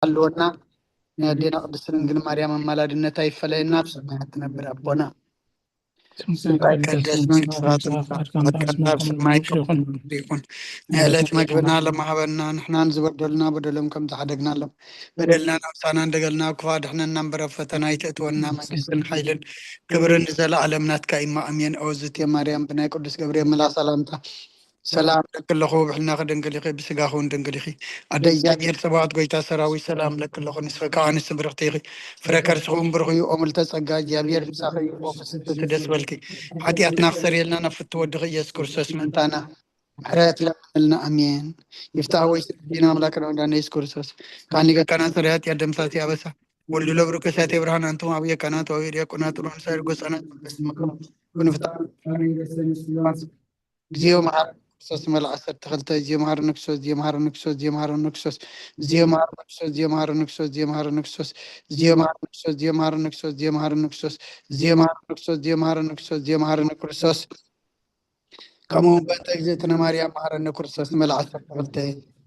ሓልወና። ናይ ኣዴና ቅድስት ድንግል ማርያም ኣማላድነታ ይፈለየና። ኣብ ሰማያት ትነብር ኣቦና፣ ስምካ ይቀደስ፣ መንግስትኻ ትምጻእ፣ ፈቃድካ ኣብ ሰማይ ከም ኣብ ምድሪ ይኹን። ናይ ዕለት መግብና ሎም ሃበና፣ ንሕናን ዝበደሉና በደሎም ከም ዝሓደግናሎም፣ በደልና ናብሳና እንደገልና፣ ክፉ ኣድሕነና እምበር፣ ኣብ ፈተና ኣይተእትወና፣ መንግስትን ሓይልን ክብርን ንዘለኣለም ናትካ እዩ። ኣሜን። ኦ ዝቴ ማርያም፣ ብናይ ቅዱስ ገብርኤል መልኣኽ ሰላምታ ሰላም እለኪ ኣለኹ፣ ብሕልናኺ ድንግል ኢኺ፣ ብስጋኺ እውን ድንግል ኢኺ። ኣደ እግዚኣብሔር ጸባኦት፣ ጎይታ ሰራዊት፣ ሰላም እለኪ ኣለኹ። ንስኺ ከኣ ኣንስቲ ብርኽቲ ኢኺ፣ ፍረ ከርስኺ እውን ብሩኽ እዩ። ኦ ምልዕተ ጸጋ፣ እግዚኣብሔር ምሳኺ እዩ። ኦ ፍስሕቲ ደስ በልኪ፣ ሓጢኣትና ክሰርየልና ናብ ፍትው ወድኺ ኢየሱስ ክርስቶስ ምእንታና ምሕረት ለምንልና። ኣሜን። ይፍታህ ወይ ስግዲና ኣምላክና ወዳና ኢየሱስ ክርስቶስ ካኒ ገካና ሰሪ ኃጢአት ደምሳሲ አበሳ ወልዱ ለብሩ ከሳቴ ብርሃን አንቱም አብየ ካህናት ወአብየ ዲያቆናት ወንሳይር ጎሳናት ኩንፍታ እግዚኦ መሐረነ ክርስቶስ መልዓ ዓሰርተ ክልተ። እግዚኦ መሐረነ ክርስቶስ፣ እግዚኦ መሐረነ ክርስቶስ፣ እግዚኦ መሐረነ ክርስቶስ፣ እግዚኦ መሐረነ ክርስቶስ፣ እግዚኦ መሐረነ ክርስቶስ፣ እግዚኦ መሐረነ ክርስቶስ፣ እግዚኦ መሐረነ ክርስቶስ፣ እግዚኦ መሐረነ ክርስቶስ፣ እግዚኦ መሐረነ ክርስቶስ፣ እግዚኦ መሐረነ ክርስቶስ፣ እግዚኦ መሐረነ ክርስቶስ፣ እግዚኦ መሐረነ ክርስቶስ። ከምኡ እውን በእንተ እግዝእትነ ማርያም መሐረነ ክርስቶስ ንመልዓ ዓሰርተ ክልተ።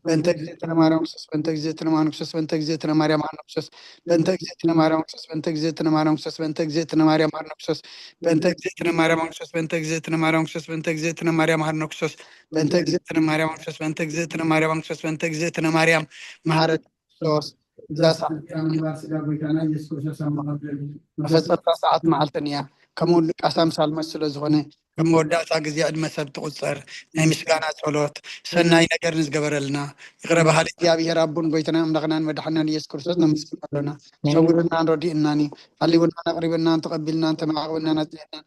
በእንተ እግዝእትነ ማርያም ክርስቶስ፣ በእንተ እግዝእትነ ማርያም ክርስቶስ፣ በእንተ እግዝእትነ ማርያም ክርስቶስ፣ በእንተ እግዝእትነ ማርያም ክርስቶስ፣ በእንተ እግዝእትነ ማርያም ክርስቶስ፣ በእንተ እግዝእትነ ማርያም መሐረነ ክርስቶስ፣ በእንተ እግዝእትነ ማርያም ክርስቶስ፣ በእንተ እግዝእትነ ማርያም ክርስቶስ፣ በእንተ እግዝእትነ ማርያም መሐረነ ክርስቶስ፣ በእንተ እግዝእትነ ማርያም ክርስቶስ፣ በእንተ እግዝእትነ ማርያም መሐረነ ክርስቶስ። እዛ ሰዓት እዚኣ ምንባር ስጋ ጎይታና ኢየሱስ ክርስቶስ ኣብ መቓብር መፈጸምታ ሰዓት መዓልትን እያ። ከምኡ እውን ሉቃስ ኣምሳል መስ ስለ ዝኾነ፣ ከም መወዳእታ ግዜ ዕድመ ሰብ ትቑጸር ናይ ምስጋና ጸሎት፣ ሰናይ ነገር ንዝገበረልና፣ ይቕረ በሃሊ እግዚኣብሔር ኣቦን ጎይታና ኣምላኽናን መድሓናን ኢየሱስ ክርስቶስ ነመስግኖ ኣሎና። ኣሜን። ሰዊሩናን ረዲእናን እዩ። ሃሊቡናን ኣቕሪብናን ተቐቢልናን ተመዓቕብናን ኣጽኒዕናን፣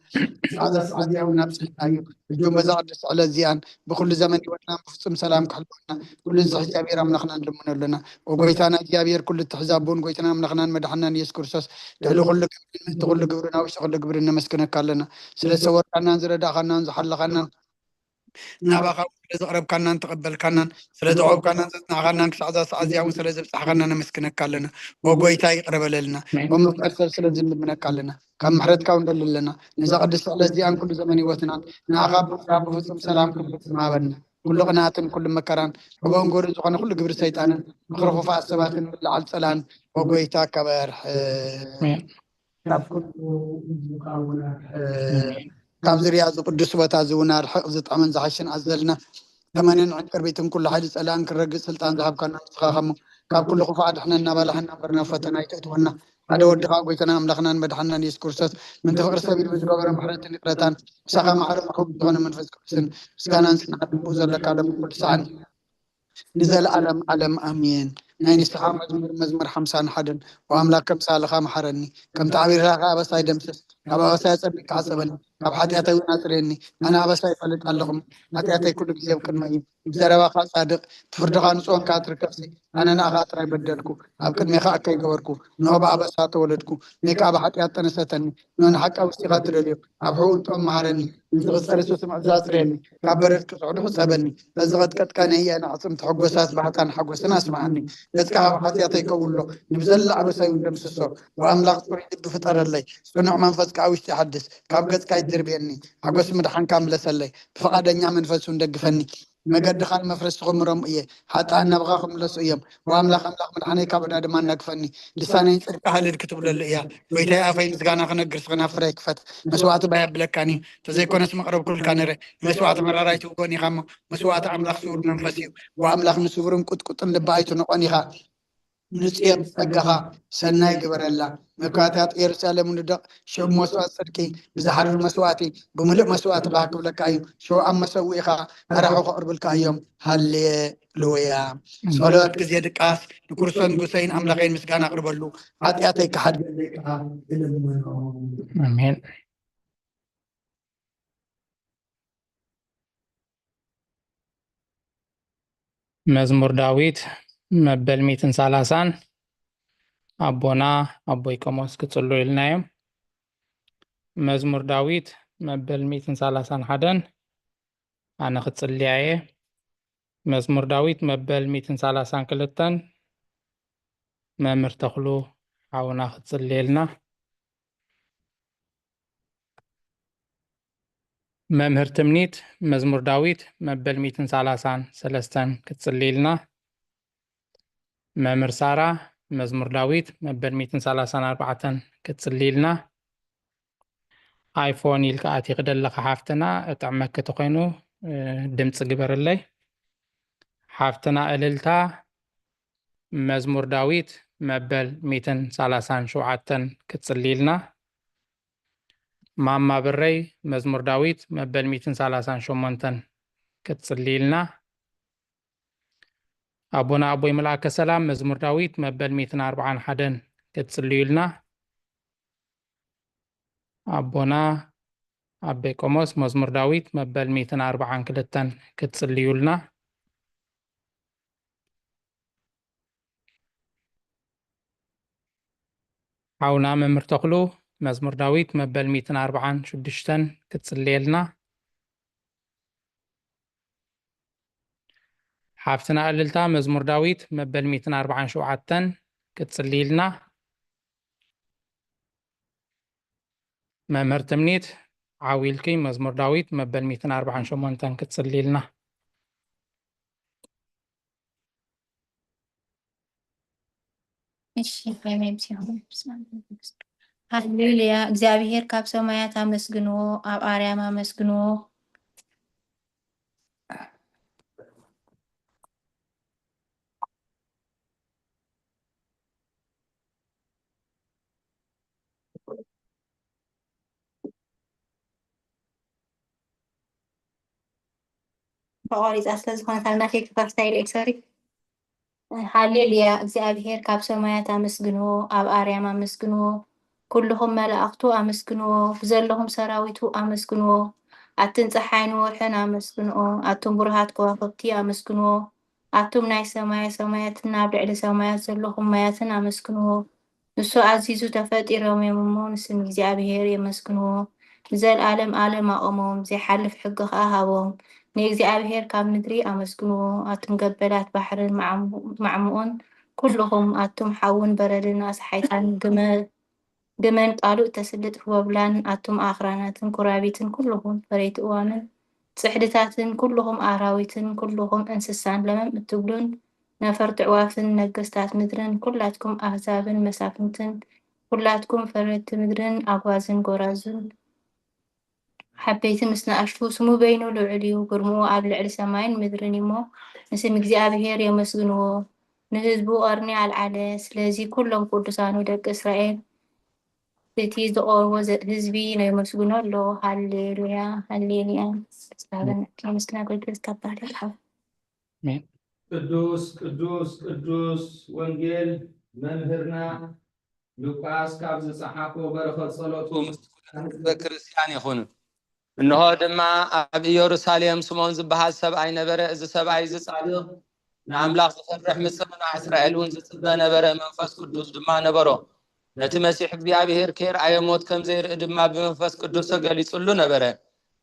ሰዓት ሰዓት እዚኣ እውን ኣብጽሕና እዩ። ሕጂ እውን በዛ ቅድስቲ ዕለት እዚኣን ብኩሉ ዘመን ህይወትናን ብፍጹም ሰላም ክሕልወና ኩሉ ዝኽእል እግዚኣብሔር ኣምላኽና ንልምኖ ኣሎና። ኦ ጎይታና እግዚኣብሔር ኩሉ እትሕዝ ኣቦን ጎይታና ኣምላኽናን መድሓናን ኢየሱስ ክርስቶስ፣ ልዕሊ ኩሉ ክብርን ምእንቲ ኩሉ ግብርን ኣብ ውሽጢ ኩሉ ግብርን ነመስግነካ ኣለና። ስለ ዝሰወርካናን ዝረዳእኻናን ዝሓለኻናን፣ ናባኻ እውን ስለ ዘቕረብካናን ተቐበልካናን፣ ስለ ዘቕረብካናን ዘጽናዕካናን፣ ክሳዕ እዛ ሰዓት እዚኣ እውን ስለ ዘብጻሕካና ነመስግነካ ኣለና። ኦ ጎይታ ይቕረ በለልና። ኣሜን። ኦ መፍቀር ሰብ ስለ ዝንልምነካ ኣለና። ካብ ምሕረትካ እውን ደሊ ኣለና። ነዛ ቅድስቲ ዕለት እዚኣን ኩሉ ዘመን ህይወትናን ንኣኻ ብምፍራህ ብፍጹም ሰላም ክብሪ ሃበና። ኩሉ ቅንኣትን ኩሉ መከራን፣ ሕቦን ጎርን ዝኾነ ኩሉ ግብሪ ሰይጣንን ምኽሪ ክፉኣት ሰባትን ምልዓል ጸላእን፣ ኦ ጎይታ ካብ ኣርሕቕ። ኣሜን። ካብ ኩሉ ህዝብኻ እውን ኣርሕቕ። ኣሜን። ካብ ዝርያ እዚ ቅዱስ ቦታ እዚ እውን ኣርሕቕ፣ ዝጥዕምን ዝሓሽን ኣዘልና። ተመንን ዕንቅርቢትን ኩሉ ሓይሊ ጸላእን ክረግጽ ስልጣን ዝሃብካና ንስኻ እሞ፣ ካብ ኩሉ ክፉእ ኣድሕነና፣ ባልሓና እምበር ናብ ፈተና ኣይተእትወና። ሓደ ወድኻ ጎይታና ኣምላኽናን መድሓናን ኢየሱስ ክርስቶስ፣ ምእንቲ ፍቕሪ ሰብ ኢሉ ብዝገበሮ ምሕረትን ይቕረታን፣ ምሳኻ ማዕረ ምሕው ዝኾነ መንፈስ ቅዱስን ምስጋናን ጽንዓትን ብኡ ዘለካ ሎም ኩሉ ሰዓን ንዘለኣለም ዓለም ኣሜን። ናይ ንስሓ መዝሙር፣ መዝሙር ሓምሳን ሓደን። ኦ ኣምላክ፣ ከም ሳልኻ መሓረኒ፣ ከም ትዕቢርካ ከኣ ኣበሳይ ደምስስ። ካብ ኣበሳይ ኣጸቢቕካ ሕጸበኒ፣ ካብ ሓጢኣተይ እውን ኣጽርየኒ። ኣነ ኣበሳይ እፈልጥ ኣለኹ፣ ሓጢኣተይ ኩሉ ግዜ ኣብ ቅድመይ እዩ። ብዘረባኻ ጻድቕ፣ ብፍርድኻ ንጹህ ኮንካ ትርከብሲ። ኣነ ንኣኻ ጥራይ በደልኩ፣ ኣብ ቅድሜኻ እከይ ገበርኩ። እንሆ ብኣበሳ ተወለድኩ፣ እኔ ከኣ ብሓጢኣት ጠነሰተኒ። እንሆ ንሓቂ ኣብ ውሽጢኻ ትደልዮ፣ ኣብ ሕቡእ ጥበብ መሃረኒ። ንዝቕጸል ስሱዕ ምእዛዝ ኣጽርየኒ፣ ካብ በረድ ክጽዕዱ ሕጸበኒ። በዝቐጥቀጥካ ነየን ኣዕጽምቲ ሕጎሳት ባህታን ሓጎስን ኣስምዓኒ። ገጽካ ካብ ሓጢኣተይ ከውሎ፣ ንብዘላ ኣበሳይ እውን ደምስሶ። ወኣምላኽ ጽሩይ ልቢ ፍጠረለይ፣ ጽኑዕ መንፈስ ከኣ ውሽጢ ሓድስ። ካብ ገጽካ ኣይትድርብየኒ፣ ሓጎስ ምድሓንካ ምለሰለይ። ብፍቓደኛ መንፈስ እውን ደግፈኒ። መገድኻ ንመፍረስቲ ክምሮም እየ፣ ሓጥኣን ናባኻ ክምለሱ እዮም። ወኣምላኽ ኣምላኽ ምድሓነይ ካብ ዕዳ ድማ ኣናግፈኒ። ልሳነይ ጽድቂ ሃልል ክትብለሉ እያ። ጎይታይ ኣፈይ ምስጋና ክነግር ስኽና ፍረ ይክፈት። መስዋዕቲ ባይ ኣብለካን እዩ፣ ተዘይኮነስ መቕረብኩልካ ነረ። ንመስዋዕቲ መራራይ ትብጎን ኢኻ እሞ፣ መስዋዕቲ ኣምላኽ ስውር መንፈስ እዩ። ወኣምላኽ ንስውርን ቁጥቁጥን ልቢ ኣይትንቆን ኢኻ። ንጽዮን ጸጋኻ ሰናይ ግበረላ። መካታት ኢየሩሳሌም ንደቕ፣ ሽዑ መስዋዕቲ ጽድቂ ብዝሓርር መስዋዕቲ፣ ብምሉእ መስዋዕቲ ከኣ ክብለካ እዩ። ሽዑ ኣብ መሰውኢኻ ኣራሑ ከቕርብልካ እዮም። ሃሌሉያ። ኣሜን። ጸሎት ግዜ ድቃስ። ንክርስቶስ ንጉሰይን ኣምላኸይን ምስጋና ኣቕርበሉ፣ ሓጢኣተይ ክሓድገለይ ከኣ እልምኖ። ኣሜን። መዝሙር ዳዊት መበል ሚእትን ሰላሳን። ኣቦና ኣቦይ ቆሞስ ክጽሉ ኢልና እዮም። መዝሙር ዳዊት መበል ሚእትን ሰላሳን ሓደን። ኣነ ክጽልያ እየ። መዝሙር ዳዊት መበል ሚእትን ሰላሳን ክልተን። መምህር ተኽሉ ሓውና ክጽልየልና። መምህር ትምኒት መዝሙር ዳዊት መበል ሚእትን ሰላሳን ሰለስተን ክትጽልይልና። መምህር ሳራ መዝሙር ዳዊት መበል ሚእትን ሰላሳን ኣርባዕተን ክትጽልይልና። ኣይፎን ኢልካ ኣቲኺ ደለኻ ሓፍትና፣ እጥዕመኪ ተኾይኑ፣ እ፣ ድምፂ ግበርለይ። ሓፍትና እልልታ መዝሙር ዳዊት መበል ሚእትን ሰላሳን ሸውዓተን ክትጽልይልና። ማማ ብረይ መዝሙር ዳዊት መበል ሚእትን ሰላሳን ሸሞንተን ክትጽልይልና። ኣቦና ኣቦይ መልኣከ ሰላም መዝሙር ዳዊት መበል ሚእትን ኣርባዓን ሓደን ክትጽልዩልና። ኣቦና ኣበይ ቆሞስ መዝሙር ዳዊት መበል ሚእትን ኣርባዓን ክልተን ክትጽልዩልና። ሓውና መምህር ተኽሉ መዝሙር ዳዊት መበል ሚእትን ኣርባዓን ሽዱሽተን ክትጽልየልና። ሓፍትና እልልታ መዝሙር ዳዊት መበል ሚእትን ኣርባዓን ሸውዓተን ክትጽልይልና። መምህር ትምኒት ዓው ኢልኪ መዝሙር ዳዊት መበል ሚእትን ኣርባዓን ሸሞንተን ክትጽልይልና። እሺ፣ ሃሌሉያ። እግዚኣብሔር ካብ ሰማያት ኣመስግንዎ፣ ኣብ ኣርያም ኣመስግንዎ። ተቋሪጻ ስለ ዝኾነት ኣብ ናተይ ክኸፍታ ኢለ፣ ሶሪ። ሃሌሉያ፣ እግዚኣብሔር ካብ ሰማያት ኣመስግንዎ፣ ኣብ ኣርያም ኣመስግንዎ፣ ኩልኹም መላእኽቱ ኣመስግንዎ፣ ብዘለኹም ሰራዊቱ ኣመስግንዎ፣ ኣትን ጸሓይን ወርሕን ኣመስግንዎ፣ ኣቱም ብሩሃት ከዋኽብቲ ኣመስግንዎ፣ ኣቱም ናይ ሰማየ ሰማያትን ኣብ ልዕሊ ሰማያት ዘለኹም ማያትን ኣመስግንዎ። ንሱ ኣዚዙ ተፈጢሮም እዮም እሞ፣ ንስም እግዚኣብሔር የመስግንዎ። ንዘለኣለም ኣለም ኣቆሞም፣ ዘይሓልፍ ሕጊ ኸኣ ሃቦም። ንእግዚኣብሔር ካብ ምድሪ ኣመስግንዎ፣ ኣቱም ገበላት ባሕርን ማዕሙ-፣ ማዕሙኡን፣ ኩልኹም ኣቱም ሓውን በረድን ኣስሓይታን ግመ-፣ ግመን ቃሉ እተስልጥ ህቦብላን፣ ኣቱም ኣኽራናትን ኩራቢትን ኩልኹም ፈረይቲ እዋምን ጽሕድታትን ኩልኹም ኣራዊትን ኩልኹም እንስሳን ለመም እትብሉን ነፈርቲ ኣዕዋፍን ነገስታት ምድርን ኩላትኩም ኣህዛብን መሳፍንትን ኩላትኩም ፈረድቲ ምድርን ኣጓዝን ጎራዙን ዓበይቲ ምስ ንኣሽቱ፣ ስሙ በይኑ ልዑል እዩ፣ ግርምኡ ኣብ ልዕሊ ሰማይን ምድርን እዩ እሞ፣ ንስም እግዚኣብሔር የመስግንዎ፣ ንህዝቡ ቐርኒ ኣልዓለ። ስለዚ ኩሎም ቅዱሳኑ ደቂ እስራኤል፣ እቲ ዝቐርቦ ዘ-፣ ህዝቢ የመስግኖ ኣሎ። ሃሌሉያ፣ ሃሌሉያ። ኣሜን። ምስጋና ኣገልግሎት ካብ ባህሪ ይሓብ። ኣሜን። ቅዱስ፣ ቅዱስ፣ ቅዱስ ወንጌል መምህርና ሉቃስ ካብ ዝጸሓፎ በረኸት ጸሎቱ ምስ ኩሉ ህዝበ ክርስቲያን ይኹን። እንሆ ድማ ኣብ ኢየሩሳሌም ስምዖን ዝበሃል ሰብኣይ ነበረ። እዚ ሰብኣይ እዚ ጻድቕ፣ ንኣምላኽ ዝፈርሕ፣ ምጽእ ንዓይ እስራኤል እውን ዝጽበ ነበረ። መንፈስ ቅዱስ ድማ ነበሮ። ነቲ መሲሕ እግዚኣብሔር ከይርኣዮ ሞት ከም ዘይርኢ ድማ ብመንፈስ ቅዱስ ተገሊጹሉ ነበረ።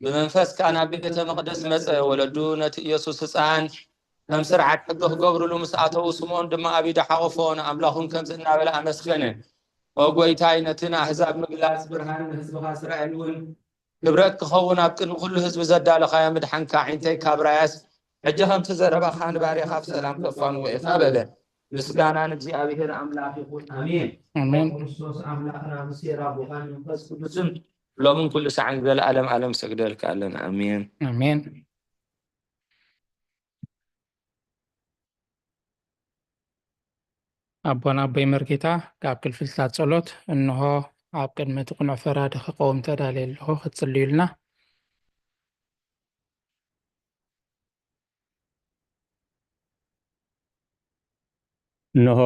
ብመንፈስ ከኣ ናብ ቤተ መቕደስ መጸ። ወለዱ ነቲ ኢየሱስ ህጻን ከም ስርዓት ሕጊ ክገብሩሉ ምስ ኣተዉ፣ ስምዖን ድማ ኣብ ኢዱ ሓቖፎ፣ ንኣምላኽ እውን ከምዚ እናበለ ኣመስገነ። ኦ ጐይታይ፣ ነቲ ንኣህዛብ ምግላጽ ብርሃን ንህዝብኻ እስራኤል እውን ክብረት ክኸውን ኣብ ቅድሚ ኩሉ ህዝቢ ዘዳለኻዮ ምድሓንካ፣ ኣዒንተይ ካብ ራያስ ሕጂ ከምቲ ዘረባኻ ንባርያኻ ብሰላም ከፋንዎ ኢኻ በለ። ምስጋና ንእግዚኣብሔር ኣምላኽ ይኹን። ኣሜን። ኣሜን። ክርስቶስ ኣምላኽና ምስ ሴራ ኣቦኻን መንፈስ ቅዱስን ሎምን ኩሉ ሳዕን ዘለኣለም ኣለም ሰግደልካ ኣለና። ኣሜን። ኣሜን። ኣቦና ኣቦይ መርጌታ ካብ ክልፍልታት ጸሎት እንሆ ኣብ ቅድሚ እቲ ቅኑዕ ፈራዲ ክቐውም ተዳልየ ኣለኹ፣ ክትጽልዩልና። እንሆ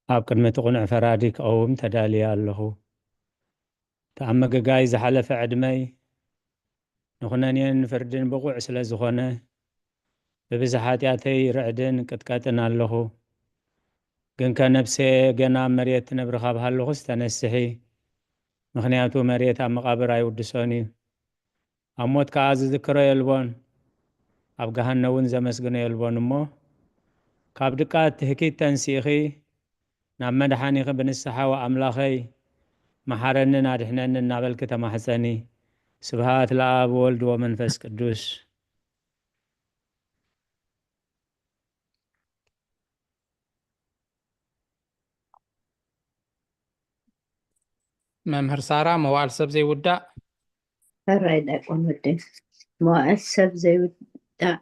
ኣብ ቅድሚ እቲ ቅኑዕ ፈራዲ ክቐውም ተዳልየ ኣለኹ። እቲ ኣብ ምግጋይ ዝሓለፈ ዕድመይ ንኹነኔን ንፍርድን ብቑዕ ስለ ዝኾነ፣ ብብዝሒ ሓጢኣተይ ርዕድን ቅጥቀጥን ኣለኹ። ግንከ ነፍሰየ ገና ኣብ መሬት ትነብሪ ካብ ሃለኹስ ተነስሒ፣ ምኽንያቱ መሬት ኣብ መቓብር ኣይውድሶን እዩ። ኣብ ሞት ከኣ ዝዝክሮ የልቦን፣ ኣብ ገሃነ እውን ዘመስግኖ የልቦን። እሞ ካብ ድቃት ትህኪት ተንሲእኺ ናብ መድሓኒኺ ብንስሓ "ወኣምላኸይ፣ መሓረንን ኣድሕነንን" እናበልኪ ተማሕጸኒ። ስብሃት ለኣብ ወወልድ ወመንፈስ ቅዱስ። መምህር ሳራ፣ መዋእል ሰብ ዘይውዳእ። ሕራይ ዲያቆን ወደይ፣ መዋእል ሰብ ዘይውዳእ፣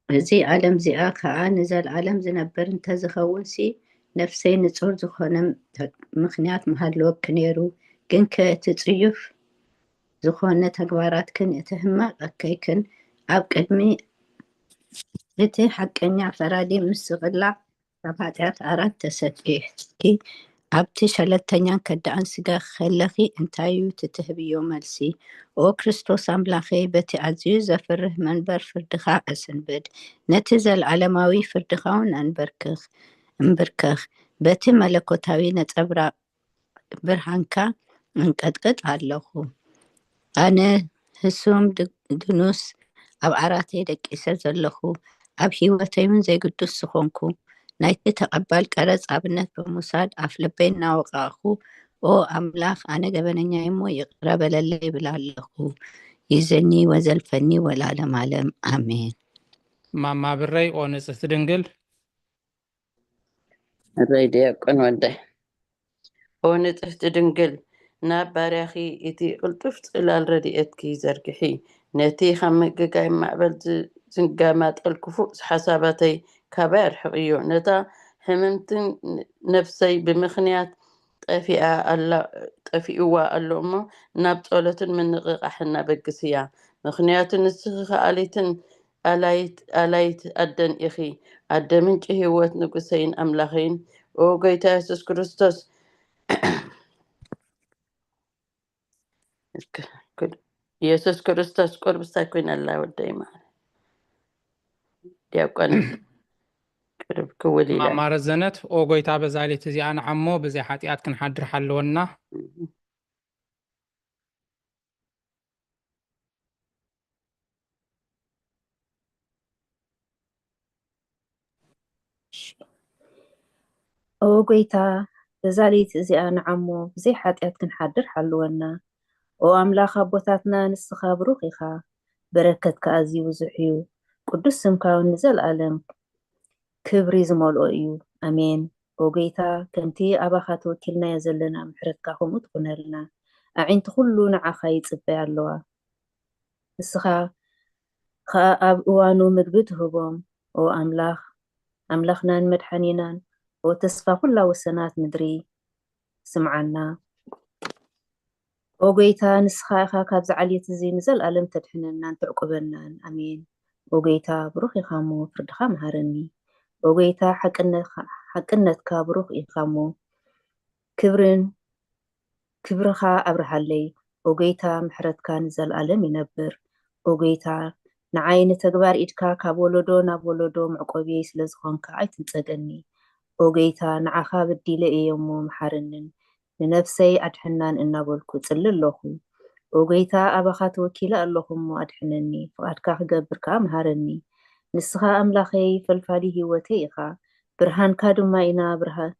እዚ ዓለም እዚኣ ከዓ ንዘለዓለም ዝነብር እንተዝኸውን ሲ፣ ነፍሰይ ንጹር ዝኾነ ምኽንያት ምሃለወኪ ነይሩ። ግን ከ እቲ ጽዩፍ ዝኾነ ተግባራትክን እቲ ሕማቕ ኣካይክን ኣብ ቅድሚ እቲ ሓቀኛ ፈራዲ ምስ ዝቕላዕ፣ ካብ ሓጢኣት ዓራት ተሰኪሕኪ ኣብቲ ሸለልተኛን ከዳዕን ስጋ ከለኺ እንታይ እዩ እቲ ትህብዮ መልሲ? ኦ ክርስቶስ ኣምላኸይ፣ በቲ ኣዝዩ ዘፍርህ መንበር ፍርድኻ እስንብድ፣ ነቲ ዘለዓለማዊ ፍርድኻ እውን ኣንበርክኽ፣ እምብርከኽ፣ በቲ መለኮታዊ ነጸብራቕ ብርሃንካ እንቀጥቅጥ ኣለኹ። ኣነ ህሱም ድ- ድኑስ ኣብ ዓራተይ ደቂሰ ዘለኹ፣ ኣብ ህይወተይ እውን ዘይግዱስ ዝኾንኩ፣ ናይቲ ተቐባል ቀረጽ ኣብነት ብምውሳድ ኣፍ ልበይ እናወቃእኹ፣ ኦ ኣምላኽ፣ ኣነ ገበነኛ እሞ ይቕረ በለለይ ይብል ኣለኹ። ይዘኒ ወዘልፈኒ ወላለም ኣለም ኣሜን። ማማ ብረይ፣ ኦ ንጽህቲ ድንግል። እረይ ዲያቆን ወደይ። ኦ ንጽህቲ ድንግል፣ ናብ ባርያኺ እቲ ቅልጡፍ ጽላል ረድኤትኪ ዘርግሒ። ነቲ ካብ ምግጋይ ማዕበል ዝ- ዝጋማጠል ክፉእ ሓሳባተይ ካባይ ኣርሕቕዮ። ነታ ሕምምትን ነፍሰይ ብምኽንያት ጠፊኣ ኣላ- ጠፊእዋ ኣሎ እሞ ናብ ጸሎትን ምንቕቓሕን ኣበግስያ። ምኽንያቱ ንስኺ ከኣሊትን ኣላይት ኣላይት ኣደን ኢኺ፣ ኣደ ምንጪ ህይወት ንጉሰይን ኣምላኸይን። ኦ ጎይታ የሱስ ክርስቶስ፣ የሱስ ክርስቶስ ቁርብስታይ ኮይና ኣላ ወደይ ማር ዲያቆን ቅርብ ክውል ኢላ። ማማ ረዘነት፣ ኦ ጎይታ፣ በዛ ሌት እዚኣ ንዓሞ ብዘይ ሓጢኣት ክንሓድር ሓለወና። ኦ ጎይታ፣ በዛ ለይቲ እዚኣ ንዓሞ ብዘይ ሓጢኣት ክንሓድር ሓልወና። ኦ ኣምላኽ ኣቦታትና፣ ንስኻ ብሩኽ ኢኻ፣ በረከትካ ኣዝዩ ብዙሕ እዩ። ቅዱስ ስምካ እውን ንዘለኣለም ክብሪ ዝመልኦ እዩ። ኣሜን። ኦ ጎይታ፣ ከምቲ ኣባኻ ተወኪልናዮ ዘለና ምሕረትካ ከምኡ ትኹነልና። ኣዒንቲ ኩሉ ንዓኻ ይጽበያ ኣለዋ። ንስኻ ኸኣ ኣብ እዋኑ ምግቢ ትህቦም። ኦ ኣምላኽ፣ ኣምላኽናን መድሓኒናን፣ ኦ ተስፋ ኩላ ወሰናት ምድሪ፣ ስምዓና። ኦ ጎይታ፣ ንስኻ ኢኻ ካብዚ ዓሌት እዚ ንዘለኣለም ተድሕነናን ተዕቁበናን። ኣሜን። ኦ ጎይታ፣ ብሩኽ ኢኻ እሞ ፍርድኻ መሃረኒ። ኦ ጎይታ፣ ሓቅነትካ ብሩኽ ኢኻ እሞ ክብርን ክብርኻ ኣብርሃለይ። ኦ ጎይታ፣ ምሕረትካ ንዘለኣለም ይነብር። ኦ ጎይታ፣ ንዓይ ንተግባር ኢድካ ካብ ወለዶ ናብ ወለዶ መዕቆብየይ ስለ ዝኾንካ ኣይትንጸገኒ። ኦ ጎይታ፣ ንዓኻ በዲለ እየ እሞ መሓረንን ንነፍሰይ ኣድሕናን እናበልኩ እጽሊ ኣለኹ። ኦ ጎይታ፣ ኣባኻ ተወኪለ ኣለኹ እሞ ኣድሕነኒ፣ ፍቓድካ ክገብር ከኣ መሃረኒ። ንስኻ ኣምላኸይ፣ ፈልፋሊ ህይወተይ ኢኻ፣ ብርሃንካ ድማ ኢና ብርሃ-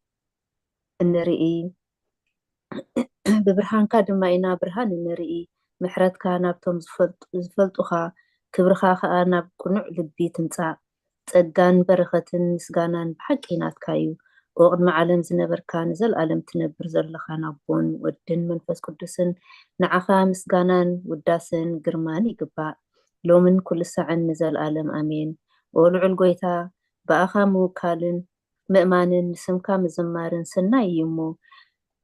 እንርኢ፣ ብብርሃንካ ድማ ኢና ብርሃን እንርኢ። ምሕረትካ ናብቶም ዝፈልጡ- ዝፈልጡኻ፣ ክብርኻ ኸኣ ናብ ቅኑዕ ልቢ ትምጻእ። ጸጋን በረኸትን ምስጋናን ብሓቂ ናትካ እዩ። ኦ ቅድሚ ዓለም ዝነበርካ፣ ንዘለኣለም ትነብር ዘለኻን ኣቦን ወድን መንፈስ ቅዱስን፣ ንዓኻ ምስጋናን ውዳሰን ግርማን ይግባእ፣ ሎምን ኩሉ ሳዕን ንዘለኣለም ኣሜን። ኦ ልዑል ጎይታ፣ ብኣኻ ምውካልን ምእማንን ንስምካ ምዝማርን ሰናይ እዩ እሞ፣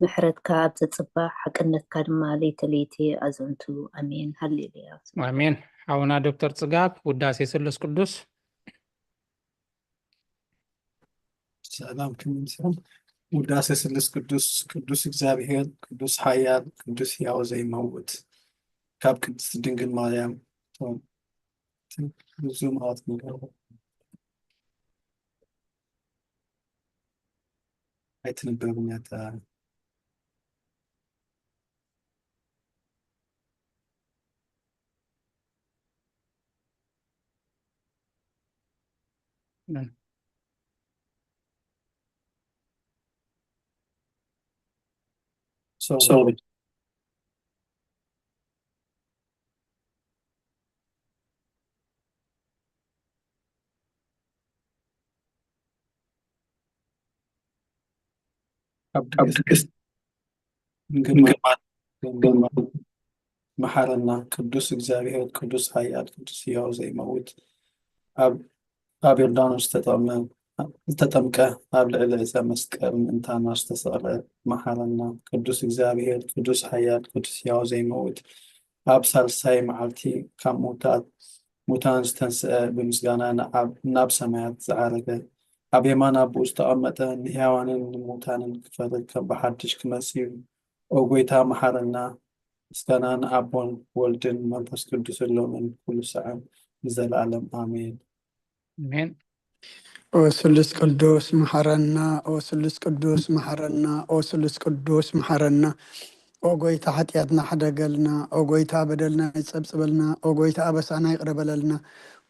ምሕረትካ ኣብ ጽጽባሕ፣ ሓቅነትካ ድማ ለይተ ለይቲ ኣዘንቱ። ኣሜን። ሃሌሉያ። ኣሜን። ሓውና ዶክተር ጽጋብ፣ ውዳሴ ስሉስ ቅዱስ። ሰላም ክምንስን። ውዳሴ ስሉስ ቅዱስ፣ ቅዱስ እግዚኣብሔር፣ ቅዱስ ሓያል፣ ቅዱስ ሕያው ዘይመውት፣ ካብ ቅድስት ድንግል ማርያም እቶም ብዙ ማወት ንገሩ ኣይትንበብን እያ እታ ግርማ፣ ግርማ፣ መሓረና። ቅዱስ እግዚኣብሔር፣ ቅዱስ ሓያል፣ ቅዱስ ሕያው ዘይመውት፣ ኣብ፣ ኣብ ዮርዳኖስ ዝተጠቕመ፣ ዝተጠምቀ፣ ኣብ ልዕሊ ዕፀ መስቀል ምእንታና ዝተሰቕለ፣ መሓረና። ቅዱስ እግዚኣብሔር፣ ቅዱስ ሓያል፣ ቅዱስ ሕያው ዘይመውት፣ ኣብ ሳልሳይ መዓልቲ ካብ ምውታት፣ ሙታን ዝተንስአ፣ ብምስጋና ንዓብ-፣ ናብ ሰማያት ዝዓረገ፣ ኣብ የማን ኣቦኡ ዝተቐመጠ፣ ንሕያዋንን ንሙታንን ክፈርድ ከም ብሓድሽ ክመጽእ እዩ። ኦ ጎይታ፣ መሓረና። ምስጋና ንኣቦን ወልድን መንፈስ ቅዱስን ሎምን ኩሉ ሰዓን ንዘለኣለም ኣሜን። ኣሜን። ኦ ስሉስ ቅዱስ መሓረና፣ ኦ ስሉስ ቅዱስ መሓረና፣ ኦ ስሉስ ቅዱስ መሓረና። ኦ ጎይታ፣ ሓጢኣትና ሕደገልና። ኦ ጎይታ፣ በደልና ይጸብጽበልና። ኦ ጎይታ፣ ኣበሳና ይቕረ በለልና።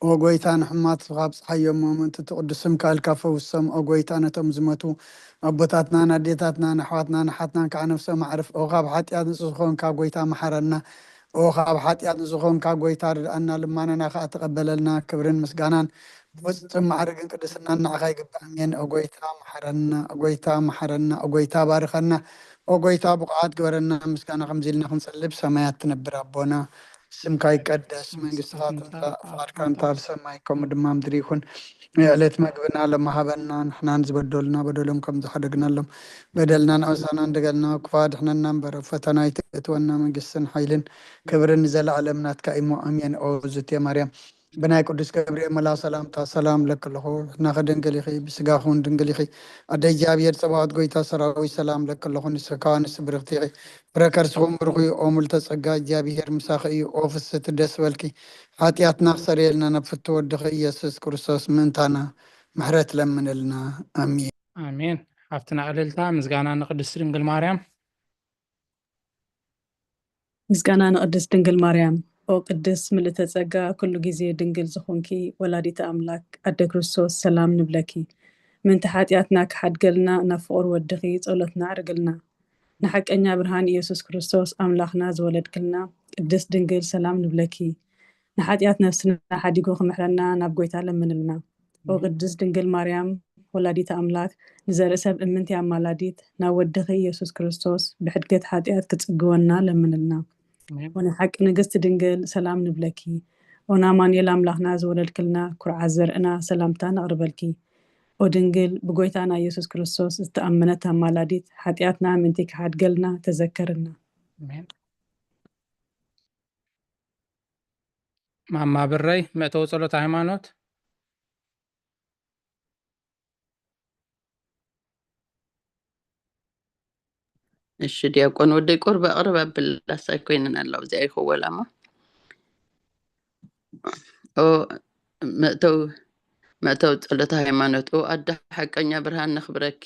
ኦ ጎይታ፣ ንሕማት ካብ ጸሓዮም ምእንቲ እቲ ቅዱስ ስምካ ኢልካ ፈውሶም። ኦ ጎይታ፣ ነቶም ዝመቱ ኣቦታትናን ኣዴታትናን ኣሕዋትናን ኣሓትናን ከዓ ነፍሶም ኣዕርፍ። ኦ ካብ ሓጢኣት ንጹህ ዝኾንካ ጎይታ፣ መሓረና። ኦ ካብ ሓጢኣት ንጹህ ዝኾንካ ጎይታ፣ ርድኣና፣ ልማናና ከዓ ተቐበለልና። ክብርን ምስጋናን ብፍጹም ማዕርግን ቅድስናን ንዓኻ ይግባእ። ኣሜን። ኦ ጎይታ፣ መሓረና። ኦ ጎይታ፣ መሓረና። ኦ ጎይታ፣ ባርኸና። ኦ ጎይታ፣ ብቑዓት ግበረና። ምስጋና ከምዚ ኢልና ክንጸልብ፣ ሰማያት ትነብር ኣቦና፣ ስምካ ይቀደስ፣ መንግስትኻ ትምጻእ፣ ፍቓድካ እንተ ኣብ ሰማይ ከምኡ ድማ ምድሪ ይኹን። የዕለት መግብና ሎሚ ሃበና፣ ንሕናን ዝበደሉና በደሎም ከም ዝሓደግናሎም በደልና ንኣውሳና እንደገልና፣ ክፉእ ኣድሕነና እምበር፣ ኣብ ፈተና ኣይተእትወና፣ መንግስትን ሓይልን ክብርን ንዘለኣለም ናትካ እሞ፣ ኣሜን። ኦ ዝቴ ማርያም፣ ብናይ ቅዱስ ገብርኤል መልኣ ሰላምታ ሰላም ለኪ ኣለኹ፣ ሕናኺ ድንግል ኢኺ፣ ብስጋኺ እውን ድንግል ኢኺ። ኣደ እግዚኣብሔር ጸባኦት ጎይታ ሰራዊት ሰላም ለኪ ኣለኹ፣ ንስኻ ንስ ብርኽቲ ኢኺ፣ ፍረ ከርስኹም ብሩኽ እዩ። ኦ ምልተ ጸጋ፣ እግዚኣብሔር ምሳኺ እዩ። ኦ ፍስሕቲ ደስ በልኪ፣ ሓጢኣትና ክሰርየልና ናብ ፍቱ ወድኺ ኢየሱስ ክርስቶስ ምእንታና ምሕረት ለምንልና። ኣሜን። ኣሜን። ሓፍትና ዕልልታ፣ ምስጋና ንቅድስት ድንግል ማርያም። ምስጋና ንቅድስት ድንግል ማርያም። ኦ ቅድስት ምልእተ ጸጋ፣ ኩሉ ግዜ ድንግል ዝኾንኪ ወላዲተ ኣምላክ ኣደ ክርስቶስ፣ ሰላም ንብለኪ። ምእንቲ ሓጢኣትና ክሓድገልና ናብ ፍቑር ወድኺ ጸሎትና ኣዕርግልና። ንሓቀኛ ብርሃን ኢየሱስ ክርስቶስ ኣምላኽና ዝወለድክልና ቅድስት ድንግል፣ ሰላም ንብለኪ። ንሓጢኣት ነፍስና ሓዲጉ ክምሕረና ናብ ጎይታ ለምንልና። ኦ ቅድስት ድንግል ማርያም ወላዲተ ኣምላክ፣ ንዘርኢ ሰብ እምንቲ ኣማላዲት፣ ናብ ወድኺ ኢየሱስ ክርስቶስ ብሕድገት ሓጢኣት ክጽግወና ለምንልና። ኣሜን። ኦ ናይ ሓቂ ንግስቲ ድንግል፣ ሰላም ንብለኪ። ኦ ንኣማኑኤል ኣምላኽና ዝወለድክልና ኩርዓት ዘርእና፣ ሰላምታ ነቕርበልኪ። ኦ ድንግል፣ ብጎይታና ኢየሱስ ክርስቶስ ዝተኣመነት ኣማላዲት፣ ሓጢኣትና ምእንቲ ክሓድገልና ተዘከርና። ኣሜን። ማማ ብረይ፣ መእተዊ ጸሎት ሃይማኖት። እሺ ዲያቆን ወደይ ቁርብ ኣቕርብ ኣብላስ ኣይኮይንን ኣለዉ እዚኣ ይኽወላማ። ኦ መእተው መእተው ጸሎት ሃይማኖት። ኦ ኣደ ሓቀኛ ብርሃን ነኽብረኪ።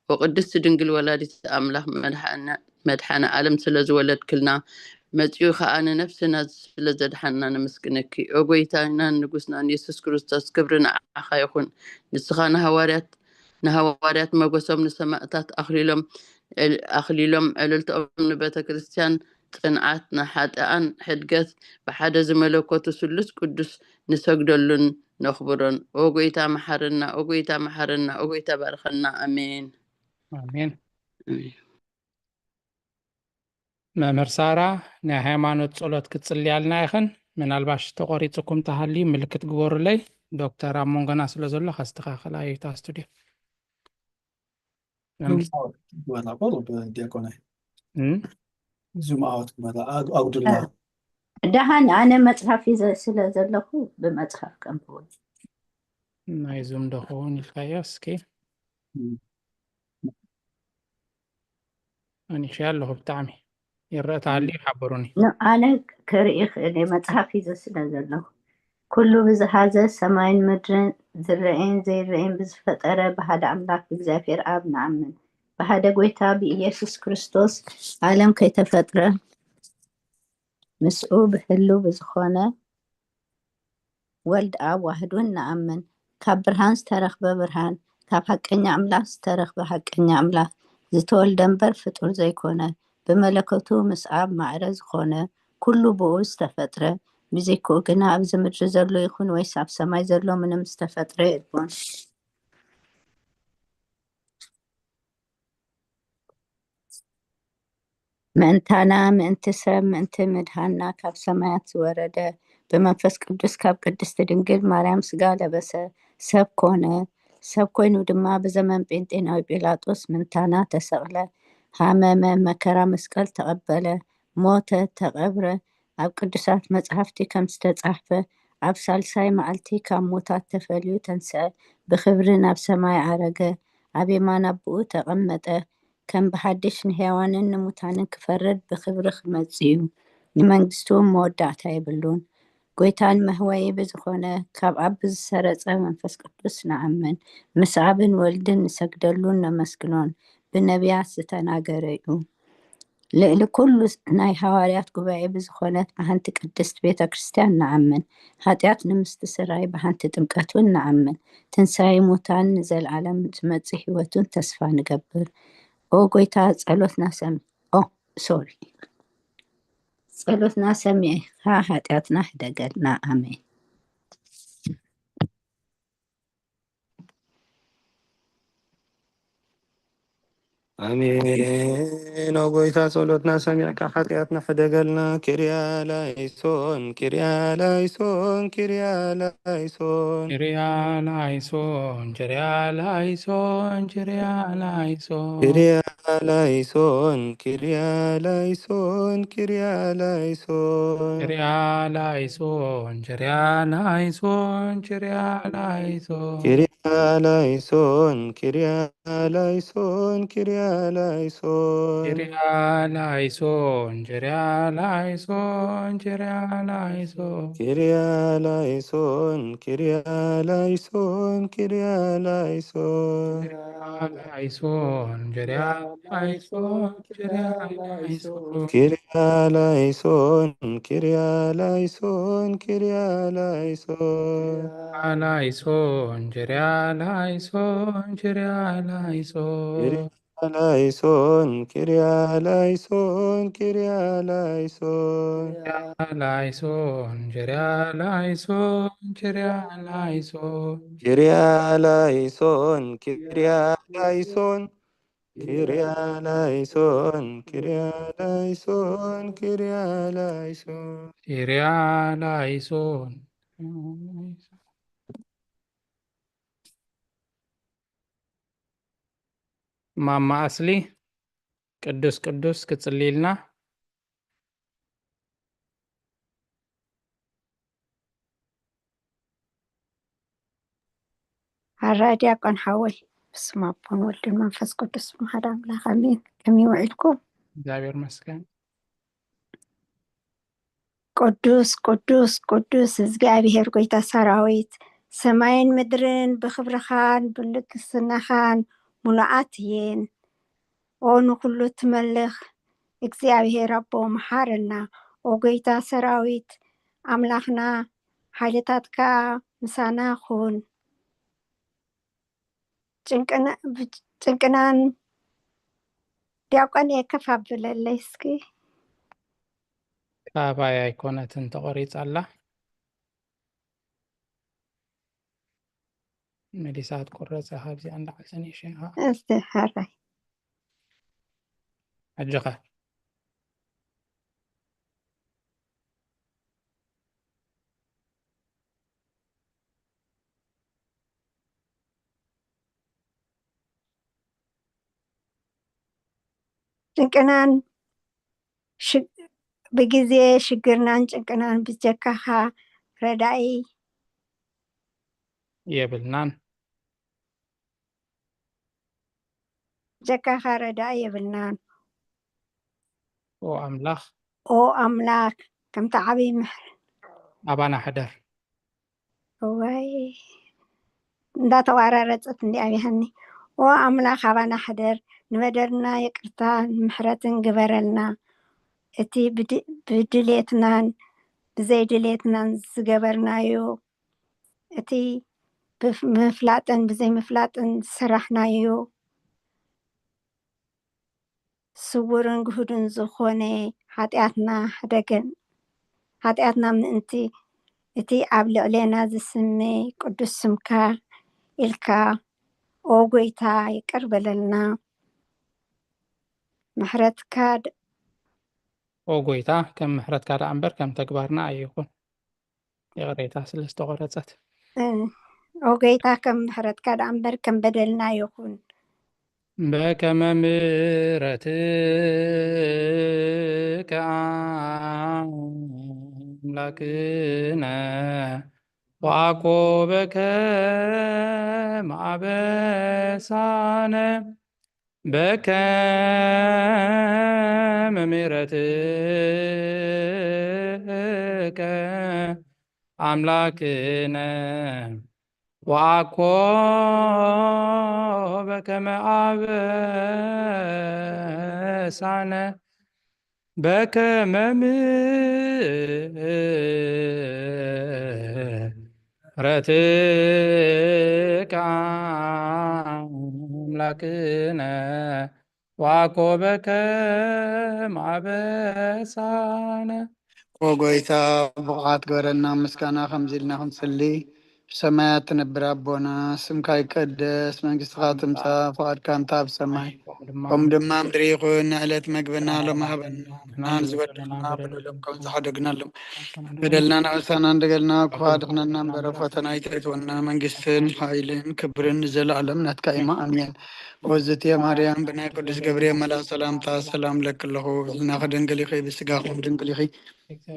ኦ ቅድስቲ ድንግል ወላዲት ኣምላኽ መድሓነ መድሓነ ዓለም ስለ ዝወለድክልና መጺኡ ኸኣ ንነፍስና ስለ ዘድሓንና ነመስግነኪ። ኦ ጎይታናን ንጉስናን የሱስ ክርስቶስ ክብሪ ንዓኻ ይኹን። ንስኻ ንሃዋርያት ንሃዋርያት መጎሶም ንሰማእታት ኣኽሊሎም ኣኽሊሎም ዕልልትኦም ንቤተ ክርስቲያን ጽንዓት ንሓጥኣን ሕድገት ብሓደ ዝመለኮቱ ስሉስ ቅዱስ ንሰግደሉን ነኽብሮን። ኦ ጎይታ መሓረና፣ ኦ ጎይታ መሓረና፣ ኦ ጎይታ ባርኸና። ኣሜን። ኣሜን። መምህር ሳራ ናይ ሃይማኖት ጸሎት ክትጽልያልና ኢኽን። ምናልባሽ ተቆሪጽኩም ተሃልዩ ምልክት ግበሩለይ። ዶክተር ኣብ መንጎና ስለ ዘሎ ከስተኻኽል ኣዩ እታ ስቱድዮ። ዙም ኣውት ግበራ ቁሩብ ዲያቆናይ። እም? ዙም ኣውት ግበራ ኣግ- ኣጉድላ። ደሃን ኣነ መጽሓፍ ሒዘ ስለ ዘለኹ ብመጽሓፍ ከንብቦ። ናይ ዙም ዶ ክኸውን ኢልካዮ እስኪ። እም። ኣኒሽ ኣለኹ ብጣዕሚ ይረአ ተሃልዩ ሓብሩኒ። ኖ፣ ኣነ ክርኢ ይኽእል እየ መጽሓፍ ሒዘ ስለ ዘለኹ። ኩሉ ብዝሓዘ ሰማይን ምድርን ዝረአን ዘይረአን ብዝፈጠረ ብሓደ ኣምላኽ ብእግዚኣብሔር ኣብ ንኣምን። ብሓደ ጎይታ ብኢየሱስ ክርስቶስ ዓለም ከይተፈጥረ ምስኡ ብህሉ ብዝኾነ ወልድ ኣብ ዋህድ እውን ንኣምን። ካብ ብርሃን ዝተረኽበ ብርሃን፣ ካብ ሓቀኛ ኣምላኽ ዝተረኽበ ሓቀኛ ኣምላኽ፣ ዝተወልደ እምበር ፍጡር ዘይኮነ፣ ብመለኮቱ ምስ ኣብ ማዕረ ዝኾነ፣ ኩሉ ብኡ ዝተፈጥረ፣ ብዘይክኡ ግና ኣብዚ ምድሪ ዘሎ ይኹን ወይስ ኣብ ሰማይ ዘሎ ምንም ዝተፈጥረ የልቦን። ምእንታና፣ ምእንቲ ሰብ፣ ምእንቲ ምድሃንና ካብ ሰማያት ዝወረደ፣ ብመንፈስ ቅዱስ ካብ ቅድስቲ ድንግል ማርያም ስጋ ለበሰ፣ ሰብ ኮነ። ሰብ ኮይኑ ድማ ብዘመን ጴንጤናዊ ጲላጦስ ምእንታና ተሰቕለ፣ ሃመመ፣ መከራ መስቀል ተቐበለ፣ ሞተ፣ ተቐብረ። ኣብ ቅዱሳት መጻሕፍቲ ከም ዝተጻሕፈ፣ ኣብ ሳልሳይ መዓልቲ ካብ ሙታት ተፈልዩ ተንስአ፣ ብኽብሪ ናብ ሰማይ ዓረገ፣ ኣብ የማን ኣቦኡ ተቐመጠ። ከም ብሓድሽ ንሕያዋንን ንሙታንን ክፈርድ ብኽብሪ ክመጽእ እዩ። ንመንግስቱ እውን መወዳእታ የብሉን። ጎይታን መህወዪ ብዝኾነ ካብ ኣብ ብዝሰረጸ መንፈስ ቅዱስ ንኣምን። ምስ ኣብን ወልድን ንሰግደሉን ነመስግኖን። ብነቢያት ዝተናገረ እዩ። ልዕሊ ኩሉ ናይ ሃዋርያት ጉባኤ ብዝኾነት ብሓንቲ ቅድስት ቤተ ክርስቲያን ንኣምን። ሓጢኣት ንምስትስራይ ብሓንቲ ጥምቀት እውን ንኣምን። ትንሳኤ ሙታን ንዘለዓለም ዝመጽእ ህይወት እውን ተስፋ ንገብር። ኦ ጎይታ ጸሎትና ሰሚ-፣ ኦ ሶሪ። ጸሎትና ሰሚዕካ ሓጢኣትና ሕደገልና። ኣሜን። ኣሜን። ኦ ጎይታ ጸሎትና ሰሚዕካ ሓጢኣትና ሕደገልና። ኪርያ ላይሶን፣ ኪርያ ላይሶን፣ ኪርያ ላይሶን። ኪርያ ላይሶን፣ ኪርያ ላይሶን፣ ኪርያ ላይሶን። ኪርያ ላይሶን፣ ኪርያ ላይሶን፣ ኪርያ ላይሶን። ኪርያ ላይሶን፣ ኪርያ ላይሶን፣ ኪርያ ላይሶን። ኪርያ ላይሶን፣ ኪርያ ላይሶን፣ ኪርያ ላይሶን። ኪርያ ላይሶን፣ ኪርያ ላይሶን፣ ኪርያ ላይሶን። ኪርያ ላይሶን፣ ኪርያ ላይሶን፣ ኪርያ ላይሶን። ኪርያ ላይሶን፣ ኪርያ ላይሶን፣ ኪርያ ላይሶን። ኪርያ ላይሶን፣ ኪርያ ላይሶን፣ ኪርያ ላይሶን። ኪርያ ላይሶን፣ ኪርያ ላይሶን፣ ኪርያ ላይሶን። ኪርያ ላይሶን፣ ኪርያ ላይሶን፣ ኪርያ ላይሶን። ኪርያ ላይሶን፣ ኪርያ ላይሶን፣ ኪርያ ላይሶን። ኪርያ ላይሶን፣ ኪርያ ላይሶን። ኪርያ ላይሶን፣ ኪርያ ላይሶን፣ ኪርያ ላይሶን። ኪርያ ላይሶን። ማማ ኣስሊ፣ ቅዱስ ቅዱስ ክጽልይልና። ኣራይ ዲያቆን ሓወይ፣ ብስመ ኣቦን ወልድን መንፈስ ቅዱስ ሓደ ኣምላኽ ኣሜን። ከመይ ውዒልኩም? እግዚኣብሔር ይመስገን። ቅዱስ ቅዱስ ቅዱስ እግዚኣብሔር ጎይታ ሰራዊት፣ ሰማይን ምድርን ብኽብርኻን ብልግስናኻን ምሉኣት እየን። ኦ ንኹሉ ትመልኽ እግዚኣብሔር ኣቦ፣ መሓረና። ኦ ጎይታ ሰራዊት ኣምላኽና፣ ሓይልታትካ ምሳና ኩን። ጭንቅና-፣ ብ-፣ ጭንቅናን ዲያቆን እየ ከፍ ኣብለለይ እስኪ። ካባይ ኣይኮነትን ተቖሪጻ ኣላ። መሊሳ ክትቁረጽ እያ ካብዚኣ እንዳዓልተ ንእሽተይ ኸዓ። እስቲ ሕራይ። ኣጆኻ። ጭንቅናን ሽ-፣ ብግዜ ሽግርናን ጭንቅናን ብጀካኻ ረዳኢ የብልናን። ጀካኻ ረዳኢ የብልናን። ኦ ኣምላኽ። ኦ ኣምላኽ፣ ከምቲ ዓብይ ምሕረት ኣባና ሕደር። እዋይ፣ እንዳተዋራረጸት እንዲ ኣብያሃኒ። ኦ ኣምላኽ ኣባና ሕደር፣ ንበደልና ይቅርታን ምሕረትን ግበረልና። እቲ ብድ-፣ ብድሌትናን ብዘይድሌትናን ዝገበርናዮ፣ እቲ ብምፍላጥን ብዘይምፍላጥን ዝሰራሕናዮ፣ ስውርን ግሁድን ዝኾነ ሓጢኣትና ሕደገን። ሓጢኣትና ምእንቲ እቲ ኣብ ልዕሌና ዝስመ ቅዱስ ስምካ ኢልካ፣ ኦ ጎይታ፣ ይቅር በለልና። ምሕረትካ ድ-፣ ኦ ጎይታ፣ ከም ምሕረትካ ደኣ እምበር ከም ተግባርና ኣይኹን። ይቕሬታ ስለ ዝተቖረጸት። እ፣ ኦ ጎይታ፣ ከም ምሕረትካ ደኣ እምበር ከም በደልና ኣይኹን። በከመ ምሕረትከ ኣምላክነ ወአኮ በከመ አበሳነ በከመ ምሕረትከ አምላክነ ወአኮ በከመ አበሳነ በከመ ምሕረትከ አምላክነ ወአኮ በከመ አበሳነ። ኦ ጎይታ፣ ብቑዓት ግበረና። ምስጋና ከምዚ ኢልና ክንጽሊ፣ ብሰማያት ትነብር ኣቦና፣ ስምካ ይቀደስ፣ መንግስትኻ ትምጻእ፣ ፍቓድካ እንተ ኣብ ሰማይ ከምኡ ድማ ምድሪ ይኹን። ንዕለት መግብና ሎሚ ሃበና፣ ንሕናን ዝበደልና በደሎም ከም ዝሓደግናሎም በደልና ንኣሳና እንደገልና፣ ክፉ ኣድሕነና እምበር፣ ኣብ ፈተና ኣይተእትወና። መንግስትን ሓይልን ክብርን ንዘለኣለም ናትካ ኢማ፣ ኣሜን። ኦዝቴ ማርያም፣ ብናይ ቅዱስ ገብርኤል መልኣክ ሰላምታ ሰላም ለኪ ኣለኹ። ብሕልናኺ ድንግል ኢኺ፣ ብስጋኺ ድንግል ኢኺ።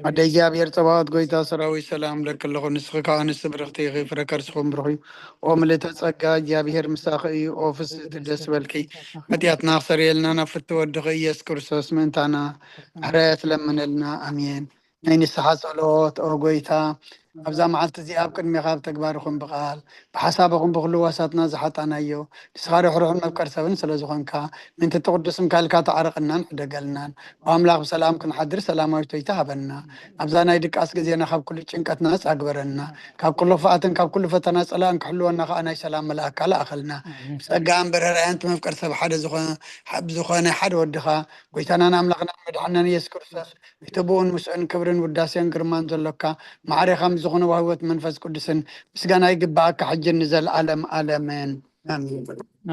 ኣደ እግዚኣብሔር ጸባኦት፣ ጎይታ ሰራዊት፣ ሰላም ለኪ ኣለኹ። ንስኺ ከኣ ኣንስቲ ብርኽቲ ኢኺ፣ ፍረ ከርስኹም ብሩኽ እዩ። ኦ ምልእተ ጸጋ፣ እግዚኣብሔር ምሳኺ እዩ። ኦ ፍስሕቲ ደስ በልኪ፣ ሓጢኣትና ክሰርየልና ናብ ፍትወ ወድኺ ኢየሱስ ክርስቶስ ምእንታና ምሕረት ለምነልና። ኣሜን። ናይ ንስሓ ጸሎት። ኦ ጎይታ፣ ኣብዛ መዓልቲ እዚኣ ኣብ ቅድሜኻ ብተግባር ይኹን ብቓል፣ ብሓሳብ ይኹን ብኹሉ ዋሳትና ዝሓጣናዮ፣ ንስኻ ርሕሩሕን መፍቀር ሰብን ስለ ዝኾንካ፣ ምእንቲ እቲ ቅዱስ ስምካ ኢልካ ተዓረቐናን ሕደገልናን። ኦ ኣምላኽ፣ ብሰላም ክንሓድር ሰላማዊት ጎይታ ሃበና። ኣብዛ ናይ ድቃስ ግዜና ካብ ኩሉ ጭንቀት ናጻ ግበረና። ካብ ኩሉ ክፍኣትን ካብ ኩሉ ፈተና ጸላእን ክሕልወና ከኣ ናይ ሰላም መልኣካ ለኣኸልና። ብጸጋ እምበር ርኣያንቲ መፍቀር ሰብ ሓደ ዝኾነ፣ ብዝኾነ ሓደ ወድኻ፣ ጎይታናን ኣምላኽናን መድሓናን ኢየሱስ ክርስቶስ፣ እቲ ብኡን ምስኡን ክብርን ውዳሴን ግርማን ዘሎካ፣ ማዕሬኻ ምስ ዝኾነ ወሃቢ ህይወት መንፈስ ቅዱስን ምስጋና ይግብኣካ፣ ሕጅን ንዘለኣለም ኣለምን። ኣሜን።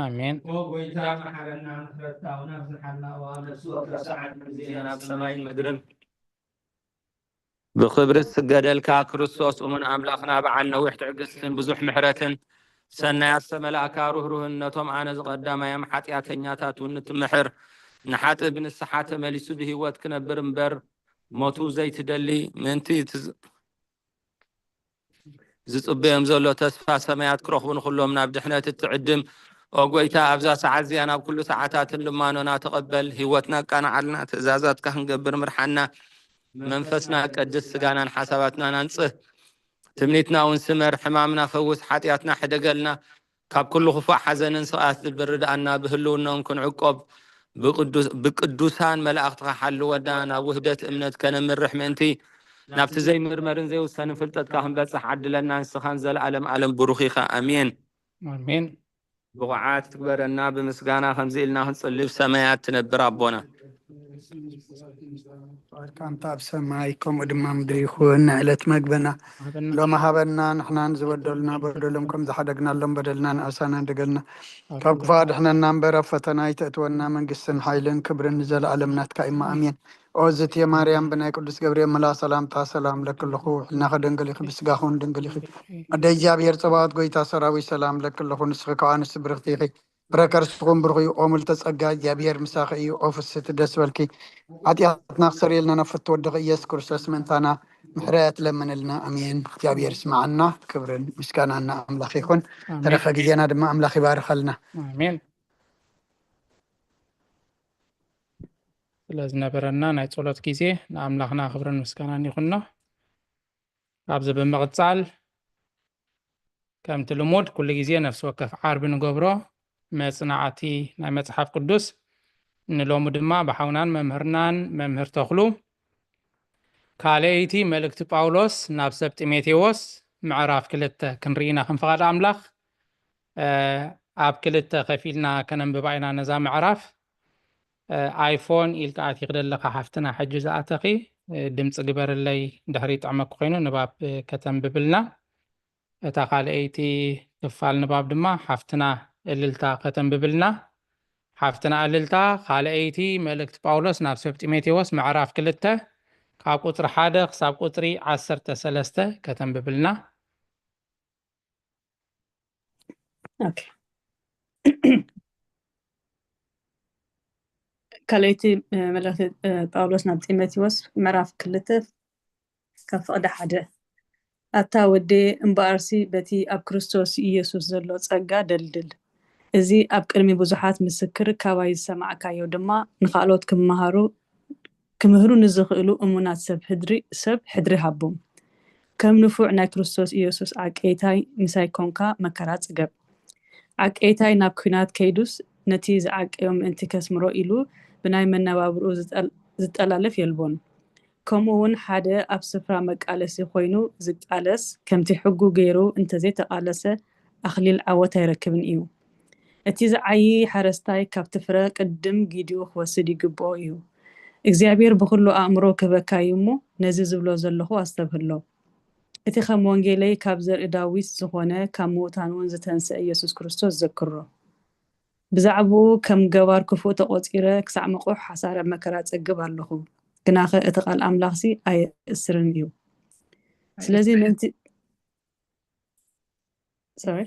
ኣሜን። ኦ ጎይታ፣ መሓረና፣ ምሕረትካ እውን ኣብዝሓልና። እዋ ነፍሲ ወከፍ ሰዓት ዜና ኣብ ሰማይን ምድርን ብኽብሪ ዝስገደልካ ክርስቶስ፣ እሙን ኣምላኽና፣ በዓል ነዊሕ ትዕግስትን ብዙሕ ምሕረትን፣ ሰናያት ዝተመላእካ ርህሩህን፣ ነቶም ኣነ ዝቐዳማዮም ሓጢኣተኛታት እውን እትምሕር፣ ንሓጥእ ብንስሓ ተመሊሱ ብህይወት ክነብር እምበር ሞቱ ዘይትደሊ፣ ምእንቲ እቲ ዝ-፣ ዝጽበዮም ዘሎ ተስፋ ሰማያት ክረኽቡ ንኹሎም ናብ ድሕነት እትዕድም፣ ኦ ጎይታ፣ ኣብዛ ሰዓት እዚኣ ናብ ኩሉ ሰዓታትን ልማኖና ተቐበል። ህይወትና ኣቃንዓልና፣ ትእዛዛትካ ክንገብር ምርሓና። መንፈስና ቀድስ፣ ስጋናን ሓሳባትናን ኣንጽህ። ትምኒትና እውን ስመር፣ ሕማምና ፈውስ፣ ሓጢኣትና ሕደገልና። ካብ ኩሉ ክፉእ ሓዘንን ስቕያት ዝብር ርድኣና፣ ብህልውናኦም ክንዕቆብ፣ ብቅዱስ-፣ ብቅዱሳን መላእኽትኻ ሓልወና፣ ናብ ውህደት እምነት ከነምርሕ ምእንቲ፣ ናብቲ ዘይምርመርን ዘይውሰንን ፍልጠትካ ክንበጽሕ ዓድለና። ንስኻ ንዘለኣለም ኣለም ብሩኽ ኢኻ። ኣሜን። ኣሜን። ብቑዓት ትግበረና። ብምስጋና ከምዚ ኢልና ክንጽሊ፣ ብሰማያት ትነብር ኣቦና። ፍቃድካ እንተ ኣብ ሰማይ ከምኡ ድማ ምድሪ ይኹን። ንዕለት መግብና ሎሚ ሃበና። ንሕናን ዝበደሉና በደሎም ከም ዝሓደግናሎም በደልና ንኣሳና እንደገልና፣ ካብ ክፉእ ኣድሕነና እምበር ኣብ ፈተና ኣይተእትወና። መንግስትን ሓይልን ክብርን ንዘለኣለም ናትካ ኢማ። ኣሜን። ኦ ዝትየ ማርያም፣ ብናይ ቅዱስ ገብርኤል መልኣኽ ሰላምታ ሰላም እለኪ ኣለኹ። ሕልናኺ ድንግል ኢኺ፣ ብስጋኺ እውን ድንግል ኢኺ። ኣደ እግዚኣብሔር ጸባኦት፣ ጎይታ ሰራዊት፣ ሰላም እለኪ ኣለኹ። ንስኺ ካብ ኣንስቲ ብርኽቲ ኢኺ፣ ፍረ ከርስኺ እውን ብሩኽ እዩ። ኦ ምልዕተ ጸጋ፣ እግዚኣብሔር ምሳኺ እዩ። ኦ ፍስሕቲ፣ ደስ በልኪ። ሓጢኣትና ክሰርየልና ናብ ፍትወ ወድኺ ኢየሱስ ክርስቶስ ምእንታና ምሕረት ለምንልና። ኣሜን። እግዚኣብሔር ይስምዓና። ክብርን ምስጋናን ንኣምላኽ ይኹን። ኣሜን። ተረፈ ግዜና ድማ ኣምላኽ ይባርኸልና። ኣሜን። ስለ ዝነበረና ናይ ጸሎት ግዜ ንኣምላኽና ክብርን ምስጋናን ይኹኖ። ካብዚ ብምቕጻል ከምቲ ልሙድ ኩሉ ግዜ ነፍሲ ወከፍ ዓርቢ ንገብሮ መጽናዕቲ ናይ መጽሓፍ ቅዱስ፣ ንሎሚ ድማ ብሓውናን መምህርናን መምህር ተኽሉ ካልኣይቲ መልእክቲ ጳውሎስ ናብ ሰብ ጢሞቴዎስ ምዕራፍ ክልተ ክንርኢ ኢና። ከም ፍቓድ ኣምላኽ፣ እ፣ ኣብ ክልተ ከፊልና ከነንብባ ኢና ነዛ ምዕራፍ። እ፣ ኣይፎን ኢልካ ኣቲኺ ዘለኻ ሓፍትና፣ ሕጂ ዝኣተኺ፣ እ፣ ድምፂ ግበርለይ፣ ድሕሪ ይጥዕመኪ ኮይኑ ንባብ፣ እ፣ ከተንብብልና። እታ ካልኣይቲ ክፋል ንባብ ድማ ሓፍትና እልልታ ከተንብብልና። ሓፍትና ኣልልታ፣ ካልኣይቲ መልእክቲ ጳውሎስ ናብ ሰብ ጢሞቴዎስ ምዕራፍ ክልተ ካብ ቁጽሪ ሓደ ክሳብ ቁጽሪ ዓሰርተ ሰለስተ ከተንብብልና። ካልኣይቲ መልእክቲ ጳውሎስ ናብ ጢሞቴዎስ ምዕራፍ ክልተ ካብ ፍቕዲ ሓደ። ኣታ ወደየ፣ እምበኣርሲ በቲ ኣብ ክርስቶስ ኢየሱስ ዘሎ ጸጋ ደልድል። እዚ ኣብ ቅድሚ ብዙሓት ምስክር ካባይ ዝሰማዕካዮ ድማ ንኻልኦት ክመሃሩ ክምህሩ ንዝኽእሉ እሙናት ሰብ ሕድሪ ሰብ ሕድሪ ሃቦም። ከም ንፉዕ ናይ ክርስቶስ ኢየሱስ ዓቀይታይ ምሳይ ኮንካ መከራ ጽገብ። ዓቀይታይ ናብ ኲናት ከይዱስ ነቲ ዝዓቀዮ ምእንቲ ከስምሮ ኢሉ ብናይ መነባብርኡ ዝጠል- ዝጠላለፍ የልቦን። ከምኡ እውን ሓደ ኣብ ስፍራ መቃለሲ ኮይኑ ዝቃለስ ከምቲ ሕጉ ገይሩ እንተዘይተቃለሰ ኣኽሊል ዓወት ኣይረክብን እዩ። እቲ ዝዓዪ ሓረስታይ ካብቲ ፍረ ቅድም ጊዲኡ ክወስድ ይግብኦ እዩ። እግዚኣብሔር ብኹሉ ኣእምሮ ክህበካ እዩ እሞ ነዚ ዝብሎ ዘለኹ ኣስተብህሎ። እቲ ከም ወንጌለይ ካብ ዘርኢ ዳዊት ዝኾነ ካብ ምዉታን እውን ዝተንስአ ኢየሱስ ክርስቶስ ዘክሮ። ብዛዕባኡ ከም ገባር ክፉእ ተቖጺረ ክሳዕ ምቑሕ ሓሳረ መከራ ጸግብ ኣለኹ። ግናኸ እቲ ቃል ኣምላኽሲ ኣየእስርን እዩ። ስለዚ ምእንቲ sorry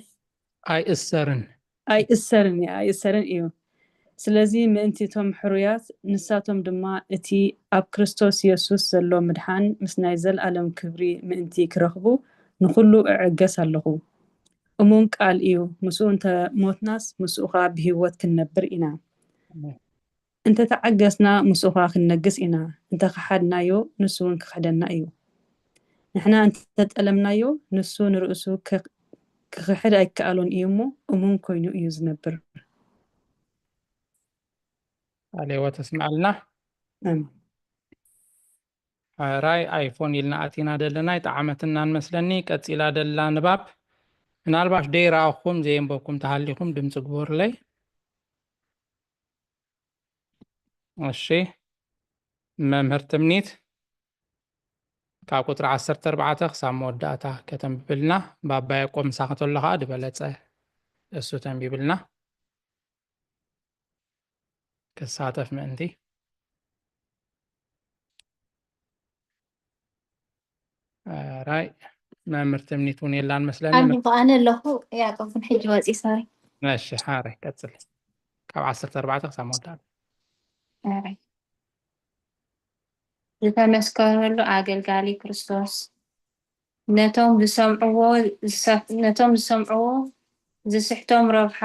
ኣይእሰርን ኣይእሰርን እዩ ኣይእሰርን እዩ። ስለዚ ምእንቲ እቶም ሕሩያት ንሳቶም ድማ እቲ ኣብ ክርስቶስ የሱስ ዘሎ ምድሓን ምስ ናይ ዘለኣለም ክብሪ ምእንቲ ክረኽቡ ንኹሉ እዕገስ ኣለኹ። እሙን ቃል እዩ፣ ምስኡ እንተ ሞትናስ ምስኡ ኸኣ ብህይወት ክንነብር ኢና። እንተ ተዓገስና ምስኡ ኸኣ ክንነግስ ኢና፣ እንተ ኸሓድናዮ ንሱ እውን ክኽሕደና እዩ። ንሕና እንተ ጠለምናዮ ንሱ ንርእሱ ክኽሕድ ኣይከኣሎን እዩ እሞ እሙን ኮይኑ እዩ ዝነብር። ቃለ ሕይወት ኣስምዓልና። ሕራይ ኣይፎን ኢልና ኣቲና ደለና ይጠዓመትና ንመስለኒ። ቀጺላ ደላ ንባብ ምናልባሽ ደይረኣኹም ዘየንበብኩም ተሃሊኹም ድምፂ ግበሩለይ። እሺ መምህር ትምኒት ካብ ቁፅሪ ዓሰርተ ኣርባዕተ ክሳብ መወዳእታ ከተንብብልና፣ ባባየ ቆምሳ ከተሎ ከዓ ዝበለፀ እሱ ተንቢብልና ክሳተፍ ምእንቲ። ራይ መምህር ትምኒት እውን የላን መስለኒ። ኣለኹ ኣነ ኣለኹ። ያዕቆብ ግን ሕጂ ወፂ። ሶሪ። እሺ ሓራይ ቀፅል። ካብ ዓሰርተ ኣርባዕተ ክሳብ መወዳእታ። ኣራይ ዝተመስከረሉ ኣገልጋሊ ክርስቶስ ነቶም ዝሰምዕዎ ዝሰ- ነቶም ዝሰምዕዎ ዝስሕቶም ረብሓ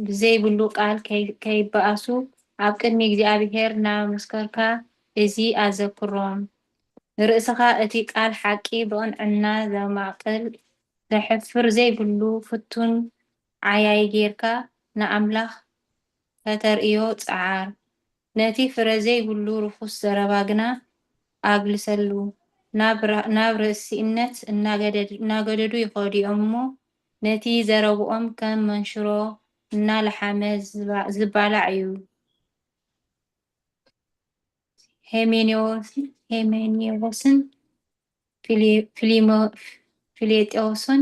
ብዘይብሉ ቃል ከይ- ከይበኣሱ ኣብ ቅድሚ እግዚኣብሔር እናመስከርካ እዚ ኣዘክሮም። ንርእስኻ እቲ ቃል ሓቂ ብቕንዕና ዘማቕል ዘሕፍር ዘይብሉ ፍቱን ዓያይ ጌርካ ንኣምላኽ ከተርእዮ ጸዓር። ነቲ ፍረ ዘይብሉ ርኹስ ዘረባ ግና ኣግልሰሉ። ናብ ራ- ናብ ርእሲእነት እናገደድ- እናገደዱ ይኸዱ እዮም እሞ ነቲ ዘረብኦም ከም መንሽሮ እናለሓመ ዝባ- ዝባላዕ እዩ። ሄሜኔዎስን ሄሜኔዎስን ፊሌ- ፊሊሞ- ፊሌጤዎስን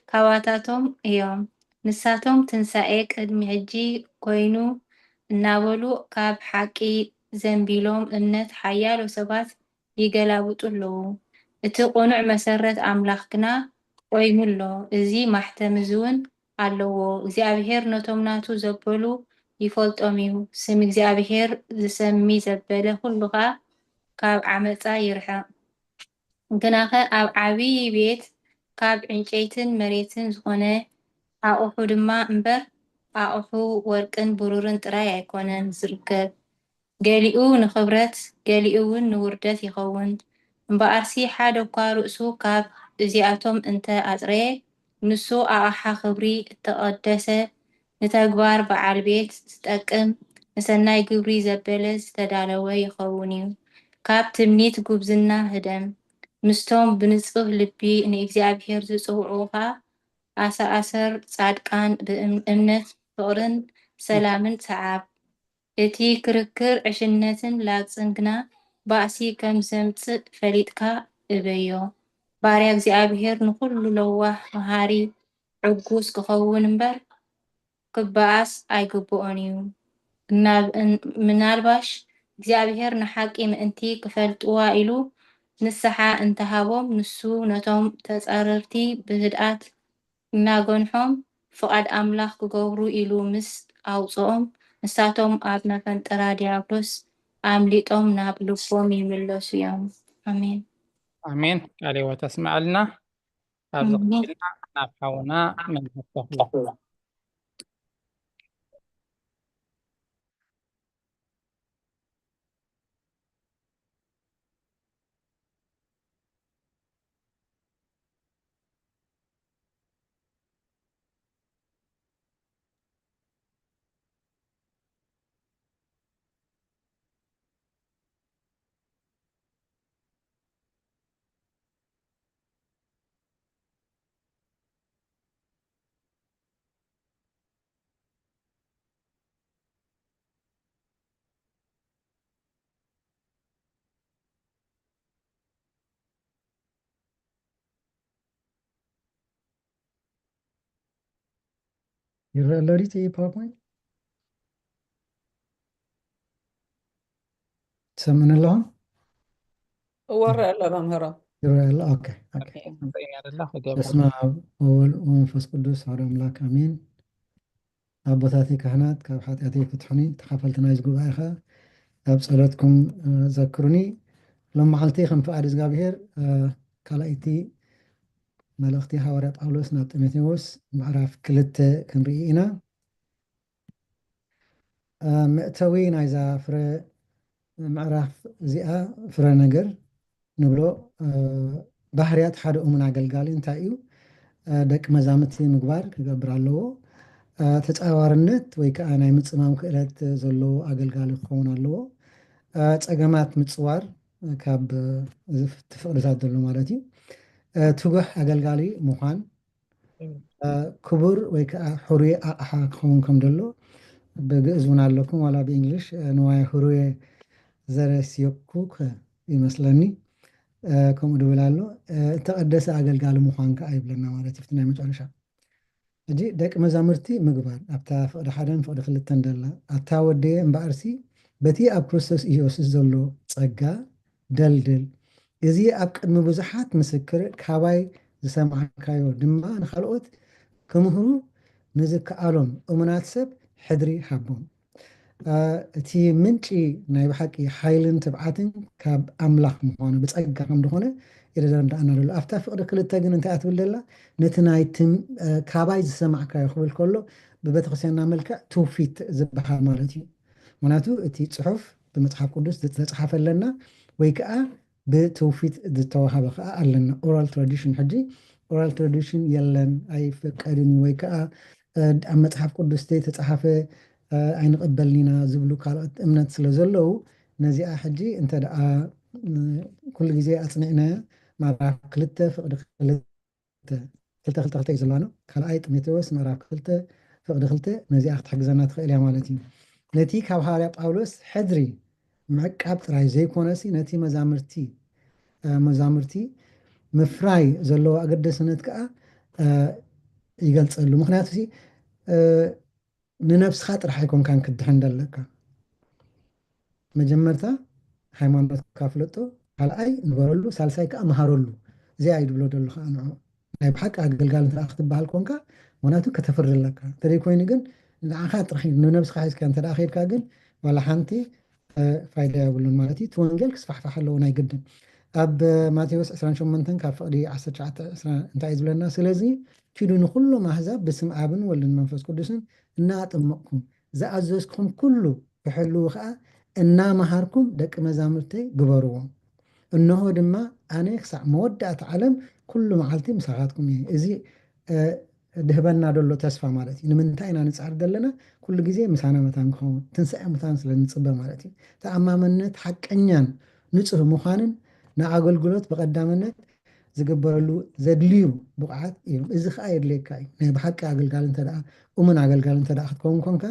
ካባታቶም እዮም። ንሳቶም ትንሳኤ ቅድሚ ሕጂ ኮይኑ እናበሉ ካብ ሓቂ ዘንቢሎም እምነት ሓያሎ ሰባት ይገላብጡ ኣለዉ። እቲ ቅኑዕ መሰረት ኣምላኽ ግና ቆይሙ ኣሎ። እዚ ማሕተም እዚ እውን ኣለዎ። እግዚኣብሔር ነቶም ናቱ ዘበሉ ይፈልጦም እዩ። ስም እግዚኣብሔር ዝሰሚ ዘበለ ኩሉ ኸኣ ካብ ዓመፃ ይርሕቕ። ግናኸ ኣብ ዓብዪ ቤት ካብ ዕንጨይትን መሬትን ዝኾነ ኣቑሑ ድማ እምበር ኣቑሑ ወርቅን ብሩርን ጥራይ ኣይኮነን ዝርከብ። ገሊኡ ንኽብረት ገሊኡ እውን ንውርደት ይኸውን። እምበኣርሲ ሓደ እኳ ርእሱ ካብ እዚኣቶም እንተ ኣጽረየ፣ ንሱ ኣቕሓ ኽብሪ እተቐደሰ፣ ንተግባር በዓል ቤት ዝጠቅም፣ ንሰናይ ግብሪ ዘበለ ዝተዳለወ ይኸውን እዩ። ካብ ትምኒት ጉብዝና ህደም፣ ምስቶም ብንጹህ ልቢ ንእግዚኣብሄር ዝጽውዑኻ ኣሰኣሰር ጻድቃን ብእምነት ፍቕርን ሰላምን ሰዓብ። እቲ ክርክር ዕሽነትን ላግጽን ግና ባእሲ ከም ዘምጽእ ፈሊጥካ እበዮ። ባርያ እግዚኣብሄር ንኹሉ ለዋህ፣ መሃሪ፣ ዕጉስ ክኸውን እምበር ክበኣስ ኣይግብኦን እዩ። ምናልባሽ እግዚኣብሔር ንሓቂ ምእንቲ ክፈልጥዋ ኢሉ ንስሓ እንተሃቦም፣ ንሱ ነቶም ተጻረርቲ ብህድኣት እናገንሖም ፍቓድ ኣምላኽ ክገብሩ ኢሉ ምስ ኣውጽኦም፣ ንሳቶም ኣብ መፈንጠራ ዲያብሎስ ኣምሊጦም ናብ ልቦም ይምለሱ እዮም። ኣሜን። ኣሜን። ቃለ ሕይወት ኣስምዐልና። ኣብዚ ኣሜን። ቀጺልና ናብ ሓውና መንፈስ ተኽለ። ይረአ ኣሎ ድዩ እቲ ፓወርፖይንት? ትሰምዕኒ ኣለኹም? እወ፣ ይረአ ኣሎ መምህሮ። ይረአ ኣሎ። ኦኬ፣ ኦኬ። ርእያ ደላ ክገብር። በስመ ኣብ ወወልድ ወመንፈስ ቅዱስ ሓደ ኣምላክ ኣሜን። ኣቦታተይ ካህናት ካብ ሓጢኣተይ ፍትሑኒ፣ ተኻፈልቲ ናይዚ ጉባኤ ኸዓ ኣብ ጸሎትኩም እ፣ ዘክሩኒ። ሎም መዓልቲ ከም ፍቓድ እግዚኣብሔር እ፣ ካልኣይቲ መልእኽቲ ሃዋርያ ጳውሎስ ናብ ጢሞቴዎስ ምዕራፍ ክልተ ክንርኢ ኢና። እ፣ መእተዊ ናይዛ ፍረ ምዕራፍ እዚኣ ፍረ ነገር ንብሎ እ፣ ባህርያት ሓደ እሙን ኣገልጋሊ እንታይ እዩ? እ፣ ደቂ መዛምቲ ምግባር ክገብር ኣለዎ። እ፣ ተጻዋርነት ወይ ከዓ ናይ ምጽማም ክእለት ዘለዎ ኣገልጋሊ ክኸውን ኣለዎ። እ፣ ጸገማት ምጽዋር ካብ እ፣ እዚ ፍቲ ፍቕድታት ዘሎ ማለት እዩ። እ፣ ትጉሕ ኣገልጋሊ ምዃን እ፣ ክቡር ወይ ከዓ ሕሩይ ኣቕሓ ክኸውን ከም ደሎ ብግእዝ እውን ኣለኩም ዋላ ብእንግሊሽ እ፣ ንዋየ ህሩየ ዘረስዮኩ ይመስለኒ እ፣ ከምኡ ድብል ኣሎ እ፣ እተቐደሰ ኣገልጋሊ ምዃን ከዓ ይብለና ማለት እዩ። ናይ መጨረሻ ሕጂ ደቂ መዛሙርቲ ምግባር ኣብታ ፍቕዲ ሓደን ፍቕዲ ክልተን ደላ ኣታ ወደየ እምበኣርሲ በቲ ኣብ ክርስቶስ ኢየሱስ ዘሎ ጸጋ ደልድል። እዚ ኣብ ቅድሚ ብዙሓት ምስክር ካባይ ዝሰማዕካዮ ድማ ንኻልኦት ክምህሩ ንዝከኣሎም እሙናት ሰብ ሕድሪ ሃቦም። እ፣ እቲ ምንጪ ናይ ብሓቂ ሓይልን ትብዓትን ካብ ኣምላኽ ምዃኑ ብጸጋ ከም ዝኾነ ኢለ ዘረዳእና ዘሎ። ኣብታ ፍቕዲ ክልተ ግን እንታይ እያ ትብል ዘላ? ነቲ ናይ ትም-፣ እ፣ ካባይ ዝሰማዕካዮ ክብል ከሎ ብቤተክርስትያንና መልክዕ ትውፊት ዝበሃል ማለት እዩ። ምክንያቱ እቲ ጽሑፍ ብመጽሓፍ ቅዱስ ዝተጽሓፈ ኣለና ወይ ከዓ ብትውፊት ዝተዋሃበ ከዓ ኣለና። ኦራል ትራዲሽን ሕጂ ኦራል ትራዲሽን የለን ኣይፍቀድን እዩ ወይ ከዓ እ፣ ኣብ መጽሓፍ ቅዱስ ዘይተጻሓፈ እ፣ ኣይንቕበልን ኢና ዝብሉ ካልኦት እምነት ስለ ዘለዉ ነዚኣ ሕጂ እንተ ደኣ እ፣ ኩሉ ግዜ ኣጽኒዕናያ ምዕራፍ ክልተ ፍቕዲ ክልተ ክልተ ክልተ ክልተ እዩ ዘለና ካልኣይ ጢሞቴዎስ ምዕራፍ ክልተ ፍቕዲ ክልተ ነዚኣ ክትሕግዘና ትኽእል እያ ማለት እዩ። ነቲ ካብ ሃዋርያ ጳውሎስ ሕድሪ ምዕቃብ ጥራይ ዘይኮነሲ ነቲ መዛምርቲ እ፣ መዛሙርቲ ምፍራይ ዘለዎ ኣገዳስነት ከዓ እ፣ ይገልጸሉ። ምክንያቱ ሲ እ፣ ንነብስኻ ጥራሕ ኣይኮንካን ክትድሕን ዘለካ። መጀመርታ ሃይማኖትካ ፍለጦ፣ ካልኣይ ንበረሉ፣ ሳልሳይ ከዓ መሃረሉ። እዚኣ እዩ ድብሎ ደሎ ከዓ ንዑ ናይ ብሓቂ ኣገልጋሊ እንተ ክትበሃል ኮንካ ምክንያቱ ከተፍሪ ኣለካ። እንተደይ ኮይኑ ግን ንዓኻ ጥራሕ እዩ፣ ንነብስኻ ሒዝካ እንተ ከይድካ ግን ዋላ ሓንቲ እ፣ ፋይዳ የብሉን ማለት እዩ። እቲ ወንጌል ክስፋሕፋሕ ኣለዎ ናይ ግድን። ኣብ ማቴዎስ ዕስራን ሸሞንተን ካብ ፍቕዲ ዓሰርተ ትሽዓተ ዕስራ እንታይ እዩ ዝብለና? ስለዚ ኪዱ ንኹሎም ኣህዛብ ብስም ኣብን ወልድን መንፈስ ቅዱስን እናኣጠመቕኩም ዝኣዘዝኩም ኩሉ ክሕልዉ ኸዓ እናመሃርኩም ደቂ መዛሙርተይ ግበርዎም። እንሆ ድማ ኣነ ክሳዕ መወዳእታ ዓለም ኩሉ መዓልቲ ምሳኻትኩም እየ። እዚ እ፣ ድህበና ደሎ ተስፋ ማለት እዩ። ንምንታይ ኢና ንጻር ዘለና? ኩሉ ግዜ ምሳና መታን ክኸውን፣ ትንሳኤ ሙታን ስለ ንጽበ ማለት እዩ። ተኣማመነት ሓቀኛን ንጹህ ምዃንን ንኣገልግሎት ብቐዳምነት ዝግበረሉ ዘድልዩ ብቕዓት እዮም። እዚ ኸኣ የድልየካ እዩ። ናይ ብሓቂ ኣገልጋሊ እንተ ደኣ፣ እሙን ኣገልጋሊ እንተ ደኣ ክትከውን ኮንካ፣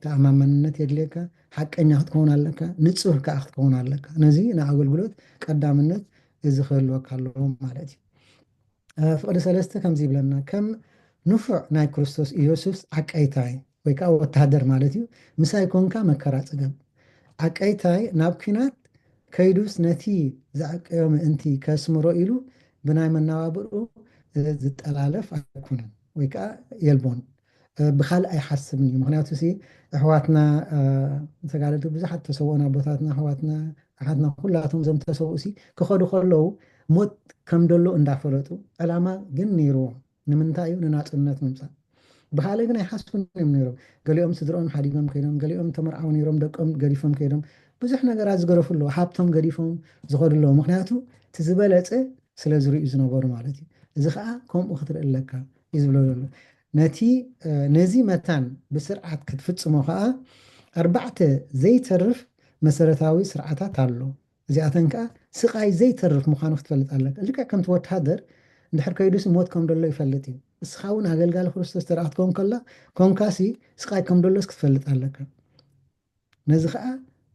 ተኣማመንነት የድልየካ፣ ሓቀኛ ክትከውን ኣለካ፣ ንጹህ ከኣ ክትከውን ኣለካ። ነዚ ንኣገልግሎት ቀዳምነት እዚ ክህልወካ ኣለዎ ማለት እዩ። እ፣ ፍቕዲ ሰለስተ ከምዚ ይብለና፣ ከም ንፉዕ ናይ ክርስቶስ ኢየሱስ ዓቀይታይ፣ ወይ ከዓ ወታደር ማለት እዩ። ምሳይ ኮንካ መከራ ጽገብ። ዓቀይታይ ናብ ኲናት ከይዱስ ነቲ ዝዓቀዮ ምእንቲ ከስምሮ ኢሉ ብናይ መነባብርኡ ዝጠላለፍ ኣይኮነን ወይ ከዓ የልቦን። ብካልእ ኣይሓስብን እዩ። ምክንያቱ ሲ ኣሕዋትና ተጋደልቲ ብዙሓት ተሰውኦና ኣቦታትና ኣሕዋትና ኣሓትና ኩላቶም እዞም ተሰውኡ ሲ ክኸዱ ከለዉ ሞት ከም ደሎ እንዳፈለጡ ዕላማ ግን ነይርዎም። ንምንታይ እዩ? ንናፅነት ምምፃእ። ብካልእ ግን ኣይሓስቡን እዮም ነይሮም። ገሊኦም ስድርኦም ሓዲጎም ከይዶም፣ ገሊኦም ተመርዓው ነይሮም ደቆም ገዲፎም ከይዶም፣ ብዙሕ ነገራት ዝገደፉ ኣለዉ። ሃብቶም ገዲፎም ዝኸዱ ኣለዉ። ምክንያቱ እቲ ዝበለፀ ስለ ዝርእዩ ዝነበሩ ማለት እዩ። እዚ ከዓ ከምኡ ክትርኢ ኣለካ እዩ ዝብሎ ዘሎ። ነቲ ነዚ መታን ብስርዓት ክትፍፅሞ ከዓ ኣርባዕተ ዘይተርፍ መሰረታዊ ስርዓታት ኣሎ። እዚኣተን ከዓ ስቃይ ዘይተርፍ ምዃኑ ክትፈልጥ ኣለካ። ልክዕ ከምቲ ወታደር እንድሕር ከይዱሲ ሞት ከም ደሎ ይፈልጥ እዩ። እስኻ እውን ኣገልጋሊ ክርስቶስ ተደኣ ክትከውን ከላ ኮንካሲ ስቃይ ከም ደሎስ ክትፈልጥ ኣለካ። ነዚ ከዓ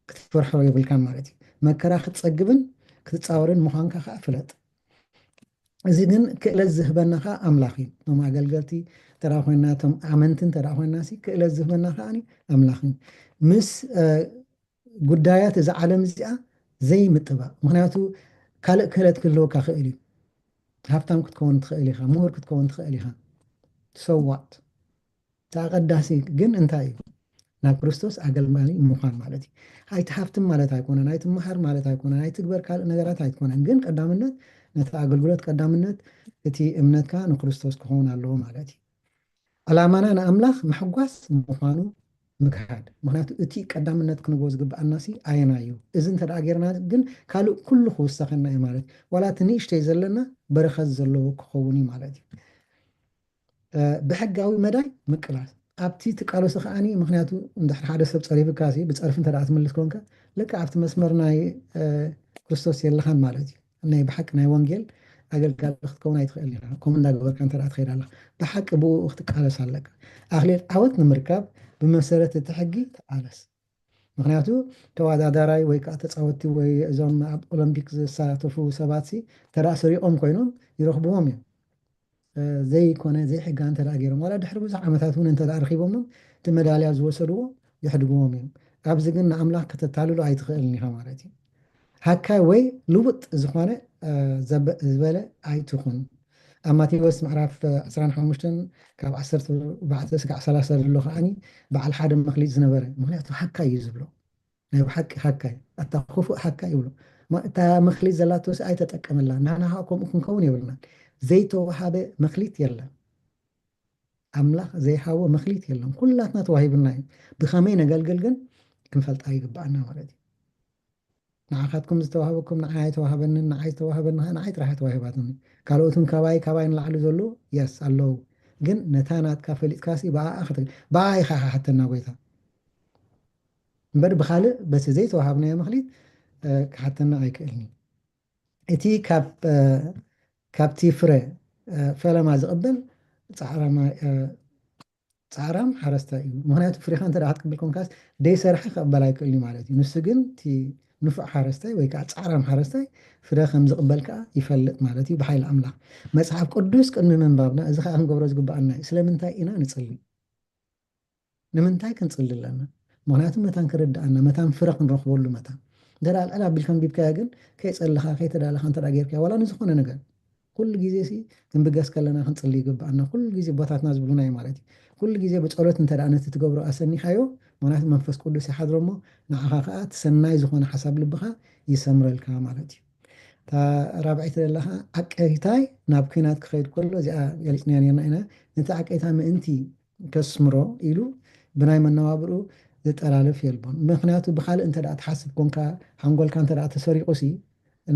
ክትፈርሖ የብልካን ማለት እዩ። መከራ ክትፀግብን ክትፃወርን ምዃንካ ከዓ ፍለጥ። እዚ ግን ክእለት ዝህበና ከዓ ኣምላኽ እዩ። እቶም ኣገልገልቲ ተደኣ ኮይና እቶም ኣመንቲ እንተደኣ ኮይና ሲ ክእለት ዝህበና ከዓ ኣምላኽ እዩ። ምስ ጉዳያት እዛ ዓለም እዚኣ ዘይምጥባቕ። ምክንያቱ ካልእ ክእለት ክህልወካ ክእል እዩ። ሃብታም ክትከውን ትኽእል ኢኻ፣ ምሁር ክትከውን ትኽእል ኢኻ። ሰዋት ተኣቀዳሲ ግን እንታይ እዩ? ናብ ክርስቶስ ኣገልጋሊ ምዃን ማለት እዩ። ኣይትሃፍትም ማለት ኣይኮነን፣ ኣይትመሃር ማለት ኣይኮነን፣ ኣይትግበር ካልእ ነገራት ኣይትኮነን። ግን ቀዳምነት ነቲ ኣገልግሎት ቀዳምነት እቲ እምነትካ ንክርስቶስ ክኸውን ኣለዎ ማለት እዩ። ዕላማና ንኣምላኽ ምሕጓስ ምዃኑ ምክሓድ። ምክንያቱ እቲ ቀዳምነት ክንቦ ዝግብኣና ሲ ኣየና እዩ? እዚ እንተ ደኣ ጌርና ግን ካልእ ኩሉ ክውሰኸና እዩ ማለት እዩ። ዋላ እቲ ንእሽተይ ዘለና በረኸት ዘለዎ ክኸውን እዩ ማለት እዩ። ብሕጋዊ መዳይ ምቅላስ ኣብቲ ትቃለሶ ከዓኒ። ምክንያቱ እንድሕር ሓደ ሰብ ፀሪፍካ ሲ ብፀርፊ እንተ ደኣ ትምልስ ኮንካ ልክዕ ኣብቲ መስመር ናይ ክርስቶስ የለኻን ማለት እዩ። ናይ ብሓቂ ናይ ወንጌል ኣገልጋሊ ክትከውን ኣይትኽእል ኢኻ። ከምኡ እንዳገበርካ እንተ ደኣ ትኸይድ ኣለኻ ብሓቂ ብኡ ክትቃለስ ኣለካ። ኣክሊል ዓወት ንምርካብ ብመሰረት እቲ ሕጊ ተቃለስ። ምክንያቱ ተወዳዳራይ ወይ ከዓ ተፃወትቲ ወይ እዞም ኣብ ኦሎምፒክ ዝሳተፉ ሰባት ሲ እንተ ደኣ ሰሪቆም ኮይኖም ይረኽብዎም እዮም። ዘይኮነ ዘይሕጋ እንተ ደኣ ገይሮም ዋላ ድሕሪ ብዙሕ ዓመታት እውን እንተ ደኣ ረኺቦሞም እቲ መዳልያ ዝወሰድዎ የሕድግዎም እዮም። ኣብዚ ግን ንኣምላኽ ከተታልሎ ኣይትኽእልን ኢኻ ማለት እዩ። ሃካይ ወይ ልውጥ ዝኾነ ዝበለ ኣይትኹን። ኣብ ማቴዎስ ምዕራፍ ዕስራን ሓሙሽተን ካብ ዓሰርተ ኣርባዕተ ስጋዕ ሰላሳ ዘሎ ከዓኒ በዓል ሓደ መኽሊት ዝነበረ ምክንያቱ ሃካይ እዩ ዝብሎ። ናይ ብሓቂ ሃካይ ኣታ ክፉእ ሃካይ ይብሎ። እታ መኽሊት ዘላቶ ሲ ኣይተጠቀመላ። ናና ከዓ ከምኡ ክንከውን የብልናን። ዘይተዋሃበ መኽሊት የለን። ኣምላኽ ዘይሃቦ መኽሊት የለን። ኩላትና ተዋሂብና እዩ። ብኸመይ ነገልግል ግን ክንፈልጣ ይግብኣና ማለት እዩ። ንዓኻትኩም ዝተዋህበኩም ንዓይ ኣይተዋህበንን፣ ንዓይ ዝተዋህበኒ ከዓ ንዓይ ጥራሕ ተዋሂባትኒ። ካልኦትን ካባይ ካባይ ንላዕሊ ዘሎ የስ ኣለዉ። ግን ነታ ናትካ ፈሊጥካሲ ብኣኣ ብኣኣ ኢኻ ሓተና ጎይታ። እምበር ብኻልእ በቲ ዘይተዋሃብናዮ መኽሊት ክሓተና ኣይክእልን እዩ። እቲ ካብቲ ፍረ ፈለማ ዝቕበል ፃዕራም ሓረስታይ እዩ። ምክንያቱ ፍሬኻ እንተ ክትቅብል ኮንካስ ደይሰርሐ ክቕበል ኣይክእልን እዩ ማለት እዩ። ንሱ ግን እቲ ንፉዕ ሓረስታይ ወይ ከዓ ፃዕራም ሓረስታይ ፍረ ከም ዝቕበል ከዓ ይፈልጥ ማለት እዩ ብሓይሊ ኣምላኽ። መፅሓፍ ቅዱስ ቅድሚ ምንባብና እዚ ከዓ ክንገብሮ ዝግብኣና እዩ። ስለምንታይ ኢና ንፅሊ? ንምንታይ ክንፅሊ ኣለና? ምክንያቱ መታን ክርድኣና መታን ፍረ ክንረኽበሉ መታን እንተ ኣልዕል ኣቢልካ ኣንቢብካያ ግን ከይፀለኻ ከይተዳለኻ እንተ ጌርካያ ዋላ ንዝኾነ ነገር ኩሉ ግዜ ሲ ክንብገስ ከለና ክንፅሊ ይግብኣና። ኩሉ ግዜ ቦታትና ዝብሉና እዩ ማለት እዩ። ኩሉ ግዜ ብፀሎት እንተ ነቲ ትገብሮ ኣሰኒኻዮ ምክንያቱ መንፈስ ቅዱስ ይሓድሮ እሞ ንዓኻ ከዓ እቲ ሰናይ ዝኾነ ሓሳብ ልብኻ ይሰምረልካ ማለት እዩ። እታ ራብዐይቲ ዘለኻ ዓቀይታይ ናብ ኲናት ክኸይድ ከሎ እዚኣ ገሊፅናያ ነርና ኢና። ነቲ ዓቀይታ ምእንቲ ከስምሮ ኢሉ ብናይ መነባብርኡ ዝጠላልፍ የልቦን። ምክንያቱ ብካልእ እንተ ደኣ ትሓስብ ኮንካ ሓንጎልካ እንተ ደኣ ተሰሪቑ ሲ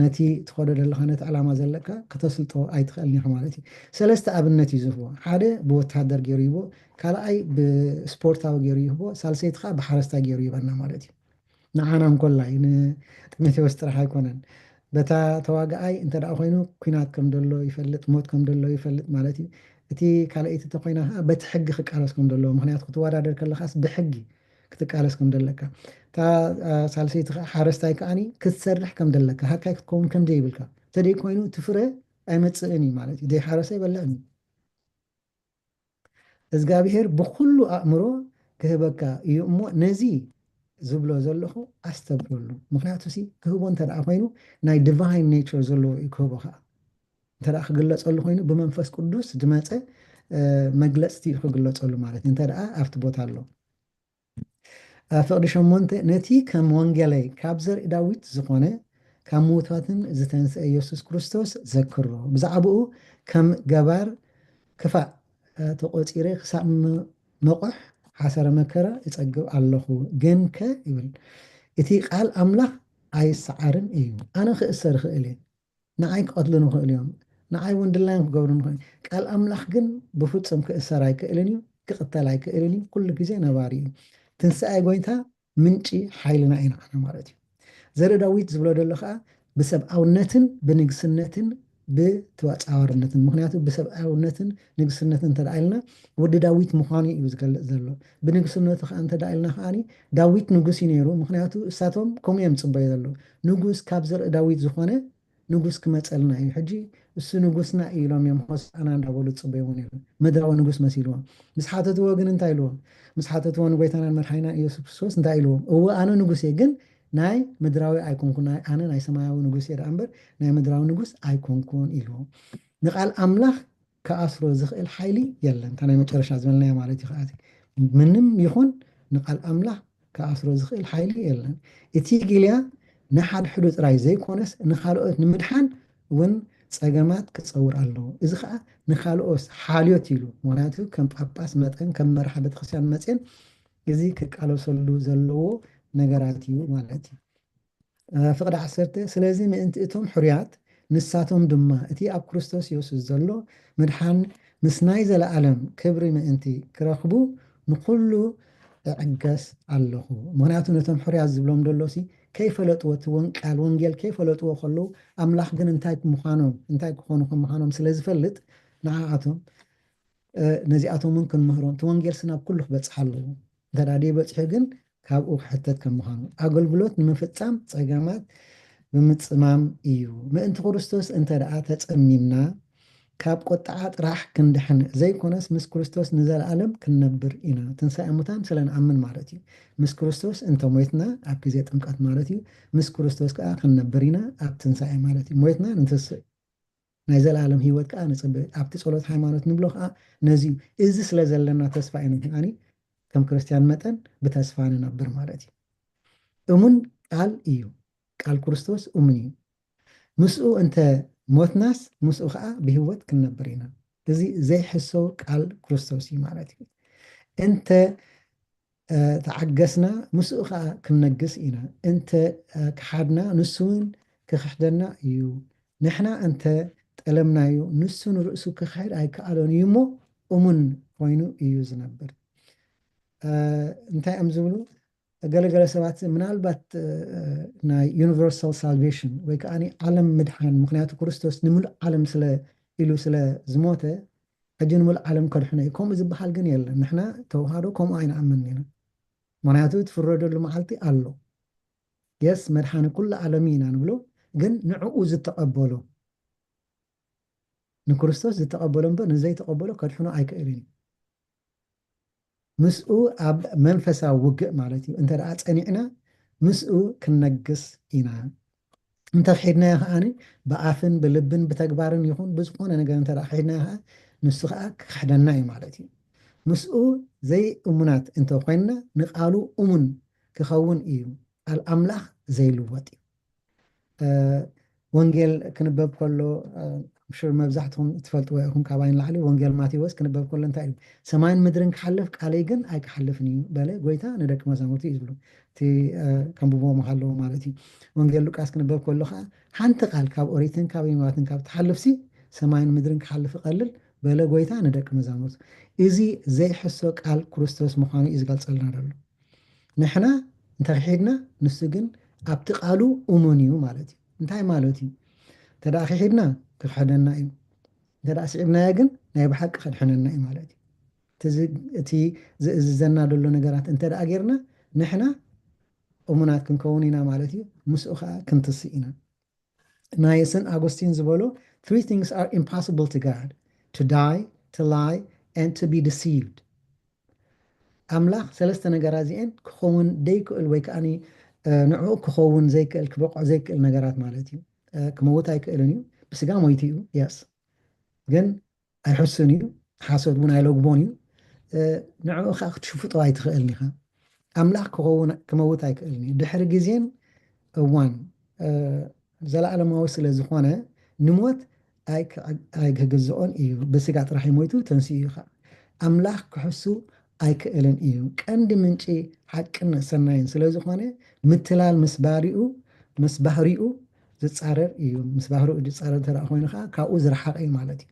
ነቲ ትኸዶ ዘለኻ ነቲ ዕላማ ዘለካ ከተስልጦ ኣይትኽእልን ኢኻ ማለት እዩ። ሰለስተ ኣብነት እዩ ዝህቦ። ሓደ ብወታደር ገይሩ ይቦ፣ ካልኣይ ብስፖርታዊ ገይሩ ይህቦ፣ ሳልሰይቲ ከዓ ብሓረስታይ ገይሩ ይበና ማለት እዩ። ንዓና እንኮላይ ንጢሞቴዎስ ጥራሕ ኣይኮነን። በታ ተዋጋኣይ እንተ ደኣ ኮይኑ ኲናት ከም ደሎ ይፈልጥ፣ ሞት ከም ደሎ ይፈልጥ ማለት እዩ። እቲ ካልኣይቲ ተኮይና ከዓ በቲ ሕጊ ክቃለስ ከም ደሎ፣ ምክንያቱ ክትወዳደር ከለካስ ብሕጊ ክትቃለስ ከም ደለካ። እታ ሳልሰይቲ ከዓ ሓረስታይ ከዓኒ ክትሰርሕ ከም ደለካ፣ ሃካይ ክትከውን ከም ዘይብልካ። ተደይ ኮይኑ እቲ ፍረ ኣይመፅእን እዩ ማለት እዩ። ደይ ሓረሰ ኣይበልዕን እዩ። እዝጋብሄር ብኩሉ ኣእምሮ ክህበካ እዩ እሞ ነዚ ዝብሎ ዘለኹ ኣስተብህለሉ። ምክንያቱ ሲ ክህቦ እንተ ደኣ ኮይኑ ናይ divine nature ዘለዎ እዩ ክህቦ ከዓ። እንተ ደኣ ክግለጸሉ ኮይኑ ብመንፈስ ቅዱስ ዝመጸ መግለጽቲ እዩ ክግለጸሉ ማለት እዩ። እንተ ደኣ ኣብቲ ቦታ ኣሎ። ፍቕዲ ሸሞንተ ነቲ ከም ወንጌለይ ካብ ዘርኢ ዳዊት ዝኾነ ካብ ምዉታትን ዝተንስአ የሱስ ክርስቶስ ዘክሮ። ብዛዕባኡ ከም ገባር ክፋእ ተቖጺረ ክሳብ መቑሕ ሓሰረ መከራ እጸግብ ኣለኹ። ግንከ ይብል እቲ ቃል ኣምላኽ ኣይሰዓርን እዩ። ኣነ ክእሰር እኽእል እየ። ንዓይ ክቐትሉኒ ይኽእሉ እዮም። ንዓይ እውን ድላዮም ክገብሩኒ ይኽእሉ እዮም። ቃል ኣምላኽ ግን ብፍጹም ክእሰር ኣይክእልን እዩ፣ ክቕተል ኣይክእልን እዩ። ኩሉ ግዜ ነባሪ እዩ። ትንሳኤ ጎይታ ምንጪ ሓይልና እዩ ንዓና ማለት እዩ። ዘርኢ ዳዊት ዝብሎ ዘሎ ከዓ ብሰብኣውነትን ብንግስነትን ብተጻዋርነትን። ምክንያቱ ብሰብኣውነትን ንግስነትን እንተ ደኣ ኢልና ወዲ ዳዊት ምዃኑ እዩ ዝገልጽ ዘሎ። ብንግስነቱ ከዓ እንተ ደኣ ኢልና ከዓ ዳዊት ንጉስ እዩ ነይሩ። ምክንያቱ እሳቶም ከምኡ እዮም ዝጽበዩ ዘለዉ። ንጉስ ካብ ዘርኢ ዳዊት ዝኾነ ንጉስ ክመጸልና እዩ። ሕጂ እሱ ንጉስና እዩ ኢሎም እዮም ሆሳዕና እንዳበሉ ዝጽበይዎ ነይሩ። ምድራዊ ንጉስ መሲልዎም። ምስ ሓተትዎ ግን እንታይ ኢልዎም? ምስ ሓተትዎ ንጎይታናን መድሓኒናን ኢየሱስ ክርስቶስ እንታይ ኢልዎም? እወ ኣነ ንጉስ እየ፣ ግን ናይ ምድራዊ ኣይኮንኩን፣ ናይ ኣነ ናይ ሰማያዊ ንጉስ እየ ደኣ እምበር ናይ ምድራዊ ንጉስ ኣይኮንኩን ኢልዎም። ንቃል ኣምላኽ ክኣስሮ ዝኽእል ሓይሊ የለን። እታ ናይ መጨረሻ ዝበልናዮ ማለት እዩ። ከኣ ምንም ይኹን ንቃል ኣምላኽ ክኣስሮ ዝኽእል ሓይሊ የለን። እቲ ጊልያ ንሓድሕዱ ጥራይ ዘይኮነስ ንኻልኦት ንምድሓን እውን ጸገማት ክጸውር ኣለዎ። እዚ ኸኣ ንኻልኦስ ሓልዮት ኢሉ፣ ምኽንያቱ ከም ጳጳስ መጠን፣ ከም መራሒ ቤተክርስትያን መጽን እዚ ክቃለሰሉ ዘለዎ ነገራት እዩ ማለት እዩ። እ፣ ፍቕዲ ዓሰርተ ስለዚ ምእንቲ እቶም ሕሩያት ንሳቶም ድማ እቲ ኣብ ክርስቶስ የሱስ ዘሎ ምድሓን ምስ ናይ ዘለኣለም ክብሪ ምእንቲ ክረኽቡ ንኹሉ እዕገስ ኣለኹ። ምኽንያቱ ነቶም ሕሩያት ዝብሎም ደሎሲ ከይፈለጥዎ እቲ ወን-፣ ቃል ወንጌል ከይፈለጥዎ ከለዉ ኣምላኽ ግን እንታይ ምዃኖም እንታይ ክኾኑ ከም ምዃኖም ስለ ዝፈልጥ ንዓኣቶም እ፣ ነዚኣቶም እውን ክንምህሮም እቲ ወንጌል ስናብ ኩሉ ክበጽሕ ኣለዎ። እንተ ደኣ ደይበጽሑ ግን ካብኡ ክሕተት ከም ምዃኑ ኣገልግሎት ንምፍጻም ጸገማት ብምጽማም እዩ። ምእንቲ ክርስቶስ እንተ ደኣ ተጸሚምና ካብ ቁጥዓ ጥራሕ ክንድሕን ዘይኮነስ ምስ ክርስቶስ ንዘለኣለም ክንነብር ኢና። ትንሳኤ ሙታን ስለ ንኣምን ማለት እዩ። ምስ ክርስቶስ እንተ ሞይትና ኣብ ግዜ ጥምቀት ማለት እዩ። ምስ ክርስቶስ ከኣ ክንነብር ኢና ኣብ ትንሳኤ ማለት እዩ። ሞይትና ንትንስእ ናይ ዘለኣለም ህይወት ከኣ ንጽበ። ኣብቲ ጸሎት ሃይማኖት ንብሎ ከኣ ነዚ እዩ። እዚ ስለ ዘለና ተስፋ ኢና ከኣኒ ከም ክርስትያን መጠን ብተስፋ ንነብር ማለት እዩ። እሙን ቃል እዩ። ቃል ክርስቶስ እሙን እዩ። ምስኡ እንተ ሞትናስ ምስኡ ከኣ ብህይወት ክንነብር ኢና። እዚ ዘይሕሰው ቃል ክርስቶስ እዩ ማለት እዩ። እንተ እ፣ ተዓገስና ምስኡ ኸዓ ክንነግስ ኢና። እንተ እ፣ ከሓድና ንሱ እውን ክኽሕደና እዩ። ንሕና እንተ ጠለምናዮ ንሱ ንርእሱ ክኽሕድ ኣይከኣሎን እዩ እሞ እሙን ኮይኑ እዩ ዝነብር። እ፣ እንታይ እዮም ዝብሉ? ገለገለ ሰባት ምናልባት እ፣ ናይ ዩኒቨርሳል ሳልቬሽን ወይ ከዓ ዓለም ምድሓን፣ ምክንያቱ ክርስቶስ ንምሉእ ዓለም ስለ ኢሉ ስለ ዝሞተ ሕጂ ንምሉእ ዓለም ከድሕኖ እዩ። ከምኡ ዝበሃል ግን የለን። ንሕና ተዋህዶ ከምኡ ኣይንኣምን ኢና። ምክንያቱ ትፍረደሉ መዓልቲ ኣሎ። የስ መድሓኒ ኩሉ ዓለም ኢና ንብሎ፣ ግን ንዕኡ ዝተቐበሎ ንክርስቶስ ዝተቐበሎ እምበር ንዘይተቐበሎ ከድሕኖ ኣይክእልን እዩ። ምስኡ ኣብ መንፈሳዊ ውግእ ማለት እዩ እንተ ደኣ ጸኒዕና ምስኡ ክንነግስ ኢና። እንተ ክሒድናዮ ከኣ ብኣፍን ብልብን ብተግባርን ይኹን ብዝኾነ ነገር እንተ ደኣ ክሒድናዮ ከኣ ንሱ ከኣ ክኽሕደና እዩ ማለት እዩ። ምስኡ ዘይእሙናት እንተ ኮይንና ንቃሉ እሙን ክኸውን እዩ። ቃል ኣምላኽ ዘይልወጥ እዩ። እ፣ ወንጌል ክንበብ ከሎ እ፣ ሽር መብዛሕትኹም ትፈልጥዎ ኢኹም ካባይ ንላዕሊ። ወንጌል ማቴዎስ ክንበብ ከሎ እንታይ ኢሉ? ሰማይን ምድርን ክሓልፍ ቃለይ ግን ኣይክሓልፍን እዩ በለ ጎይታ ንደቂ መዛሙርቱ እዩ ዝብሉ። እቲ እ፣ ከንብብዎ ምሃለዎ ማለት እዩ። ወንጌል ሉቃስ ክንበብ ከሎ ከዓ ሓንቲ ቃል ካብ ኦሪትን ካብ የማትን ካብ ትሓልፍሲ ሰማይን ምድርን ክሓልፍ እቐልል በለ ጎይታ ንደቂ መዛሙርቱ። እዚ ዘይሕሶ ቃል ክርስቶስ ምዃኑ እዩ ዝገልጸልና ዘሎ። ንሕና እንተ ክሒድና ንሱ ግን ኣብቲ ቃሉ እሙን እዩ ማለት እዩ። እንታይ ማለት እዩ? እንተ ደኣ ክሒድና ክኽሕደና እዩ። እንተ ደኣ ስዒብናዮ ግን ናይ ብሓቂ ከድሕነና እዩ ማለት እዩ። እቲ ዝ-፣ እቲ ዝእዝዘና ዘሎ ነገራት እንተ ደኣ ጌርና ንሕና እሙናት ክንከውን ኢና ማለት እዩ። ምስኡ ኸዓ ክንትስእ ኢና። ናይ ሰንት ኣጎስቲን ዝበሎ three things are impossible to God: to die, to lie, and to be deceived። ኣምላኽ ሰለስተ ነገራት እዚአን ክኸውን ዘይክእል ወይ ከዓኒ ንዕኡ ክኸውን ዘይክእል ክበቕዖ ዘይክእል ነገራት ማለት እዩ። ክመውት ኣይክእልን እዩ። ብስጋ ሞይቱ እዩ። የስ ግን ኣይሕሱን እዩ። ሓሶት እውን ኣይለግቦን እዩ። ንዕኡ ከዓ ክትሽፍጦ ኣይትኽእልን ኢኻ። ኣምላኽ ክኸውን ክመውት ኣይክእልን እዩ። ድሕሪ ግዜን እዋን ዘለኣለማዊ ስለ ዝኾነ ንሞት ኣይክግዝኦን እዩ። ብስጋ ጥራሕ ሞይቱ ተንስኡ እዩ ከዓ። ኣምላኽ ክሕሱ ኣይክእልን እዩ። ቀንዲ ምንጪ ሓቅን ሰናይን ስለ ዝኾነ ምትላል ምስ ባሪኡ ምስ ባህሪኡ ዝፃረር እዩ። ምስ ባህሪኡ ዝፃረር እንተ ኮይኑ ከዓ ካብኡ ዝረሓቐ እዩ ማለት እዩ።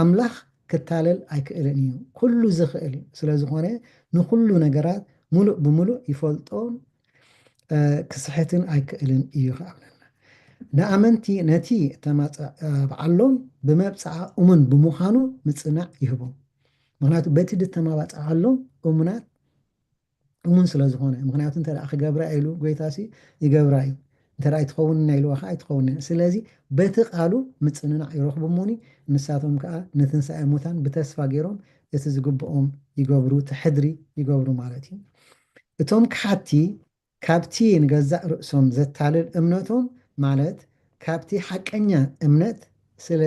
ኣምላኽ ክታለል ኣይክእልን እዩ። ኩሉ ዝኽእል እዩ። ስለ ዝኾነ ንኩሉ ነገራት ሙሉእ ብሙሉእ ይፈልጦን ክስሕትን ኣይክእልን እዩ ክኣብለና። ንኣመንቲ ነቲ እተማፀብዓሎም ብመብፅዓ እሙን ብምዃኑ ምፅናዕ ይህቦም። ምክንያቱ በቲ ድተማባፅዓሎም እሙናት እሙን ስለ ዝኾነ። ምክንያቱ እንተ ክገብራ ኢሉ ጎይታ ሲ ይገብራ እዩ። እንተ ኣይትኸውን ኢልዋ ከዓ ኣይትኸውን። ስለዚ በቲ ቃሉ ምፅንናዕ ይረኽቡ እሞኒ ንሳቶም ከዓ ንትንሳኤ ሙታን ብተስፋ ገይሮም እቲ ዝግብኦም ይገብሩ፣ ትሕድሪ ይገብሩ ማለት እዩ። እቶም ክሓቲ ካብቲ ንገዛእ ርእሶም ዘታልል እምነቶም ማለት ካብቲ ሓቀኛ እምነት ስለ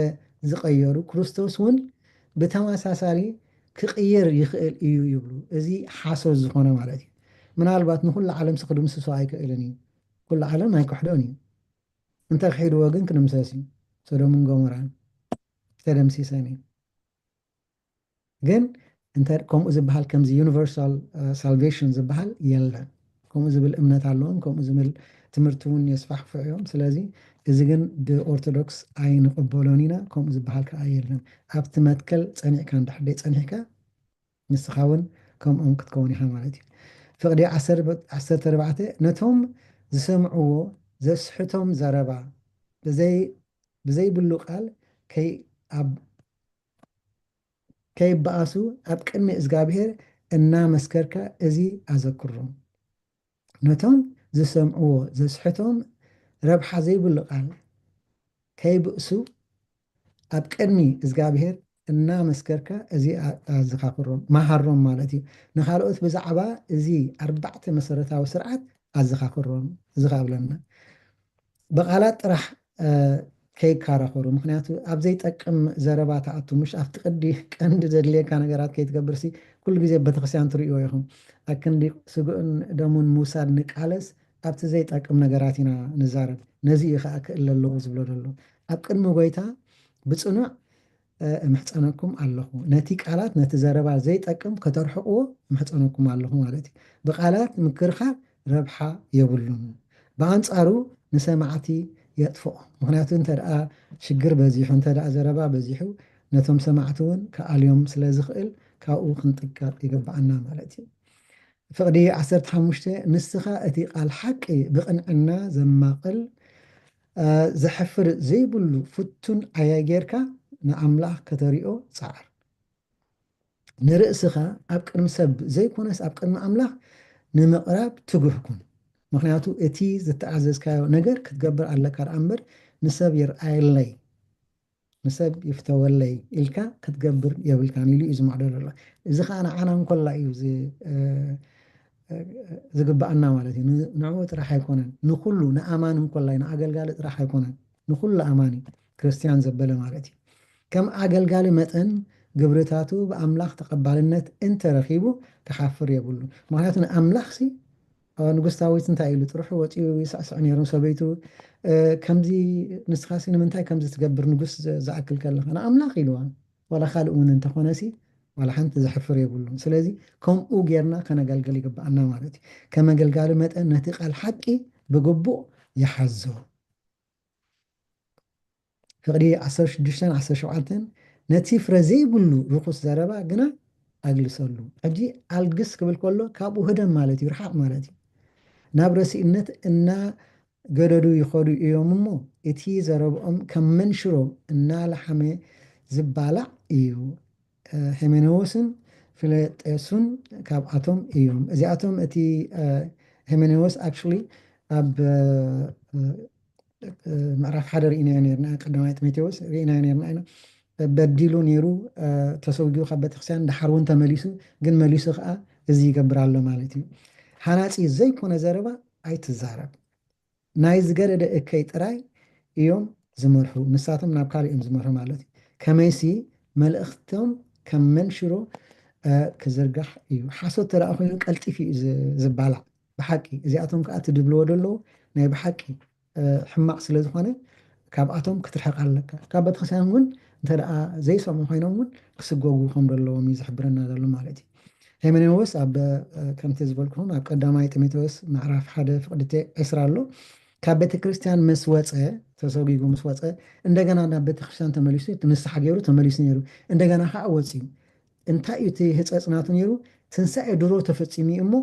ዝቐየሩ ክርስቶስ እውን ብተመሳሳሊ ክቕየር ይኽእል እዩ ይብሉ። እዚ ሓሶት ዝኾነ ማለት እዩ። ምናልባት ንኩሉ ዓለም ክድምስሶ ኣይክእልን እዩ። ኩሉ ዓለም ኣይክሕዶን እዩ። እንተ ክሒድዎ ግን ክድምሰስ እዩ። ሶዶምን ጎሞራን ተደምሲሰን እዩ። ግን እንተ ከምኡ ዝበሃል ከምዚ ዩኒቨርሳል ሳልቬሽን ዝበሃል የለን። ከምኡ ዝብል እምነት ኣለዎም። ከምኡ ዝብል ትምህርቲ እውን የስፋሕፍሑ እዮም። ስለዚ እዚ ግን ብኦርቶዶክስ ኣይንቕበሎን ኢና። ከምኡ ዝበሃል ከዓ የለን። ኣብቲ መትከል ፀኒዕካ እንድሕር ጸኒሕካ ንስኻ እውን ከምኦም ክትከውን ኢኻ ማለት እዩ። ፍቕዲ ዓሰርተ ኣርባዕተ ነቶም ዝሰምዕዎ ዘስሕቶም ዘረባ ብዘይ ብዘይብሉ ቃል ከይ ኣብ ከይበኣሱ ኣብ ቅድሚ እግዚኣብሔር እናመስከርካ እዚ ኣዘክሮም። ነቶም ዝሰምዕዎ ዘስሕቶም ረብሓ ዘይብሉ ቃል ከይብእሱ ኣብ ቅድሚ እግዚኣብሔር እናመስከርካ እዚ ኣዘኻኽሮም፣ መሃሮም ማለት እዩ። ንኻልኦት ብዛዕባ እዚ ኣርባዕተ መሰረታዊ ስርዓት ኣዘኻኽሮም። እዚ ከብለና ብቃላት ጥራሕ ከይከራኸሩ። ምክንያቱ ኣብ ዘይጠቅም ዘረባ ተኣቱ፣ ምሽ ኣብቲ ቅዲ ቀንዲ ዘድልየካ ነገራት ከይትገብርሲ ኩሉ ግዜ ቤተክርስትያን ትርእይዎ ኢኹም። ኣክንዲ ስግኡን ደሙን ምውሳድ ንቃለስ ኣብቲ ዘይጠቅም ነገራት ኢና ንዛረብ። ነዚ እዩ ከዓ ክእለ ኣለዎ ዝብሎ ዘሎ። ኣብ ቅድሚ ጎይታ ብፅኑዕ እምሕፀነኩም ኣለኹ። ነቲ ቃላት ነቲ ዘረባ ዘይጠቅም ከተርሕቕዎ እምሕፀነኩም ኣለኹ ማለት እዩ። ብቃላት ምክርኻር ረብሓ የብሉን። ብኣንፃሩ ንሰማዕቲ የጥፍኦም። ምክንያቱ እንተ ደኣ ሽግር በዚሑ፣ እንተ ደኣ ዘረባ በዚሑ ነቶም ሰማዕቲ እውን ክኣልዮም ስለ ዝኽእል ካብኡ ክንጥንቀቕ ይግብኣና ማለት እዩ። ፍቕዲ ዓሰርተ ሓሙሽተ ንስኻ እቲ ቃል ሓቂ ብቕንዕና ዘማቕል ዘሕፍር ዘይብሉ ፍቱን ዓያይ ጌርካ ንኣምላኽ ከተሪኦ ጸዓር። ንርእስኻ ኣብ ቅድሚ ሰብ ዘይኮነስ ኣብ ቅድሚ ኣምላኽ ንምቕራብ ትጉህ ኩን። ምኽንያቱ እቲ ዝተኣዘዝካዮ ነገር ክትገብር ኣለካ ደኣ እምበር ንሰብ ይርኣየለይ ንሰብ ይፍተወለይ ኢልካ ክትገብር የብልካን ኢሉ እዩ ዝማዕደሉ ኣሎ። እዚ ከዓ ንዓና እንኮላ እዩ ዝግብኣና ማለት እዩ። ንዕኡ ጥራሕ ኣይኮነን፣ ንኩሉ ንኣማኒ እንኮላይ ንኣገልጋሊ ጥራሕ ኣይኮነን፣ ንኩሉ ኣማኒ ክርስትያን ዘበለ ማለት እዩ። ከም ኣገልጋሊ መጠን ግብርታቱ ብኣምላኽ ተቐባልነት እንተረኺቡ ክሓፍር የብሉ። ምክንያቱ ንኣምላኽ ሲ ንጉስ ዳዊት እንታይ ኢሉ? ጥርሑ ወፂኡ ይስዕስዕ ነይሩ ሰበይቱ። ከምዚ ንስኻሲ ንምንታይ ከምዚ ትገብር ንጉስ ዝኣክል ከለኻ? ንኣምላኽ ኢልዋ። ዋላ ካልእ እውን እንተኾነሲ ዋላ ሓንቲ ዘሕፍር የብሉን። ስለዚ ከምኡ ጌርና ከነገልግል ይግብኣና ማለት እዩ። ከም ኣገልጋሊ መጠን ነቲ ቃል ሓቂ ብግቡእ ይሓዞ። ፍቕዲ ዓሰርተ ሽዱሽተን ዓሰርተ ሸውዓተን ነቲ ፍረ ዘይብሉ ርኹስ ዘረባ ግና ኣግልሰሉ። ሕጂ ኣልግስ ክብል ከሎ ካብኡ ህደም ማለት እዩ፣ ርሓቕ ማለት እዩ። ናብ ረሲእነት እናገደዱ ይኸዱ እዮም እሞ እቲ ዘረብኦም ከም መንሽሮ እናለሓመ ዝባላዕ እዩ። ሄሜኔዎስን ፊለጤሱን ካብኣቶም እዮም። እዚኣቶም እቲ ሄሜኔዎስ actually ኣብ ምዕራፍ ሓደ ርኢናዮ ነርና፣ ቀዳማይ ጢሞቴዎስ ርኢናዮ ነርና ኢና። በዲሉ ነይሩ፣ ተሰውጊኡ ካብ ቤተክርስትያን፣ ድሓር እውን ተመሊሱ፣ ግን መሊሱ ከዓ እዚ ይገብር ኣሎ ማለት እዩ። ሃናጺ ዘይኮነ ዘረባ ኣይትዛረብ። ናይ ዝገደደ እከይ ጥራይ እዮም ዝመርሑ፣ ንሳቶም ናብ ካልእ እዮም ዝመርሑ ማለት እዩ። ከመይሲ መልእኽቶም ከም መንሽሮ ክዝርጋሕ እዩ። ሓሶት ተደኣ ኮይኑ ቀልጢፍ እዩ ዝባላዕ። ብሓቂ እዚኣቶም ከዓ እቲ ድብልዎ ደለዉ ናይ ብሓቂ ሕማቕ ስለ ዝኾነ ካብኣቶም ክትርሕቕ ኣለካ። ካብ ቤተክርስትያን እውን እንተ ደኣ ዘይሰምዑ ኮይኖም እውን ክስጎጉ ከም ዘለዎም እዩ ዝሕብረና ዘሎ ማለት እዩ። ሄሜኔዎስ ኣብ ከምቲ ዝበልኩኹም ኣብ ቀዳማይ ጢሞቴዎስ ምዕራፍ ሓደ ፍቕድቲ ዕስራ ኣሎ። ካብ ቤተክርስትያን ምስ ወፀ፣ ተሰጒጉ ምስ ወፀ፣ እንደገና ናብ ቤተክርስትያን ተመሊሱ ንስሓ ገይሩ ተመሊሱ ነይሩ። እንደገና ከዓ ወፅዩ። እንታይ እዩ እቲ ህፀፅ ናቱ ነይሩ? ትንሳኤ ድሮ ተፈፂሙ እዩ እሞ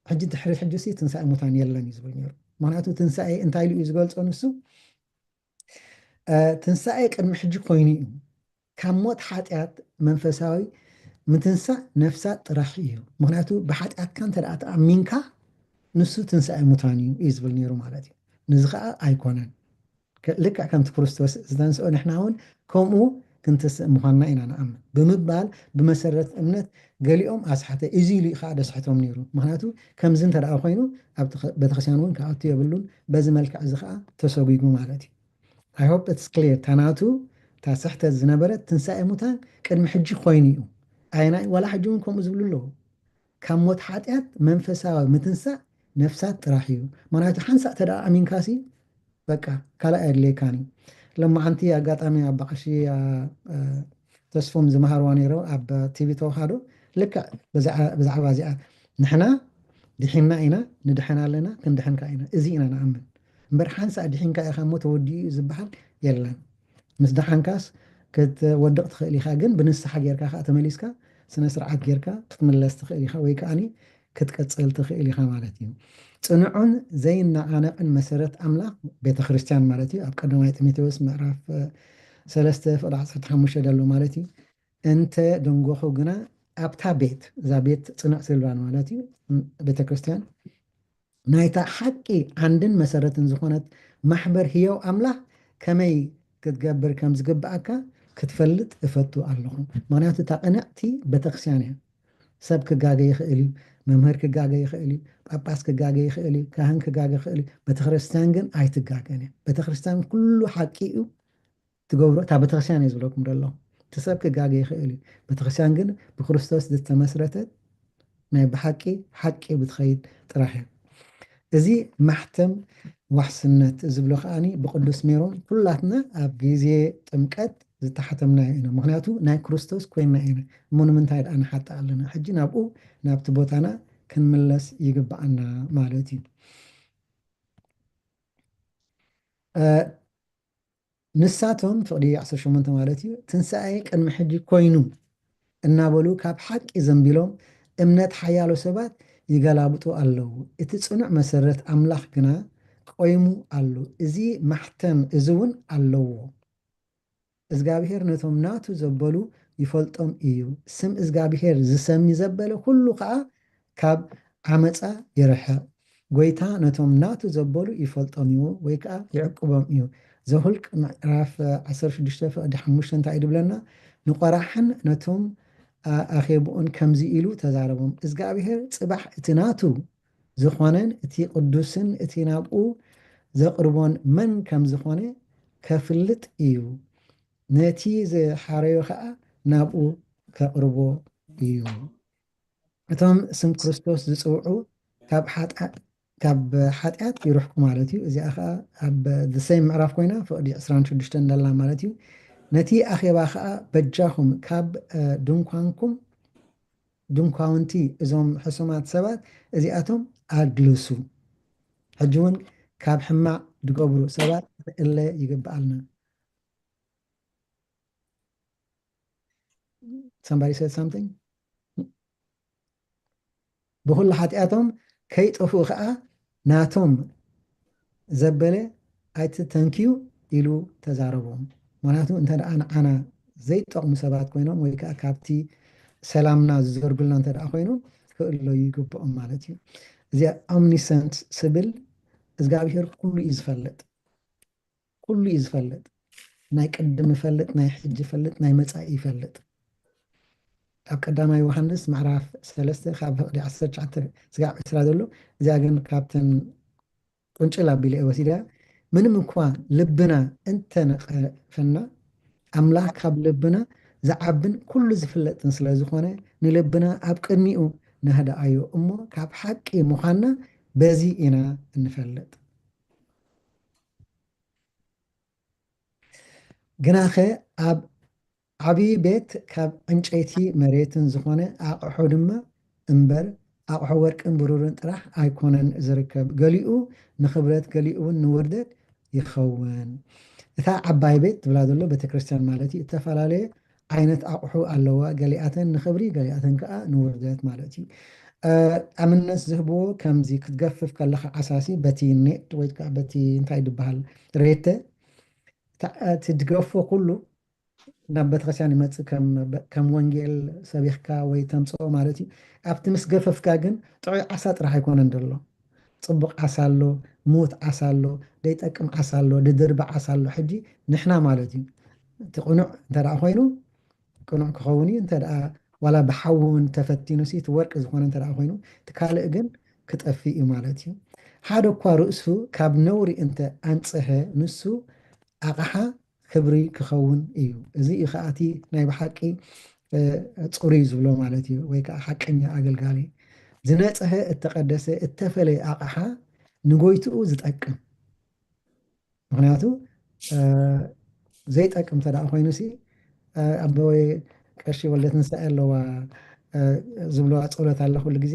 ሕጂ ድሕሪ ሕጂ ሲ ትንሳኤ ሙታን የለን እዩ ዝብል ነይሩ። ምክንያቱ ትንሳኤ እንታይ ኢሉ እዩ ዝገልፆ ንሱ? ትንሳኤ ቅድሚ ሕጂ ኮይኑ እዩ። ካብ ሞት ሓጢኣት መንፈሳዊ ምትንሳእ ነፍሳት ጥራሕ እዩ። ምክንያቱ ብሓጢኣትካ እንተ ደኣ ተኣሚንካ ንሱ ትንሳኤ ሙታን እዩ እዩ ዝብል ነይሩ ማለት እዩ። ንዚ ከዓ ኣይኮነን። ልክዕ ከምቲ ክርስቶስ ዝተንስኦ ንሕና እውን ከምኡ ክንትስእ ምዃንና ኢና ንኣምን ብምባል ብመሰረት እምነት ገሊኦም ኣስሓተ። እዚ ኢሉ ከዓ ደስሕቶም ነይሩ። ምክንያቱ ከምዚ እንተ ደኣ ኮይኑ ኣብ ቤተክርስትያን እውን ክኣቱ የብሉን። በዚ መልክዕ እዚ ከዓ ተሰጒጉ ማለት እዩ። I hope it's clear። ታናቱ እታ ስሕተት ዝነበረት ትንሳኤ ሙታን ቅድሚ ሕጂ ኮይኑ እዩ። ኣይናይ ዋላ ሕጂ እውን ከምኡ ዝብሉ ኣለዉ። ካብ ሞት ሓጢኣት መንፈሳዊ ምትንሳእ ነፍሳት ጥራሕ እዩ። ምክንያቱ ሓንሳእ ተደኣ ኣሚንካሲ በቃ ካልእ ኣየድልየካን እዩ። ለማዓንቲ ኣጋጣሚ ኣባ ቀሺ ተስፎም ዝመሃርዋ ነይሮ ኣብ ቲቪ ተዋህዶ ልክዕ ብዛዕባ እዚኣ ንሕና ድሒና ኢና፣ ንድሕን ኣለና፣ ክንድሕን ከኣ ኢና። እዚ ኢና ንኣምን እምበር ሓንሳእ ድሒንካ ኢኻ እሞ ተወዲኡ እዩ ዝበሃል የለን። ምስ ደሓንካስ ክትወድቕ ትኽእል ኢኻ፣ ግን ብንስሓ ጌርካ ከኣ ተመሊስካ ስነ ስርዓት ጌርካ ክትምለስ ትኽእል ኢኻ ወይ ከኣኒ ክትቀጽል ትኽእል ኢኻ ማለት እዩ። ጽኑዕን ዘይነቓነቕን መሰረት ኣምላኽ ቤተ ክርስቲያን ማለት እዩ። ኣብ ቀዳማይ ጢሞቴዎስ ምዕራፍ ሰለስተ ፍቕዲ ዓሰርተ ሓሙሽተ ዘሎ ማለት እዩ። እንተ ደንጎኹ ግና ኣብታ ቤት፣ እዛ ቤት ጽንዕቲ ልባን ማለት እዩ፣ ቤተ ክርስቲያን ናይታ ሓቂ ዓንድን መሰረትን ዝኾነት ማሕበር ህያው ኣምላኽ ከመይ ክትገብር ከም ዝግብኣካ ክትፈልጥ እፈቱ ኣለኹ። ምክንያቱ እታ ቅንዕቲ ቤተክርስትያን እያ። ሰብ ክጋገ ይኽእል እዩ፣ መምህር ክጋገ ይኽእል እዩ፣ ጳጳስ ክጋገ ይኽእል እዩ፣ ካህን ክጋገ ይኽእል እዩ። ቤተክርስትያን ግን ኣይትጋገን እያ። ቤተክርስትያን ኩሉ ሓቂ እዩ ትገብሮ፣ እታ ቤተክርስትያን እየ ዝብለኩም ዘሎ። እቲ ሰብ ክጋገ ይኽእል እዩ። ቤተክርስትያን ግን ብክርስቶስ ዝተመስረተት ናይ ብሓቂ ሓቂ ብትኸይድ ጥራሕ እያ። እዚ ማሕተም ዋሕስነት ዝብሎ ከኣኒ ብቅዱስ ሜሮን ኩላትና ኣብ ግዜ ጥምቀት ዝተሓተምናዮ ኢና። ምክንያቱ ናይ ክርስቶስ ኮይንና ኢና። እሞ ንምንታይ ደኣ ንሓጥእ ኣለና? ሕጂ ናብኡ ናብቲ ቦታና ክንምለስ ይግብኣና ማለት እዩ። እ፣ ንሳቶም ፍቕዲ ዓሰርተ ሸሞንተ ማለት እዩ፣ ትንሳኤ ቅድሚ ሕጂ ኮይኑ እናበሉ ካብ ሓቂ ዘንቢሎም እምነት ሓያሎ ሰባት ይገላብጡ ኣለዉ። እቲ ጽኑዕ መሰረት ኣምላኽ ግና ቆይሙ ኣሎ። እዚ ማሕተም እዚ እውን ኣለዎ። እግዚኣብሔር ነቶም ናቱ ዘበሉ ይፈልጦም እዩ። ስም እግዚኣብሔር ዝሰሚ ዘበለ ኩሉ ከኣ ካብ ዓመጻ ይርሕቕ። ጎይታ ነቶም ናቱ ዘበሉ ይፈልጦም እዩ ወይ ከኣ ይዕቅቦም እዩ። ዘሁልቅ ምዕራፍ ዓሰርተ ሽዱሽተ ፍቕዲ ሓሙሽተ እንታይ እዩ ድብለና? ንቆራሕን ነቶም ኣ-፣ ኣኼብኡን ከምዚ ኢሉ ተዛረቦም። እግዚኣብሔር ጽባሕ እቲ ናቱ ዝኾነን እቲ ቅዱስን እቲ ናብኡ ዘቕርቦን መን ከም ዝኾነ ከፍልጥ እዩ። ነቲ ዝሓረዮ ኸኣ ናብኡ ከቕርቦ እዩ። እቶም ስም ክርስቶስ ዝጽውዑ ካብ ሓጢኣ-፣ ካብ ሓጢኣት ይርሕቁ ማለት እዩ። እዚኣ ኸኣ ኣብ the same ምዕራፍ ኮይና ፍቕዲ ዕስራን ሽዱሽተን ደላ ማለት እዩ። ነቲ ኣኼባ ኸኣ በጃኹም ካብ፣ እ፣ ድንኳንኩም ድንኳውንቲ እዞም ሕሱማት ሰባት እዚኣቶም ኣግልሱ። ሕጂ እውን ካብ ሕማቕ ዝገብሩ ሰባት ክንእለ ይግብኣልና። Somebody said something? ብኹሉ ሓጢኣቶም ከይጠፍኡ ኸኣ ናቶም ዘበለ ኣይትተንክዩ ኢሉ ተዛረቦም። ምኽንያቱ እንተ ደኣ ንዓና ዘይጠቕሙ ሰባት ኮይኖም ወይ ከኣ ካብቲ ሰላምና ዝዘርጉልና እንተ ደኣ ኮይኖም ክእለዩ ይግብኦም ማለት እዩ። እዚኣ ኦምኒሰንት ስብል እግዚኣብሔር ኩሉ እዩ ዝፈልጥ። ኩሉ እዩ ዝፈልጥ። ናይ ቅድም ይፈልጥ፣ ናይ ሕጂ ይፈልጥ፣ ናይ መጻኢ ይፈልጥ። ኣብ ቀዳማይ ዮሃንስ ምዕራፍ ሰለስተ ካብ ፍቕዲ ዓሰርተ ትሽዓተ ስጋዕ ዕስራ ዘሎ፣ እዚኣ ግን ካብተን ቁንጭል ኣቢለ እየ ወሲዳ። ምንም እኳ ልብና እንተነቐፈና፣ ኣምላኽ ካብ ልብና ዝዓብን ኩሉ ዝፍለጥን ስለ ዝኾነ፣ ንልብና ኣብ ቅድሚኡ ነህድኣዮ እሞ፣ ካብ ሓቂ ምዃንና በዚ ኢና እንፈልጥ። ግናኸ ኣብ ዓብዪ ቤት ካብ ዕንጨይቲ መሬትን ዝኾነ ኣቕሑ ድማ እምበር፣ ኣቕሑ ወርቅን ብሩርን ጥራሕ ኣይኮነን ዝርከብ። ገሊኡ ንኽብረት፣ ገሊኡ እውን ንውርደት ይኸውን። እታ ዓባይ ቤት ትብላ ዘሎ ቤተ ክርስቲያን ማለት እዩ። እተፈላለየ ዓይነት ኣቕሑ ኣለዋ። ገሊኣተን ንኽብሪ፣ ገሊኣተን ከዓ ንውርደት ማለት እዩ። እ፣ ኣብነት ዝህብዎ ከምዚ ክትገፍፍ ከለኻ ዓሳሲ በቲ ኔት ወይ ከዓ በቲ እንታይ ዝበሃል ሬተ፣ እታ፣ እቲ ትገፎ ኩሉ ናብ ቤተክርስትያን ይመጽእ፣ ከም፣ ከም ወንጌል ሰቢኽካ ወይ ተምጽኦ ማለት እዩ። ኣብቲ ምስ ገፈፍካ ግን ጥዑይ ዓሳ ጥራሕ ኣይኮነን ዘሎ። ጽቡቕ ዓሳ ኣሎ፣ ምዉት ዓሳ ኣሎ፣ ደይጠቅም ዓሳ ኣሎ፣ ድድርቢ ዓሳ ኣሎ። ሕጂ ንሕና ማለት እዩ። እቲ ቅኑዕ እንተ ደኣ ኮይኑ፣ ቅኑዕ ክኸውን እዩ። እንተ ደኣ ዋላ ብሓዊ እውን ተፈቲኑ ሲ፣ እቲ ወርቂ ዝኾነ እንተ ደኣ ኮይኑ፣ እቲ ካልእ ግን ክጠፍእ እዩ ማለት እዩ። ሓደ እኳ ርእሱ ካብ ነውሪ እንተ ኣንጽሀ፣ ንሱ ኣቕሓ ክብሪ ክኸውን እዩ። እዚ እዩ ከኣ እቲ ናይ ብሓቂ፣ እ፣ ጽሩይ ዝብሎ ማለት እዩ፣ ወይ ከኣ ሓቀኛ ኣገልጋሊ። ዝነጽሀ፣ እተቐደሰ፣ እተፈለየ ኣቕሓ ንጎይትኡ ዝጠቅም። ምኽንያቱ፣ እ፣ ዘይጠቅም እንተ ደኣ ኮይኑ ሲ፣ እ፣ ኣቦይ ቀሺ ወልደ ትንሳኤ ኣለዋ፣ እ፣ ዝብለዋ ጸሎት ኣላ ኩሉ ግዜ።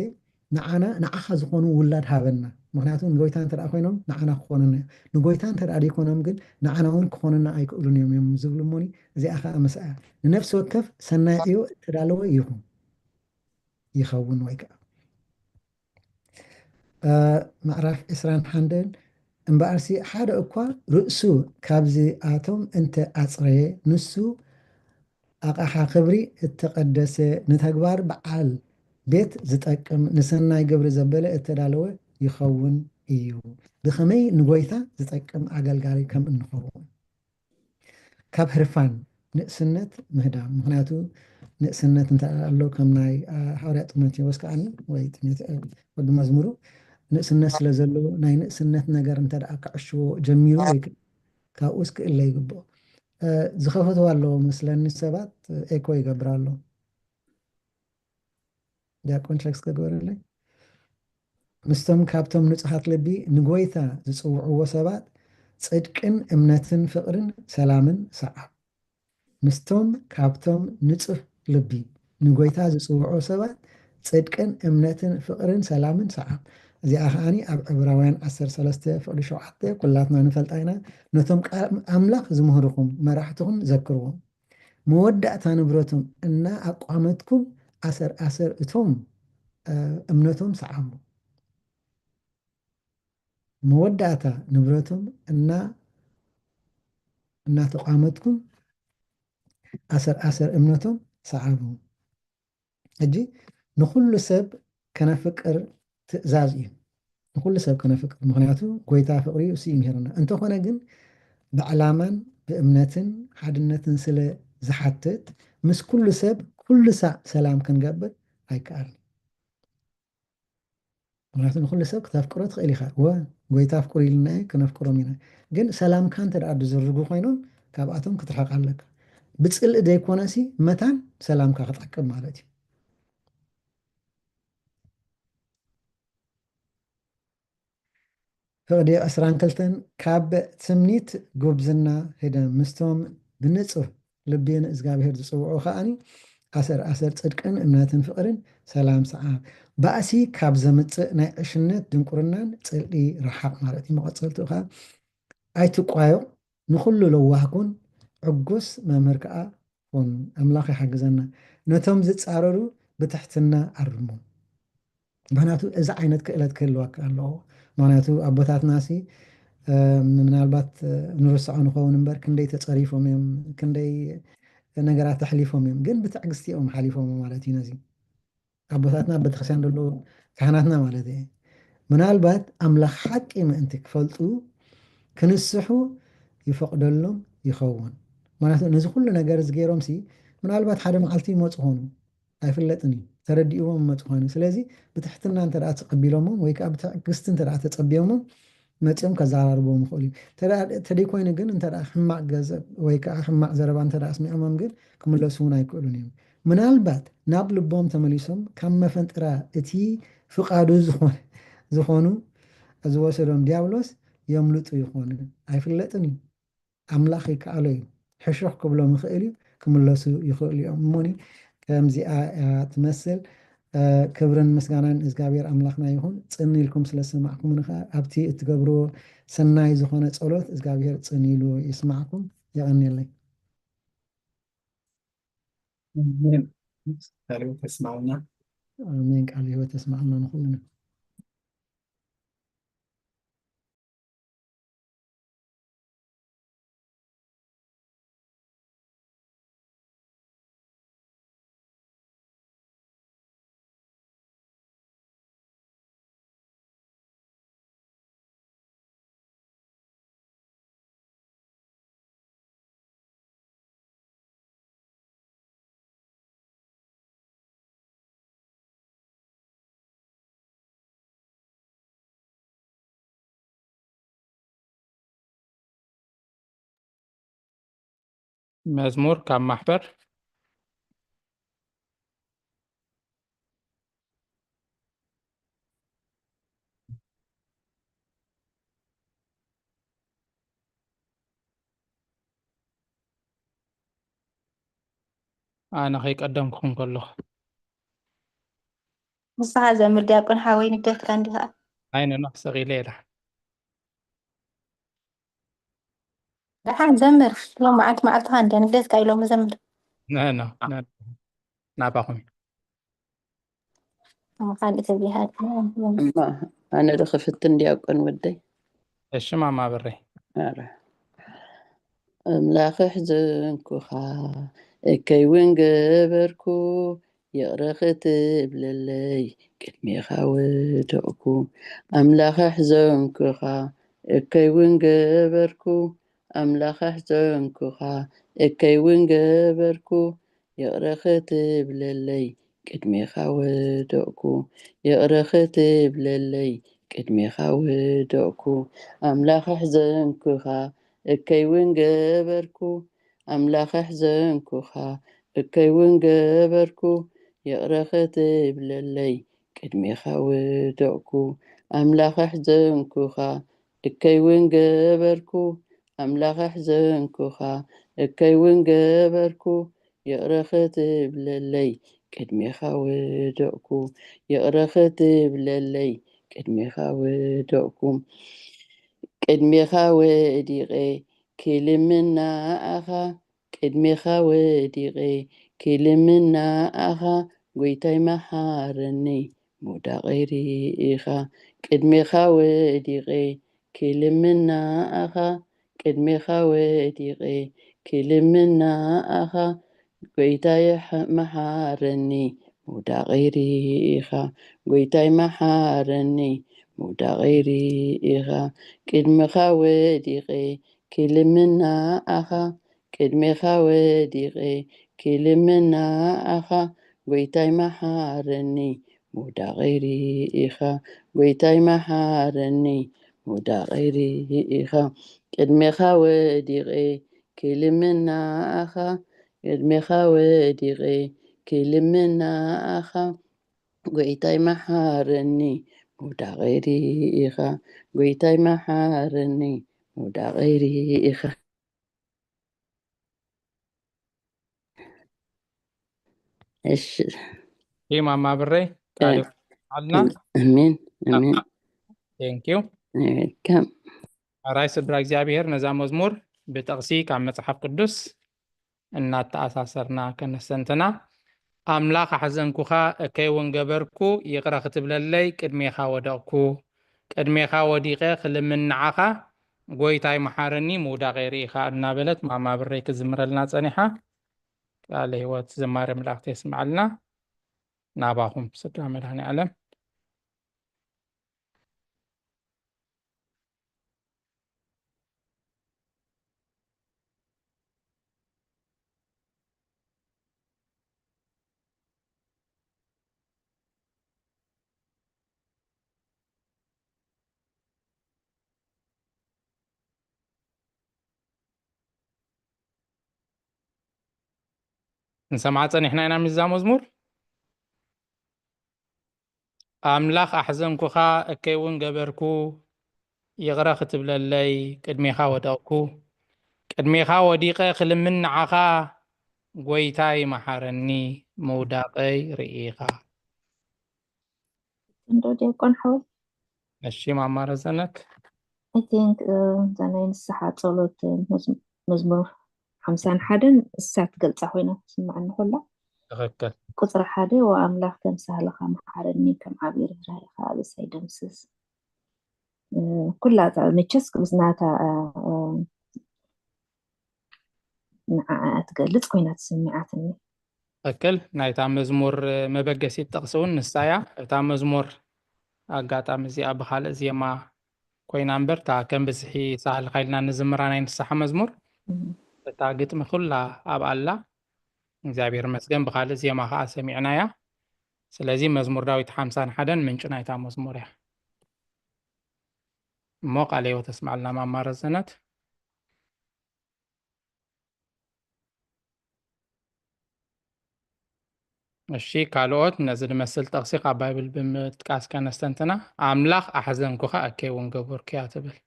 ንዓና፣ ንዓኻ ዝኾኑ ውላድ ሃበና። ምኽንያቱ ንጎይታ እንተ ደኣ ኮይኖም ንዓና ክኾኑና እዮም። ንጎይታ እንተ ደኣ ዘይኮኖም ግን ንዓና እውን ክኾኑና ኣይክእሉን እዮም፣ እዮም ዝብሉ እሞኒ። እዚኣ ኸኣ ምስኣ ንነፍሲ ወከፍ ሰናይ ዕዮ እተዳለወ ይኹን፣ ይኸውን ወይ ከኣ፣ እ፣ ምዕራፍ ዕስራን ሓደን፣ እምበኣርሲ ሓደ እኳ ርእሱ ካብዚኣቶም እንተ ኣጽረየ፣ ንሱ ኣቕሓ ክብሪ እተቐደሰ፣ ንተግባር በዓል ቤት ዝጠቅም፣ ንሰናይ ግብሪ ዘበለ እተዳለወ ይኸውን እዩ። ብኸመይ ንጎይታ ዝጠቅም ኣገልጋሊ ከም እንኸውን። ካብ ህርፋን ንእስነት ምህዳም። ምኽንያቱ ንእስነት እንተ ኣሎ ከም ናይ፣ አ፣ ሃዋርያ ጢሞቴዎስ ከኣ ወይ ጢሞቴ-፣ ወዲ መዝሙሩ ንእስነት ስለ ዘሎ ናይ ንእስነት ነገር እንተ ደኣ ክዕሽዎ ጀሚሩ ወይ ከ-፣ ካብኡስ ክእለ ይግብኦ። እ፣ ዝኸፈትዎ ኣለዎ መስለኒ ሰባት፣ ኤኮ ይገብር ኣሎ። ዲያቆን ቸክስ ከግበረለይ። ምስቶም ካብቶም ንጹሃት ልቢ ንጎይታ ዝጽውዕዎ ሰባት ጽድቅን እምነትን ፍቕርን ሰላምን ሰዓብ። ምስቶም ካብቶም ንጹህ ልቢ ንጎይታ ዝጽውዑ ሰባት ጽድቅን እምነትን ፍቕርን ሰላምን ሰዓብ። እዚኣ ከኣኒ ኣብ ዕብራውያን ዓሰርተ ሰለስተ ፍቕዲ ሸውዓተ ኩላትና ንፈልጣ ኢና። ነቶም ቃል ኣምላኽ ዝምህርኹም መራሕትኹም ዘክርዎም። መወዳእታ ንብረቶም እና ኣቋመትኩም ኣሰር ኣሰር እቶም፣ እ፣ እምነቶም ሰዓቡ። መወዳእታ ንብረቶም እና፣ እናተቋመትኩም ኣሰር ኣሰር እምነቶም ሰዓቡ። ሕጂ ንኹሉ ሰብ ከነፍቅር ትእዛዝ እዩ። ንኹሉ ሰብ ከነፍቅር፣ ምኽንያቱ ጎይታ ፍቕሪ እዩ፣ እሱ እዩ ምሂርና። እንተኾነ ግን ብዕላማን ብእምነትን ሓድነትን ስለ ዝሓትት፣ ምስ ኩሉ ሰብ ኩሉ ሳዕ ሰላም ክንገብር ኣይከኣልን። ምኽንያቱ ንኹሉ ሰብ ክተፍቅሮ ትኽእል ኢኻ። እወ፣ ጎይታ ኣፍቅሩ ኢልና እዩ፣ ክነፍቅሮም ኢና። ግን ሰላምካ እንተ ደኣ ዝዝርጉ ኮይኖም፣ ካብኣቶም ክትርሕቕ ኣለካ። ብጽልኢ ዘይኮነሲ፣ መታን ሰላምካ ክትዕቅብ ማለት እዩ። ፍቕዲ ዕስራን ክልተን፣ ካብ ትምኒት ጉብዝና ህደም፣ ምስቶም ብንጹህ ልቢ ንእዝጋብሄር ዝጽውዑ ከኣኒ፣ ኣሰር ኣሰር ጽድቅን እምነትን ፍቕርን ሰላም ሰዓብ። ባእሲ ካብ ዘምጽእ ናይ ዕሽነት ድንቁርናን ጽልኢ ረሓቕ ማለት እዩ። መቐጸልትኡ ከኣ ኣይትቋዮ፣ ንኹሉ ለዋህ ኩን፣ ዕጉስ መምህር ከኣ ኩን። ኣምላኽ ይሓግዘና። ነቶም ዝጻረሩ ብትሕትና ኣርሞም። ምኽንያቱ እዚ ዓይነት ክእለት ክህልወካ ኣለዎ። ምኽንያቱ ኣቦታትና ሲ፣ እ፣ ምናልባት፣ እ፣ ንርስዖ ንኸውን እምበር ክንደይ ተጸሪፎም እዮም፣ ክንደይ ነገራት ኣሕሊፎም እዮም። ግን ብትዕግስቲ እዮም ሓሊፎም ማለት እዩ ነዚ። ኣቦታትና ኣብ ቤተክርስትያን ዘለዉ ካህናትና ማለት እየ። ምናልባት ኣምላኽ ሓቂ ምእንቲ ክፈልጡ ክንስሑ ይፈቕደሎም ይኸውን። ምኽንያቱ ነዚ ኩሉ ነገር እዚ ገይሮም ሲ፣ ምናልባት ሓደ መዓልቲ ይመጹ ኾኑ። ኣይፍለጥን እዩ። ተረዲእዎም መፁ ኮይኑ። ስለዚ ብትሕትና እንተ ደኣ ተቐቢሎሞም ወይ ከዓ ብትዕግስቲ እንተ ደኣ ተጸቢዮሞም መፂኦም ከዘራርቦም ይኽእሉ እዩ። እንተ ደኣ- እንተደይኮይኑ ግን እንተ ደኣ ሕማቕ ገንዘብ ወይ ከዓ ሕማቕ ዘረባ እንተ ደኣ ኣስሚዖሞም ግን ክምለሱ እውን ኣይክእሉን እዮም። ምናልባት ናብ ልቦም ተመሊሶም ካብ መፈንጥራ እቲ ፍቓዱ ዝኾነ- ዝኾኑ ዝወሰዶም ዲያብሎስ የምልጡ ይኾኑ። ኣይፍለጥን እዩ። ኣምላኽ ይከኣሎ እዩ። ሕሹኽ ክብሎም ይኽእል እዩ፣ ክምለሱ ይኽእሉ እዮም። እሞኒ ከምዚኣ እያ ትመስል። ክብርን ምስጋናን እግዚኣብሔር ኣምላኽና ይኹን። ጽን ኢልኩም ስለ ዝሰማዕኩምኒ ከኣ ኣብቲ እትገብርዎ ሰናይ ዝኾነ ጸሎት እግዚኣብሔር ጽን ኢሉ ይስማዕኩም። የቐንየለይ። ኣሜን። ቃል ህይወት ተስማዕና። ኣሜን። ቃል ህይወት ተስማዕና ንኹልና። መዝሙር ካብ ማሕበር ኣነ ከይቀደምኩኹም ከለኹ ንስኻ ዘምር ዲያቆን ሓወይ ንግደፍካ እንዲኻ ኣይነ ኖሕ ሰቂለ ኢላ ደሓን ዘምር ሎም መዓልቲ መዓልትኻ እንደ ንግደፍካ ኢሎም ዘምር ነኖ ናባኹም እዩ ካልእ ተቢሃት እማ ኣነ ዶ ክፍትን ዲያቆን ወደይ እሺ ማማ ብረይ ኧረ ኣምላኽ ኣሕዘንኩኻ እከይ እውን ገበርኩ ይቕረ ክትብለለይ ቅድሜኻ ወደቕኩ ኣምላኽ ኣሕዘንኩኻ እከይ እውን ገበርኩ ኣምላኽ ኣሕዘንኩኻ እከይ እውን ገበርኩ ይቕረ ክትብለለይ ቅድሜኻ ወደቕኩ ይቕረ ክትብለለይ ቅድሜኻ ወደቕኩ ኣምላኽ ኣሕዘንኩኻ እከይ እውን ገበርኩ ኣምላኽ ኣሕዘንኩኻ እከይ እውን ገበርኩ ይቕረ ክትብለለይ ቅድሜኻ ወደቕኩ ኣምላኽ ኣሕዘንኩኻ እከይ እውን ገበርኩ ኣምላኽ ኣሕዘንኩኻ እከይ እውን ገበርኩ ይቕረ ክትብለለይ ቅድሜኻ ወደቕኩ ይቕረ ክትብለለይ ቅድሜኻ ወደቕኩ ቅድሜኻ ወዲቐ ክልምን ንኣኻ ቅድሜኻ ወዲቐ ክልምን ንኣኻ ጎይታይ መሓረኒ ምውዳቐይ ርኢኻ ቅድሜኻ ወዲቐ ክልምን ንኣኻ ቅድሜኻ ወዲቐ ክልምን ንኣኻ ጎይታይ መሓረኒ ምውዳቐይ ርኢኻ ጎይታይ መሓረኒ ምውዳቐይ ርኢኻ ቅድምኻ ወዲቐ ክልምን ንኣኻ ቅድሜኻ ወዲቐ ክልምን ንኣኻ ጎይታይ መሓረኒ ምውዳቐይ ርኢኻ ጎይታይ መሓረኒ ምውዳቐይ ርኢኻ ቅድሜኻ ወዲቐ ክልምን ንኣኻ ቅድሜኻ ወዲቐ ክልምን ንኣኻ ጎይታይ መሓረኒ ምውዳቐይ ርኢኻ ጎይታይ መሓረኒ ምውዳቐይ ርኢኻ እሺ ይማማ ብረይ ቃል ኣልና ኣሜን ኣሜን ቴንኪዩ ዌልካም ኣራይ ስድራ እግዚኣብሔር ነዛ መዝሙር ብጠቕሲ ካብ መጽሓፍ ቅዱስ እናተኣሳሰርና ከነስተንትና ኣምላኽ ኣሕዘንኩኻ እከይ እውን ገበርኩ ይቕረ ክትብለለይ ቅድሜኻ ወደቕኩ ቅድሜኻ ወዲቐ ክልምን ንዓኻ ጎይታይ መሓረኒ ምውዳቐይ ርኢኻ እናበለት ማማ ብረይ ክዝምረልና ጸኒሓ ቃለ ህይወት ዝማሬ መላእክቲ የስምዓልና ናባኹም ስድራ መድሃኒ ዓለም ንሰምዓ ጸኒሕና ኢና ምስዛ መዝሙር። ኣምላኽ ኣሕዘንኩኻ፣ እከይ እውን ገበርኩ፣ ይቕረ ክትብለለይ ቅድሜኻ ወደቕኩ። ቅድሜኻ ወዲቐ ክልምን ንዓኻ፣ ጐይታይ መሓረኒ፣ ምውዳቐይ ርኢኻ። እንዶ ዲያቆን ሓወይ። እሺ፣ ማማ ረዘነት። I think እዛ ናይ ንስሓ ጸሎት መዝሙር ሓምሳን ሓደን እሳ ትገልጻ ኮይና ትስምዓኒ ኩላ። ትኽክል። ቁጽሪ ሓደ፣ ወኣምላኽ ከም ሳህልኻ መሓረኒ፣ ከም ዓብዪ ርህራሄኻ ኣበሳይ ደምስስ። ኩላ እታ መቸስ ምስ ናታ ንዓኣ ትገልጽ ኮይና ትስምዓትኒ። ትኽክል። ናይታ መዝሙር መበገሲት ጥቕሲ እውን ንሳ እያ። እታ መዝሙር ኣጋጣሚ እዚኣ ብኻልእ ዜማ ኮይና እምበር፣ እታ ከም ብዝሒ ሳህልኻ ኢልና ንዝምራ ናይ ንስሓ መዝሙር፣ እታ ግጥሚ ኩላ ኣብኣ ኣላ። እግዚኣብሔር ይመስገን፣ ብኻልእ ዜማ ኸዓ ሰሚዕናያ። ስለዚ መዝሙር ዳዊት ሓምሳን ሓደን ምንጪ ናይታ መዝሙር እያ። እሞ ቃለ ህይወት ተስማዕልና ማማ ረዘነት። እሺ፣ ካልኦት ነዚ ዝመስል ጥቕሲ ካብ ባይብል ብምጥቃስ ከነስተንትና፣ ኣምላኽ ኣሕዘንኩኻ እከይ እውን ገበርኩያ ትብል።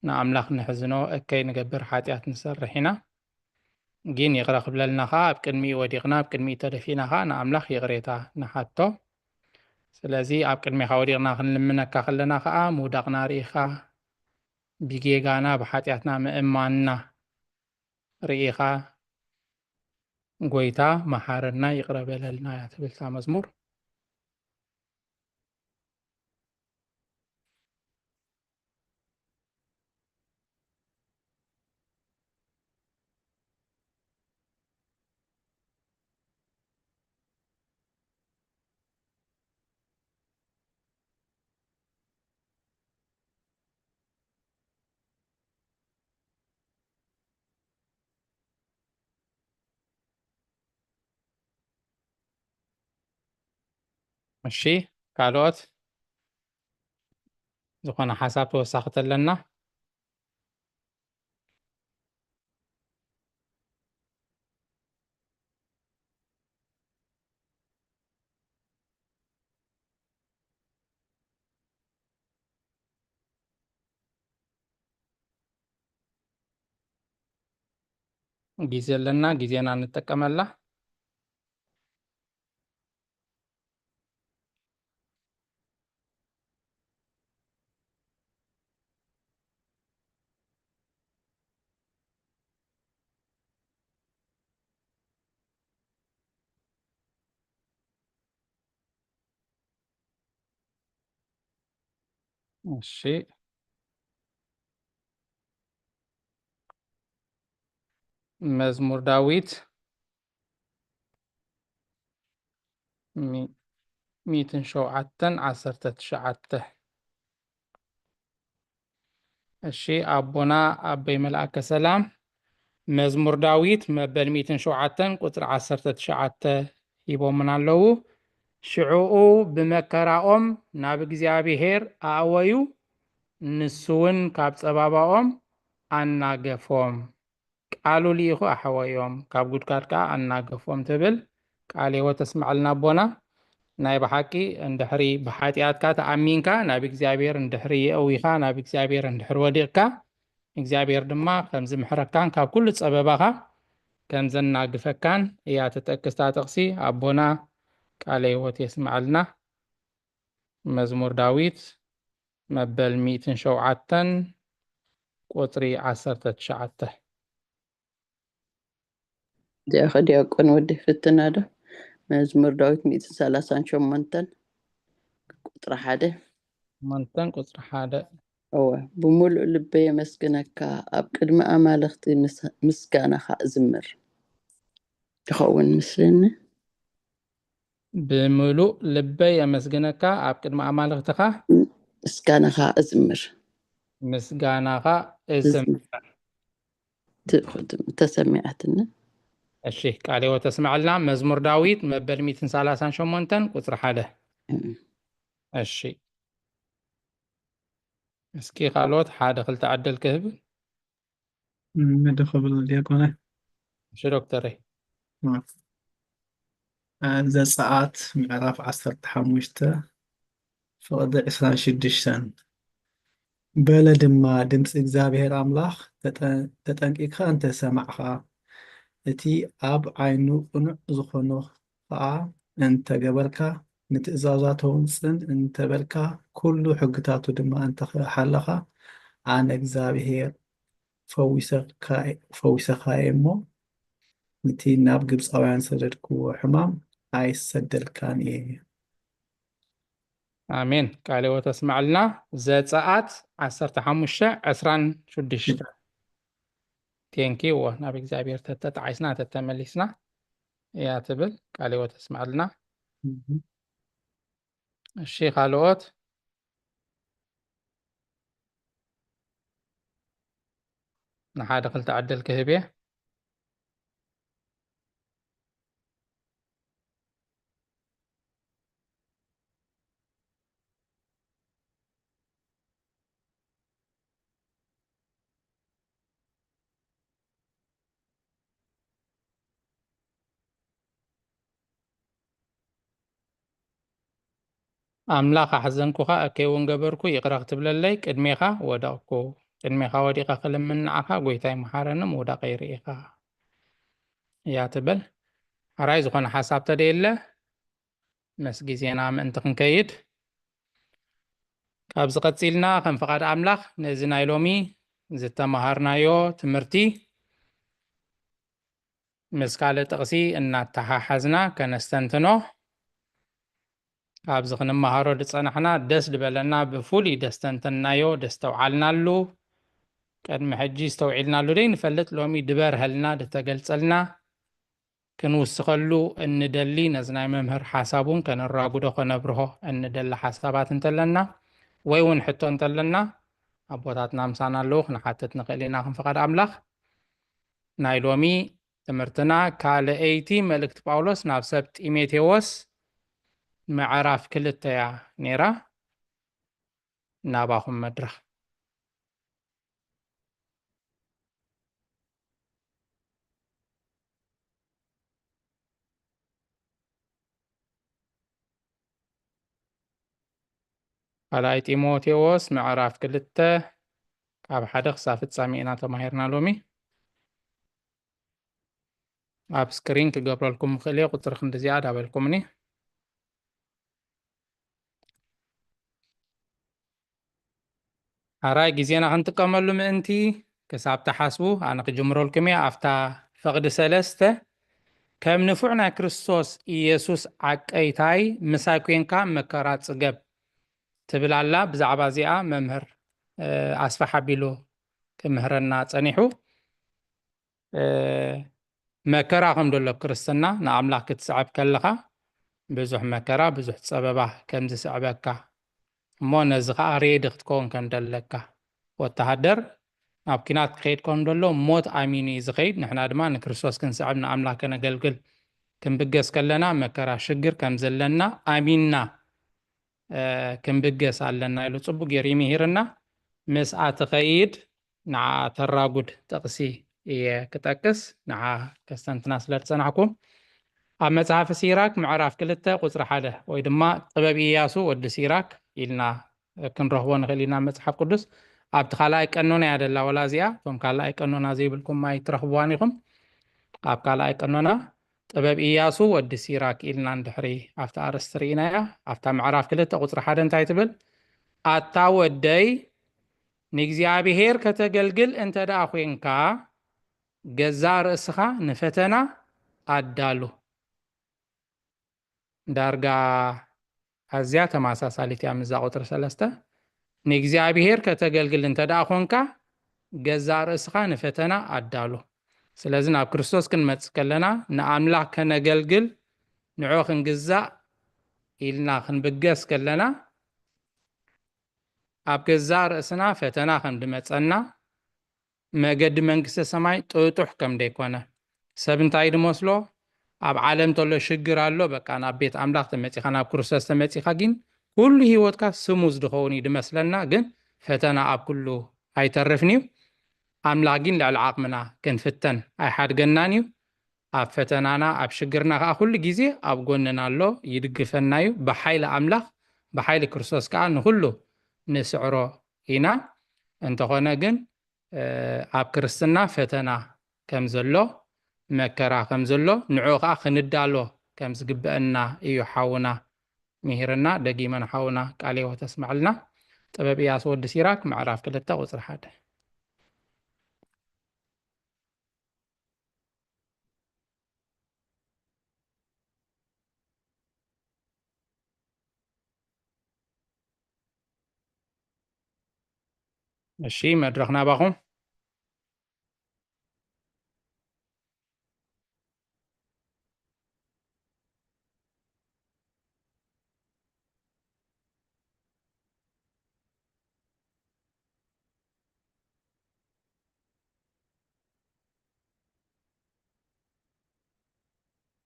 ንኣምላኽ ንሕዝኖ እከይ ንገብር ሓጢኣት ንሰርሕ ኢና። ግን ይቕረ ክብለልና ኸዓ ኣብ ቅድሚኡ ወዲቕና፣ ኣብ ቅድሚኡ ተደፊእና ኸዓ ንኣምላኽ ይቕሬታ ንሓቶ። ስለዚ ኣብ ቅድሜኻ ወዲቕና ክንልምነካ ከለና ኸዓ ምውዳቕና ርኢኻ፣ ብጌጋና ብሓጢኣትና ምእማንና ርኢኻ፣ ጎይታ መሓረና ይቕረ በለልና እያ ትብል እታ መዝሙር። እሺ፣ ካልኦት ዝኾነ ሓሳብ ተወሳኺ ተለና? ግዜ ኣለና፣ ግዜና ንጠቀመላ። እሺ፣ መዝሙር ዳዊት ሚ-፣ ሚእትን ሸውዓተን ዓሰርተ ትሽዓተ። እሺ፣ ኣቦና ኣበይ መልኣከ ሰላም መዝሙር ዳዊት መበል ሚእትን ሸውዓተን ቁጽሪ ዓሰርተ ትሽዓተ ሂቦምና ኣለዉ። ሽዕኡ ብመከራኦም ናብ እግዚኣብሔር ኣእወዩ፣ ንሱ እውን ካብ ጸባባኦም ኣናገፎም። ቃሉ ልኢኹ ኣሕወዮም፣ ካብ ጉድጋድ ከኣ ኣናገፎም ትብል። ቃለ ህይወት ተስምዐልና ኣቦና። ናይ ብሓቂ እንድሕሪ ብሓጢኣትካ ተኣሚንካ ናብ እግዚኣብሔር እንድሕሪ የእዊኻ፣ ናብ እግዚኣብሔር እንድሕሪ ወዲቕካ፣ እግዚኣብሔር ድማ ከም ዝምሕረካን ካብ ኩሉ ጸበባኻ ከም ዘናግፈካን እያ ትጠቅስ እታ ጥቕሲ። ኣቦና ቃለ ህይወት የስምዐልና። መዝሙር ዳዊት መበል ሚእትን ሸውዓተን ቁጽሪ ዓሰርተ ትሽዓተ። እዚኣ ከ ዲያቆን ወዲ ፍትና ዶ? መዝሙር ዳዊት ሚእትን ሰላሳን ሸሞንተን ቁጽሪ ሓደ። ሸሞንተን ቁጽሪ ሓደ። እወ፣ ብምሉእ ልበይ የመስግነካ፣ ኣብ ቅድሚ ኣማልኽቲ ምስ-፣ ምስጋናኻ እዝምር። ይኸውን ምስልኒ። ብምሉእ ልበይ የመስግነካ፣ ኣብ ቅድሚ ኣማልኽትኻ ምስጋናኻ እዝምር። ምስጋናኻ እዝምር። እዝምር። ት-፣ ተሰሚዓትኒ። እሺ፣ ቃለ ህይወት ተስምዐልና። መዝሙር ዳዊት መበል ሚእትን ሰላሳን ሸሞንተን ቁጽሪ ሓደ። እም። እሺ። እስኪ ካልኦት ሓደ ክልተ ዕድል ክህብ። እም፣ ምድር ክብል ዲያቆነ። እሺ ዶክተረይ። ዘጸኣት ምዕራፍ ዓሰርተ ሓሙሽተ ፍቕዲ ዕስራን ሽዱሽተን። በለ ድማ፣ ድምፂ እግዚኣብሔር ኣምላኽ ተጠ-፣ ተጠንቂቕካ እንተ ሰማዕኻ፣ እቲ ኣብ ዓይኑ ቅኑዕ ዝኾኖ ኸዓ እንተ ገበርካ፣ ንትእዛዛቶም ጽን እንተ በልካ፣ ኩሉ ሕግታቱ ድማ እንተ ሓለኻ፣ ኣነ እግዚኣብሔር ፈዊሰካ-፣ ፈዊሰኻ እየ እሞ፣ ነቲ ናብ ግብፃውያን ዝሰደድክዎ ሕማም ኣይሰደልካን እየ። ኣሜን። ቃለ ሕይወት ኣስምዓልና። ዘጸኣት ዓሰርተ ሓሙሽተ ዕስራን ሽዱሽተ። ቴንኪ። እዎ፣ ናብ እግዚኣብሔር ተተጣዒስና፣ ተተመሊስና እያ ትብል። ቃለ ሕይወት ኣስምዓልና። እህ። እሺ፣ ካልኦት? ንሓደ ክልተ ዕድል ክህብ እየ። ኣምላኽ ኣሕዘንኩኻ፣ እከይ እውን ገበርኩ፣ ይቕረ ክትብለለይ ቅድሜኻ ወደቕኩ። ቅድሜኻ ወዲቐ ክልምን ንዓኻ፣ ጐይታይ መሓረኒ፣ ምውዳቐይ ርኢኻ እያ ትብል። ሓራይ ዝኾነ ሓሳብ ተደየለ፣ ምስ ግዜና ምእንቲ ክንከይድ፣ ካብዚ ቀጺልና ከም ፍቓድ ኣምላኽ ነዚ ናይ ሎሚ ዝተመሃርናዮ ትምህርቲ ምስ ካልእ ጥቕሲ እናተሓሓዝና ከነስተንትኖ፣ ካብዚ ክንመሃሮ ዝጸናሕና ደስ ዝበለና፣ ብፍሉይ ደስተንተንናዮ፣ ደስተውዓልናሉ፣ ቅድሚ ሕጂ ዝተውዒልናሉ ደይንፈልጥ ሎሚ ድበርሀልና፣ ድተገልጸልና፣ ክንውስኸሉ እንደሊ፣ ነዚ ናይ መምህር ሓሳብ እውን ከነራጉዶ ከነብርሆ እንደሊ ሓሳባት እንተለና፣ ወይ እውን ሕቶ እንተለና፣ ኣቦታትና ምሳና ኣለዉ፣ ክንሓትት ንኽእል ኢና፣ ከም ፍቓድ ኣምላኽ። ናይ ሎሚ ትምህርትና ካልኣይቲ መልእክቲ ጳውሎስ ናብ ሰብ ጢሞቴዎስ ምዕራፍ ክልተ እያ ነይራ። ናባኹም መድረኽ። ካልኣይ ጢሞቴዎስ ምዕራፍ ክልተ ካብ ሓደ ክሳብ ፍጻሜ ኢና ተማሂርና ሎሚ። ኣብ ስክሪን ክገብረልኩም ምኽእል እየ፣ ቁጽሪ ክንድዚኣ ዳበልኩምኒ። ሓራይ ግዜና ክንጥቀመሉ ምእንቲ ክሳብ ትሓስቡ፣ ኣነ ክጅምረልኩም እየ። ኣብታ ፍቕዲ ሰለስተ፣ ከም ንፉዕ ናይ ክርስቶስ ኢየሱስ ዓቀይታይ ምሳይ ኮንካ መከራ ጽገብ ትብል ኣላ። ብዛዕባ እዚኣ መምህር፣ እ፣ ኣስፋሕ ኣቢሉ ክምህረና ጸኒሑ። እ፣ መከራ ከም ዘሎ ኣብ ክርስትና ንኣምላኽ ክትስዕብ ከለኻ ብዙሕ መከራ፣ ብዙሕ ጸበባ ከም ዝስዕበካ፣ እሞ ነዚ ኸኣ ሬዲ ክትከውን ከም ደለካ። ወተሃደር ናብ ኲናት ክኸይድ ከም ደሎ ሞት ኣሚኑ እዩ ዝኸይድ። ንሕና ድማ ንክርስቶስ ክንስዕብ ንኣምላኽ ከነገልግል ክንብገስ ከለና መከራ፣ ሽግር ከም ዘለና ኣሚንና እ፣ ክንብገስ ኣለና ኢሉ ጽቡቅ ገይሩ ይምሂርና። ምስኣ ትኸይድ ንዓ ተራጉድ ጥቕሲ እየ ክጠቅስ፣ ንዓ ከስተንትና ስለ ዝጸናሕኩ። ኣብ መጽሓፍ ሲራክ ምዕራፍ ክልተ ቁጽሪ ሓደ ወይ ድማ ጥበብ ኢያሱ ወዲ ሲራክ ኢልና ክንረኽቦ ንኽእል ኢና መጽሓፍ ቅዱስ። ኣብቲ ካልኣይ ቀኖና እያ ደላ ወላ እዚኣ፣ እቶም ካልኣይ ቀኖና ዘይብልኩም ኣይትረኽብዋን ኢኹም። ኣብ ካልኣይ ቀኖና ጥበብ ኢያሱ ወዲ ሲራክ ኢልና እንድሕሪ ኣብታ ኣርእስቲ ርኢናያ፣ ኣብታ ምዕራፍ ክልተ ቁጽሪ ሓደ እንታይ ትብል? ኣታ ወደይ፣ ንእግዚኣብሄር ከተገልግል እንተ ደኣ ኾንካ፣ ገዛእ ርእስኻ ንፈተና ኣዳሉ። ዳርጋ ኣዝያ ተመሳሳሊት እያ ምስዛ ቁጽሪ ሰለስተ። ንእግዚኣብሄር ከተገልግል እንተ ደኣ ኾንካ፣ ገዛእ ርእስኻ ንፈተና ኣዳሉ። ስለዚ ናብ ክርስቶስ ክንመጽእ ከለና፣ ንኣምላኽ ከነገልግል፣ ንዑ ክንግዛእ ኢልና ክንብገስ ከለና፣ ኣብ ገዛእ ርእስና ፈተና ከም ድመጸና፣ መገዲ መንግስተ ሰማይ ጥጡሕ ከም ደይኮነ፣ ሰብ እንታይ ድመስሎ፣ ኣብ ዓለም ተሎ ሽግር ኣሎ፣ በቃ ናብ ቤት ኣምላኽ ተመጺኻ፣ ናብ ክርስቶስ ተመጺኻ፣ ግን ኩሉ ህይወትካ ስሙዝ ድኸውን እዩ ድመስለና፣ ግን ፈተና ኣብ ኩሉ ኣይተርፍን እዩ። ኣምላኽ ግን ልዕሊ ዓቕምና ክንፍተን ኣይሓድገናን እዩ። ኣብ ፈተናና ኣብ ሽግርና ከዓ ኩሉ ግዜ ኣብ ጎንና ኣሎ፣ ይድግፈና እዩ። ብሓይሊ ኣምላኽ ብሓይሊ ክርስቶስ ከዓ ንኩሉ ንስዕሮ ኢና። እንተኾነ ግን ኣብ ክርስትና ፈተና ከም ዘሎ መከራ ከም ዘሎ ንዕኡ ከዓ ክንዳሎ ከም ዝግበአና እዩ ሓውና ምሂርና። ደጊመ ንሓውና ቃለ ህይወት ኣስምዐልና። ጥበብ እያሱ ወዲ ሲራክ ምዕራፍ ክልተ ቁፅሪ ሓደ። እሺ፣ መድረኽ ናባኹም።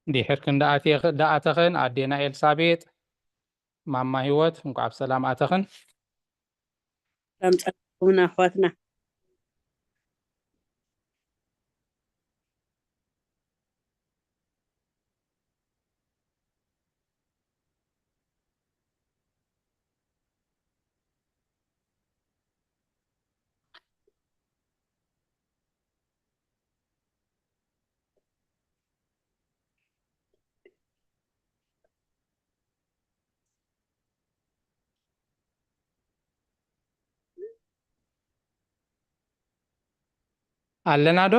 እንዲሕር ክንዲ ኣትኽ- ዳኣተኽን ኣዴና ኤልሳቤጥ ማማ ህይወት እንኳዕ ብሰላም ኣተኽን። ሰላም ጸናሕኩም ኣሕዋትና። ኣለና ዶ?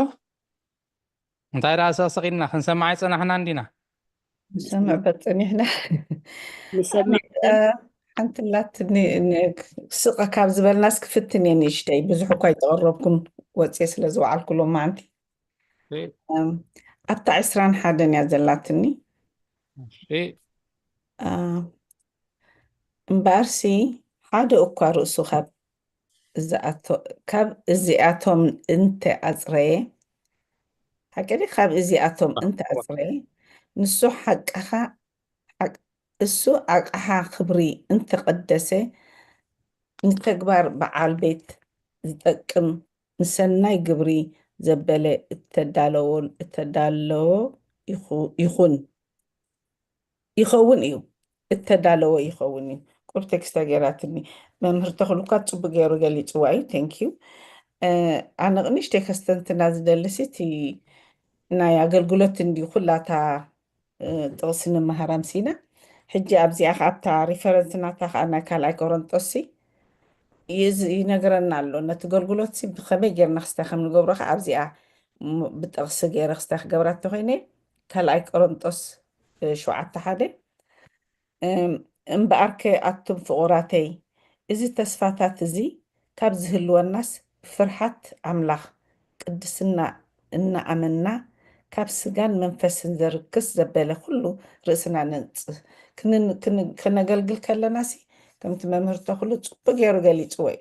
እንታይ ደኣ ሰቕሰቕ ኢልና ክንሰምዓ ኣይጸናሕናን ዲና? ንሰምዕ በጸኒሕና። ንሰምዕ። ሓንቲ ኣላትኒ፣ ን- ስቕ ካብ ዝበልናስ ክፍትን እየ ንእሽተይ። ብዙሕ እኳ ኣይተቐረብኩን፣ ወፅየ ስለ ዝወዓልኩ ሎማዓንቲ። እሺ። እም፣ ኣብታ ዕስራን ሓደን እያ ዘላትኒ። እሺ። አ፣ እምበኣርሲ ሓደ እኳ ርእሱ ካብ እዚኣቶ- ካብ እዚኣቶም እንተ ኣጽረየ፣ ሓቂ ድዩ? ካብ እዚኣቶም እንተ ኣጽረየ፣ ንሱ ሓቅኻ ሓቅ- እሱ ኣቕሓ ክብሪ እንተቐደሰ፣ ንተግባር በዓል ቤት ዝጠቅም ንሰናይ ግብሪ ዘበለ እተዳለዎ- እተዳለዎ ይኹ- ይኹን ይኸውን እዩ። እተዳለወ ይኸውን እዩ። ቁሩብ ቴክስታ ገይራትኒ። መምህር ተኽሉ እኳ ጽቡቅ ገይሩ ገሊጽዋ እዩ። ቴንክ ዩ። ኣነ ቅንሽ ቴክስተንትና ዝደልሲ እቲ ናይ ኣገልግሎት እንዲ ኩላታ ጥቕሲ ንመሃራ ምሲና። ሕጂ ኣብዚኣ ከ ኣብታ ሪፈረንስ ናታ ከኣ ናይ ካልኣይ ቆሮንጦስ ሲ ይዝ- ይነግረና ኣሎ። ነቲ ገልግሎት ሲ ብኸመይ ጌርና ክስታይ ከም ንገብሮ ከ ኣብዚኣ ም- ብጥቕሲ ገይረ ክስታይ ክገብራ እንተኾይነ ካልኣይ ቆሮንጦስ እ፣ ሸውዓተ ሓደ። እም፣ እምበኣርከ ኣቱም ፍቑራተይ፣ እዚ ተስፋታት እዚ ካብ ዝህልወናስ ብፍርሃት ኣምላኽ ቅድስና እናኣመንና ካብ ስጋን መንፈስን ዘርክስ ዘበለ ኩሉ ርእስና ነንጽህ። ክንን- ክን- ከነገልግል ከለናሲ ከምቲ መምህር ተኽሉ ጽቡቅ ገይሩ ገሊጽዎ እዩ።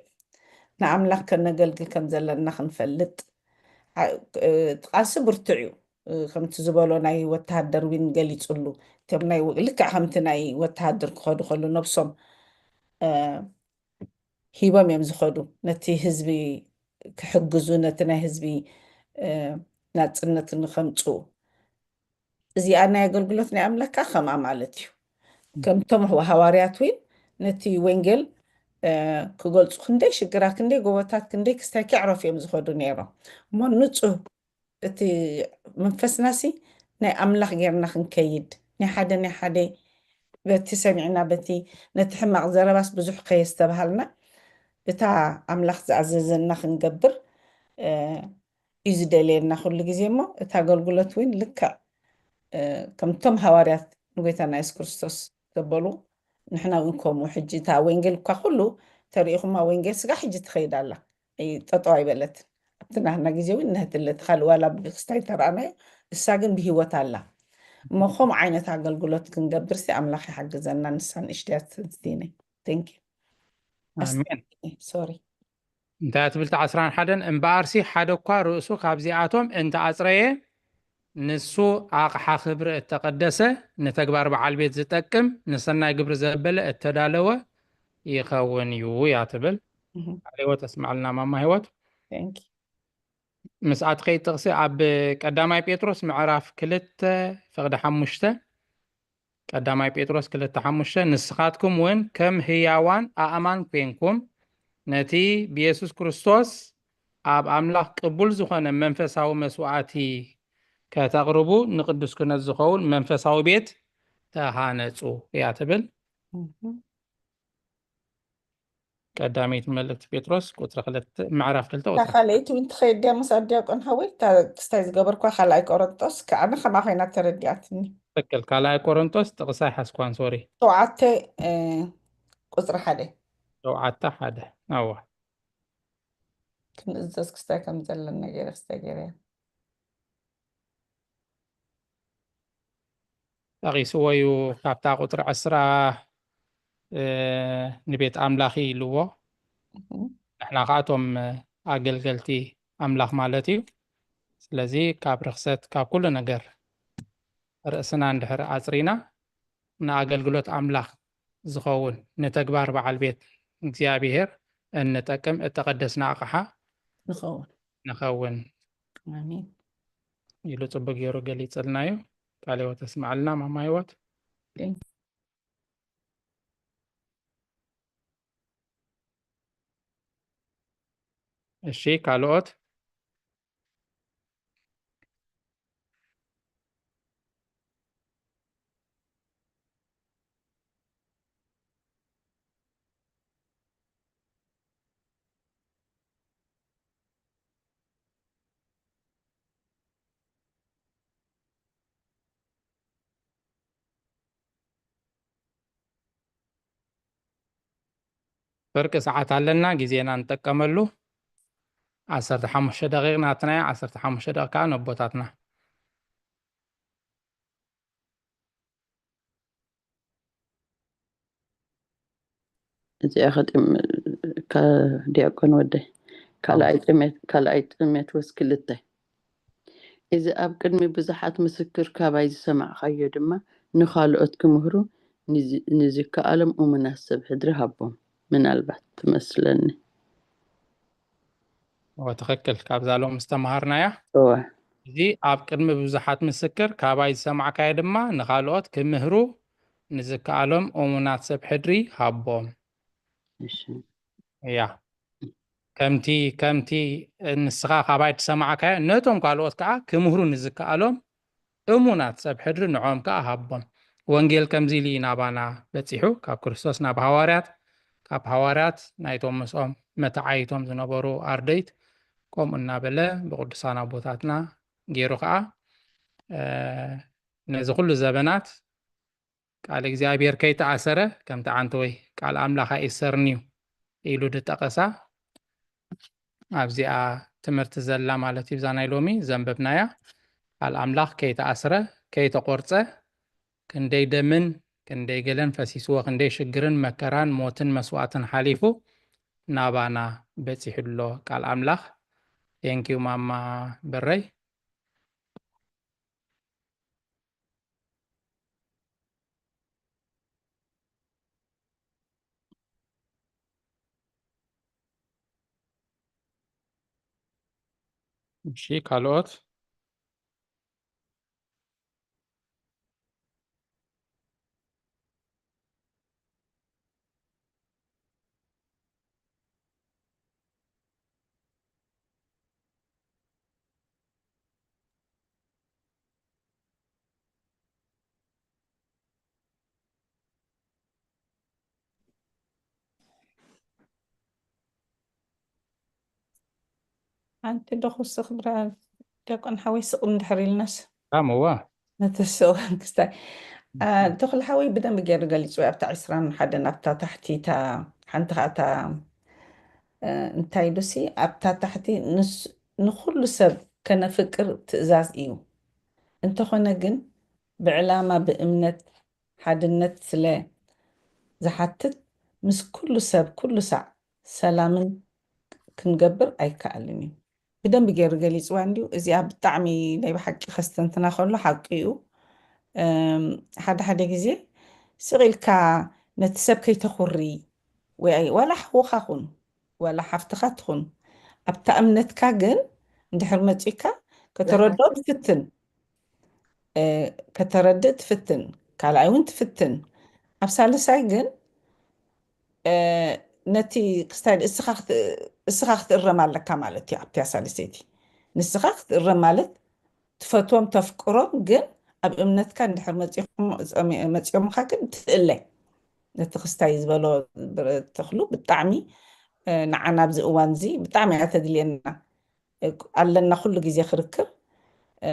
ንኣምላኽ ከነገልግል ከም ዘለና ክንፈልጥ ዓ- እ፣ እቲ ቃልሲ ብርቱዕ እዩ። እ፣ ከምቲ ዝበሎ ናይ ወተሃደር ዊን ገሊጹሉ። እቶም ናይ ወ- ልክዕ ከምቲ ናይ ወተሃደር ክኸዱ ከሉ ነብሶም እ፣ ሂቦም እዮም ዝኸዱ። ነቲ ህዝቢ ክሕግዙ፣ ነቲ ናይ ህዝቢ እ፣ ናጽነት ንኸምጽኡ። እዚኣ ናይ ኣገልግሎት ናይ ኣምላክ ከኣ ከምኣ ማለት እዩ። ከምቶም ሃዋርያት እውን ነቲ ወንጌል እ፣ ክገልጹ ክንደይ ሽግራት ክንደይ ጎቦታት ክንደይ ክስታይ ከዕረፉ እዮም ዝኸዱ ነይሮም። እሞ ንጹህ እቲ መንፈስናሲ ናይ ኣምላኽ ጌርና ክንከይድ ናይ ሓደ ናይ ሓደ በቲ ሰሚዕና በቲ ነቲ ሕማቕ ዘረባስ ብዙሕ ከየስተብሃልና እታ ኣምላኽ ዝኣዘዘና ክንገብር እ፣ እዩ ዝደልየና ኩሉ ግዜ። እሞ እቲ ኣገልግሎት እውን ልክዕ እ፣ ከምቶም ሃዋርያት ንጎይታና የሱስ ክርስቶስ ዘበሉ ንሕና እውን ከምኡ። ሕጂ እታ ወንጌል እኳ ኩሉ ተሪኢኹማ፣ ወንጌል ስጋ ሕጂ ትኸይድ ኣላ፣ ጠጠው ኣይበለትን። ኣብቲ ናህና ግዜ እውን ነህትለት ካልእ ዋላ ብክስታይ ተረኣናዮ፣ እሳ ግን ብህይወት ኣላ። እሞ ከምኡ ዓይነት ኣገልግሎት ክንገብር ሲ ኣምላኽ ይሓግዘና። ንሳ ንእሽትያ ትንስቲነ። Thank you። ኣሜን። ሶሪ። እንታይ ትብል? ዕስራን ሓደን እምበኣርሲ ሓደ እኳ ርእሱ ካብዚኣቶም እንተ ኣጽረየ፣ ንሱ ኣቕሓ ክብሪ እተቐደሰ፣ ንተግባር በዓል ቤት ዝጠቅም፣ ንሰናይ ግብሪ ዘበለ እተዳለወ ይኸውን እዩ እያ ትብል። እህ። ቃለ ህይወት ኣስምዓልና ማማ ህይወት። Thank you። ምስኣቲ ከይጥቕሲ ኣብ ቀዳማይ ጴጥሮስ ምዕራፍ ክልተ ፍቕዲ ሓሙሽተ፣ ቀዳማይ ጴጥሮስ ክልተ ሓሙሽተ፣ ንስኻትኩም እውን ከም ህያዋን ኣእማን ኮንኩም ነቲ ብየሱስ ክርስቶስ ኣብ ኣምላኽ ቅቡል ዝኾነ መንፈሳዊ መስዋእቲ ከተቕርቡ ንቅዱስ ክህነት ዝኸውን መንፈሳዊ ቤት ተሃነጹ እያ ትብል። ቀዳመይቲ መልእክቲ ጴጥሮስ ቁጽሪ ክልተ፣ ምዕራፍ ክልተ ቁጽሪ ካልኣይቲ እውን ትኸይድ ድያ? ምስ ኣዲያቆን ሃወይ እታ ክስታይ ዝገበርኳ ካልኣይ ቆሮንጦስ ከዓነ ከማ ኮይና ተረዲኣትኒ። ትክክል። ካልኣይ ቆሮንጦስ ጥቕሳ ኣይሓዝኳን፣ ሶሪ። ሸውዓተ ቁፅሪ ሓደ። ሸውዓተ ሓደ። ኣዋ። ክንእዘዝ ክስታይ ከም ዘለና ገይረ ክስታይ ገይረ እያ። ጠቒስዎ እዩ። ካብታ ቁፅሪ ዕስራ ንቤት ኣምላኽ ኢልዎ። ንሕና ከዓ እቶም ኣገልገልቲ ኣምላኽ ማለት እዩ። ስለዚ ካብ ርክሰት ካብ ኩሉ ነገር ርእስና እንድሕር ኣፅሪና ንኣገልግሎት ኣምላኽ ዝኸውን ንተግባር በዓል ቤት እግዚኣብሔር እንጠቅም እተቐደስና ኣቕሓ ንኸውን። ንኸውን ኣሜን። ኢሉ ጽቡቅ ገይሩ ገሊጽልና እዩ። ቃለ ህይወት ተስምዓልና ማማ ህይወት። እሺ፣ ካልኦት? ፍርቂ ሰዓት ኣለና፣ ግዜና ንጠቀመሉ። ዓሰርተ ሓሙሽተ ደቂቕ ናትና እያ፣ ዓሰርተ ሓሙሽተ ደቂቕ ከዓ ነቦታትና። እዚኣ ከጥም-፣ ካ-፣ ዲያቆን ወደይ፣ ካልኣይ ኣዎ። ጥሜት-፣ ካልኣይ ጢሞቴዎስ ክልተ። እዚ ኣብ ቅድሚ ብዙሓት ምስክር ካባይ ዝሰማዕካዮ ድማ ንኻልኦት ክምህሩ ንዝ-፣ ንዝከኣሎም እሙናት ሰብ ሕድሪ ሃቦም። ምናልባት ትመስለኒ። እወ፣ ትኽክል። ካብዛ ሎም ዝተምሃርናያ። እወ። እዚ ኣብ ቅድሚ ብዙሓት ምስክር ካባይ ዝሰማዕካዮ ድማ ንኻልኦት ክምህሩ ንዝከኣሎም እሙናት ሰብ ሕድሪ ሃቦም። እሺ። እያ። ከምቲ፣ ከምቲ ንስኻ ካባይ ትሰማዕካዮ ነቶም ካልኦት ከኣ ክምህሩ ንዝከኣሎም እሙናት ሰብ ሕድሪ ንዕኦም ከኣ ሃቦም። ወንጌል ከምዚ ኢሉ እዩ ናባና በጺሑ፣ ካብ ክርስቶስ ናብ ሃዋርያት፣ ካብ ሃዋርያት ናይቶም ምስኦም መተዓይቶም ዝነበሩ ኣርደይት፣ ከምኡ እናበለ ብቅዱሳን ኣቦታትና ገይሩ ከኣ፣ እ፣ ነዚ ኩሉ ዘበናት ቃል እግዚኣብሔር ከይተኣሰረ፣ ከምቲ ዓንተወይ ቃል ኣምላኽ ኣይእሰርን'ዩ ኢሉ ዝጠቐሳ ኣብዚኣ ትምህርቲ ዘላ ማለት እዩ። እዛ ናይ ሎሚ ዘንበብናያ ቃል ኣምላኽ ከይተኣስረ፣ ከይተቖርጸ፣ ክንደይ ደምን ክንደይ ገለን ፈሲስዎ፣ ክንደይ ሽግርን መከራን ሞትን መስዋእትን ሓሊፉ ናባና በጺሑ ኣሎ ቃል ኣምላኽ። Thank you ማማ በረይ። እሺ፣ ካልኦት? ሓንቲ ዶ ክውስኽ ብራ-፣ ዲያቆን ሓወይ ስቕ እንድሕር ኢልናስ። ኣም፣ እዋ። ነቲ ስቕ ክስታይ። አ፣ ተኽለ ሓወይ ብደንብ ገይሩ ገሊጹ ኣብታ ዕስራን ሓደን ኣብታ ታሕቲ እታ ሓንቲ ኸኣ እታ፣ እ፣ እንታይ ኢሉሲ ኣብታ ታሕቲ ንስ-፣ ንኹሉ ሰብ ከነፍቅር ትእዛዝ እዩ። እንተኾነ ግን ብዕላማ ብእምነት ሓድነት ስለ ዝሓትት ምስ ኩሉ ሰብ ኩሉ ሳዕ ሰላምን ክንገብር ኣይከኣልን እዩ። ብደንቢ ገይሩ ገሊፅዋ እንድዩ። እዚኣ ብጣዕሚ ናይ ብሓቂ ከስተንትና ከሎ ሓቂ እዩ። እም፣ ሓደ ሓደ ግዜ ስቕ ኢልካ ነቲ ሰብ ከይተኹሪ ወይ ኣይ-፣ ዋላ ሓውኻ ኩን ዋላ ሓፍትኻ ትኹን ኣብታ እምነትካ ግን እንድሕር መጺካ ከተረድኦ ትፍትን፣ እ፣ ከተረድእ ትፍትን፣ ካልኣይ እውን ትፍትን። ኣብ ሳልሳይ ግን፣ እ፣ ነቲ ክስታይ እስኻ ክት-፣ እስኻ ክትእረም ኣለካ ማለት እዩ። ኣብቲ ሳልሰይቲ ንስኻ ክትእረም ማለት ትፈትዎም ተፍቅሮም፣ ግን ኣብ እምነትካ እንድሕር መጺኹም-፣ መጺኦምኻ ግን ትእለ። ነቲ ክስታይ ዝበሎ ተኽሉ ብጣዕሚ፣ እ፣ ንዓና ኣብዚ እዋን እዚ ብጣዕሚ እያ ተድልየና። ኣለና ኩሉ ግዜ ክርክብ፣ እ፣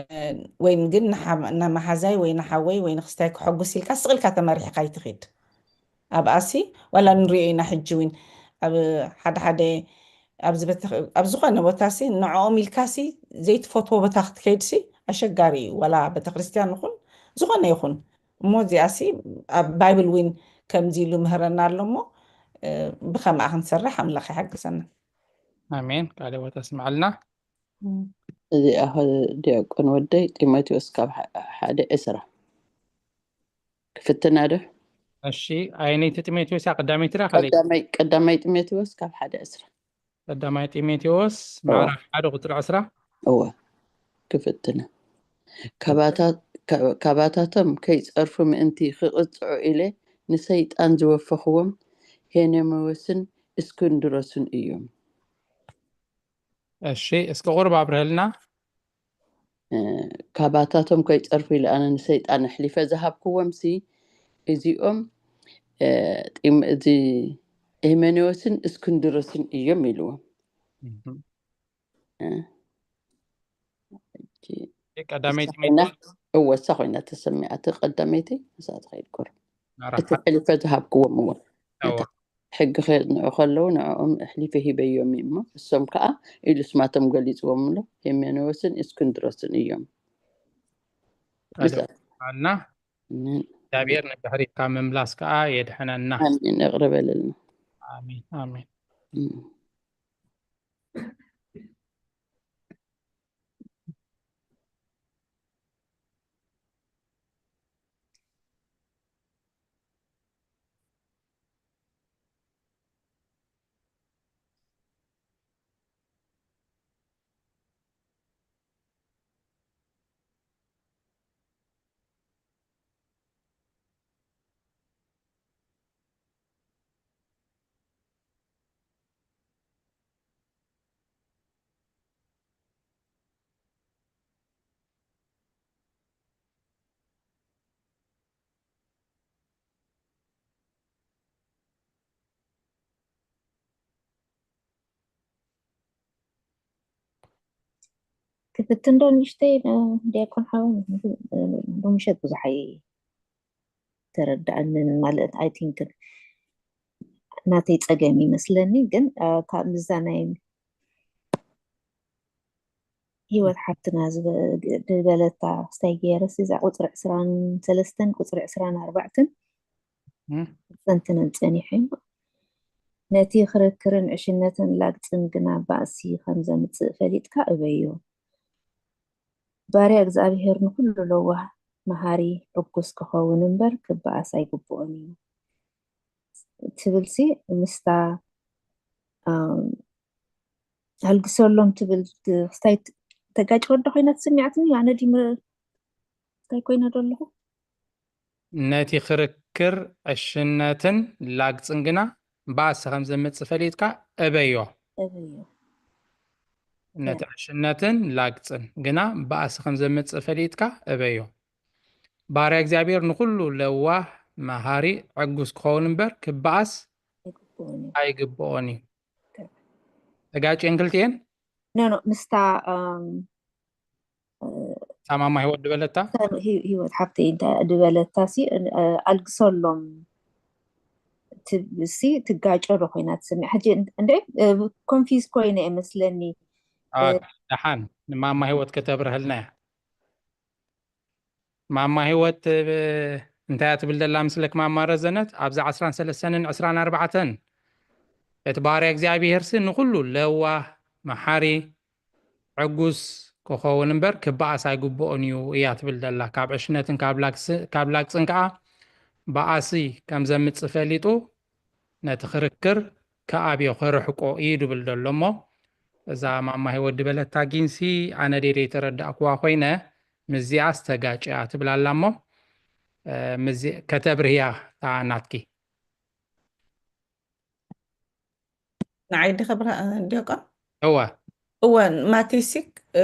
ወይ ግን ንሓ-፣ ንመሓዛይ ወይ ንሓወይ ወይ ንክስታይ ክሐጉስ ኢልካ ስቕ ኢልካ ተመሪሕካ ኣይትኺድ። ኣብኣሲ ዋላ ንሪኦ ኢና ሕጂ እውን ኣብ ሓደ ሓደ ኣብዚ ቤተ-፣ ኣብ ዝኾነ ቦታሲ ንዕኦም ኢልካሲ ዘይትፈትዎ ቦታ ክትከይድሲ ኣሸጋሪ እዩ። ዋላ ቤተክርስትያን ይኹን ዝኾነ ይኹን። እሞ እዚኣሲ ኣብ ባይብል እውን ከምዚ ኢሉ ምህረና ኣሎ እሞ፣ እ፣ ብኸምኣ ክንሰርሕ ኣምላኽ ይሓግዘና። ኣሜን። ቃለ ሕይወት ኣስምዓልና። እዚኣ ኸ ዲያቆን ወደይ ጢሞቴዎስ ካብ ሓ-፣ ሓደ ዕስራ ክፍትና ዶ? እሺ፣ ኣየነይቲ ጢሞቴዎስ እያ? ቀዳመይቲ ድያ ካልኣይቲ? ቀዳማይ፣ ቀዳማይ ጢሞቴዎስ ካብ ሓደ ዕስራ። ቀዳማይ ጢሞቴዎስ እወ። ምዕራፍ ሓደ ቁጽሪ ዕስራ። እወ፣ ክፍትና። ካባታ-፣ ካ-፣ ካባታቶም ከይጸርፉ ምእንቲ ክቕጽዑ ኢለ ንሰይጣን ዝወፈኽዎም ሄሜኔዎስን እስክንድሮስን እዮም። እሺ፣ እስኪ ቁሩብ ኣብርሀልና። እ፣ ካባታቶም ከይጸርፉ ኢለ ኣነ ንሰይጣን ኣሕሊፈ ዝሃብክዎም ሲ እዚኦም፣ እ፣ ጢም-፣ እዚ ሄሜኔዎስን እስክንድሮስን እዮም ኢልዎም። እህ። እ፣ እቺ ቀዳመይቲ እሳ ኮይና፣ ጢሞቴዎስ። እወ፣ እሳ ኮይና ተሰሚዓ። እቲ ቀዳመይቲ እሳ ትኸይድ ቁሩብ። ምዕራፍ እቲ ሓደ። ኣሕሊፈ ዝሃብክዎም እዎ። እዎ። ነታ ሕጊ ከየጽንዑ ከለዉ ንዕኦም ኣሕሊፈ ሂበዮም እሞ፣ እሶም ከኣ ኢሉ ስማቶም ገሊጽዎም ኣሎ፣ ሄሜኔዎስን እስክንድሮስን እዮም። ኣደ-፣ እዛ። ኣና፣ ኣሜን። እግዚኣብሔር ንድሕሪት ካብ ምምላስ ከኣ የድሕነና። ኣሜን። ይቕረ በለልና። ኣሜን፣ ኣሜን። እም። ክፍትን ዶ ንእሽተይ፣ እ፣ ዲያቆን ሓወይ፣ እ፣ ሎምሸት ብዙሕ ኣይተረድኣንን ማለት፣ I think ናተይ ጸገም ይመስለኒ፣ ግን፣ እ፣ ካብ ምዛ ናይ ህይወት ሓፍትና ዝበ-፣ ዝበለታ ክስታይ ገይረስ እዛ ቁጽሪ ዕስራን ሰለስተን ቁጽሪ ዕስራን ኣርባዕተን እም። ጸንትነን ጸኒሐን። ነቲ ክርክርን ዕሽነትን ላግጽን ግና ባእሲ ከም ዘምጽእ ፈሊጥካ እበዮ። ባርያ እግዚኣብሔር ንኹሉ ለዋህ፣ መሃሪ፣ ዕጉስ ክኸውን እምበር ክበኣስ ኣይግብኦን እዩ። ትብልሲ ምስታ፣ ኣም፣ ኣልግሰሎም ትብል ክስታይ ት-፣ ተጋጭ ወዶ ኮይና ትስሚዓትኒ፣ ኣነ ድዩ ም-፣ እንታይ ኮይነ ዶ ኣለኹ? ነቲ ክርክር ዕሽነትን ላግጽን ግና ባእሲ ከም ዘምጽእ ፈሊጥካ እበዮ። እበዮ። ነቲ እበዮ። ዕሽነትን ላግጽን ግና ባእሲ ከም ዘምጽእ ፈሊጥካ እበዮ። ባርያ እግዚኣብሔር ንኹሉ ለዋህ፣ መሃሪ፣ ዕጉስ ክኸውን እምበር ክበኣስ ኣይግብኦን እዩ። ኣይግብኦን እዩ። ተጋጭየን ክልቲኤን? ኖ፣ ኖ፣ ምስታ፣ ኣም፣ እ፣ ታማማ ህይወት ድበለታ? ታ-፣ ሂ-፣ ህይወት ሓፍተይ እንታ ድበለታ ሲ፣ እ፣ ኣልግሰሎም ትብ-፣ ሲ ትጋጨ ዶ ኮይና ትስምዕ? ሕጂ እን-፣ እንደ፣ እ፣ ኮንፊዝ ኮይነ እየ መስለኒ። ኦኬ፣ እ፣ ደሓን ንማማ ህይወት ከተብርሀልና እያ። ማማ ህይወት፣ እ፣ እንታይ እያ ትብል ዘላ ምስለክ ማማ ረዘነት? ኣብዛ ዕስራን ሰለስተን ዕስራን ኣርባዕተን እቲ ባርያ እግዚኣብሄርሲ ንኹሉ ለዋህ፣ መሓሪ፣ ዕጉስ ክኸውን እምበር ክበኣስ ኣይግብኦን እዩ እያ ትብል ዘላ። ካብ ዕሽነትን ካብ ላግስ-፣ ካብ ላግጽን ከኣ በኣሲ ከም ዘምጽእ ፈሊጡ ነቲ ክርክር ክኣብዮ፣ ክርሕቆ እዩ ድብል ዘሎ እሞ፣ እዛ ማማ ህይወት ዝበለታ ጊንሲ ኣነ ደይ ዘይተረዳእኩዋ ኮይነ፣ ምስዚኣ ዝተጋጭያ ትብል ኣላ እሞ፣ እ፣ ምስዚ-፣ ከተብርህያ እታ ናትኪ። ንዓይ ዲኸ ብርሃ-፣ ዲያቆን? እወ። እወ፣ ማቴሲክ፣ እ፣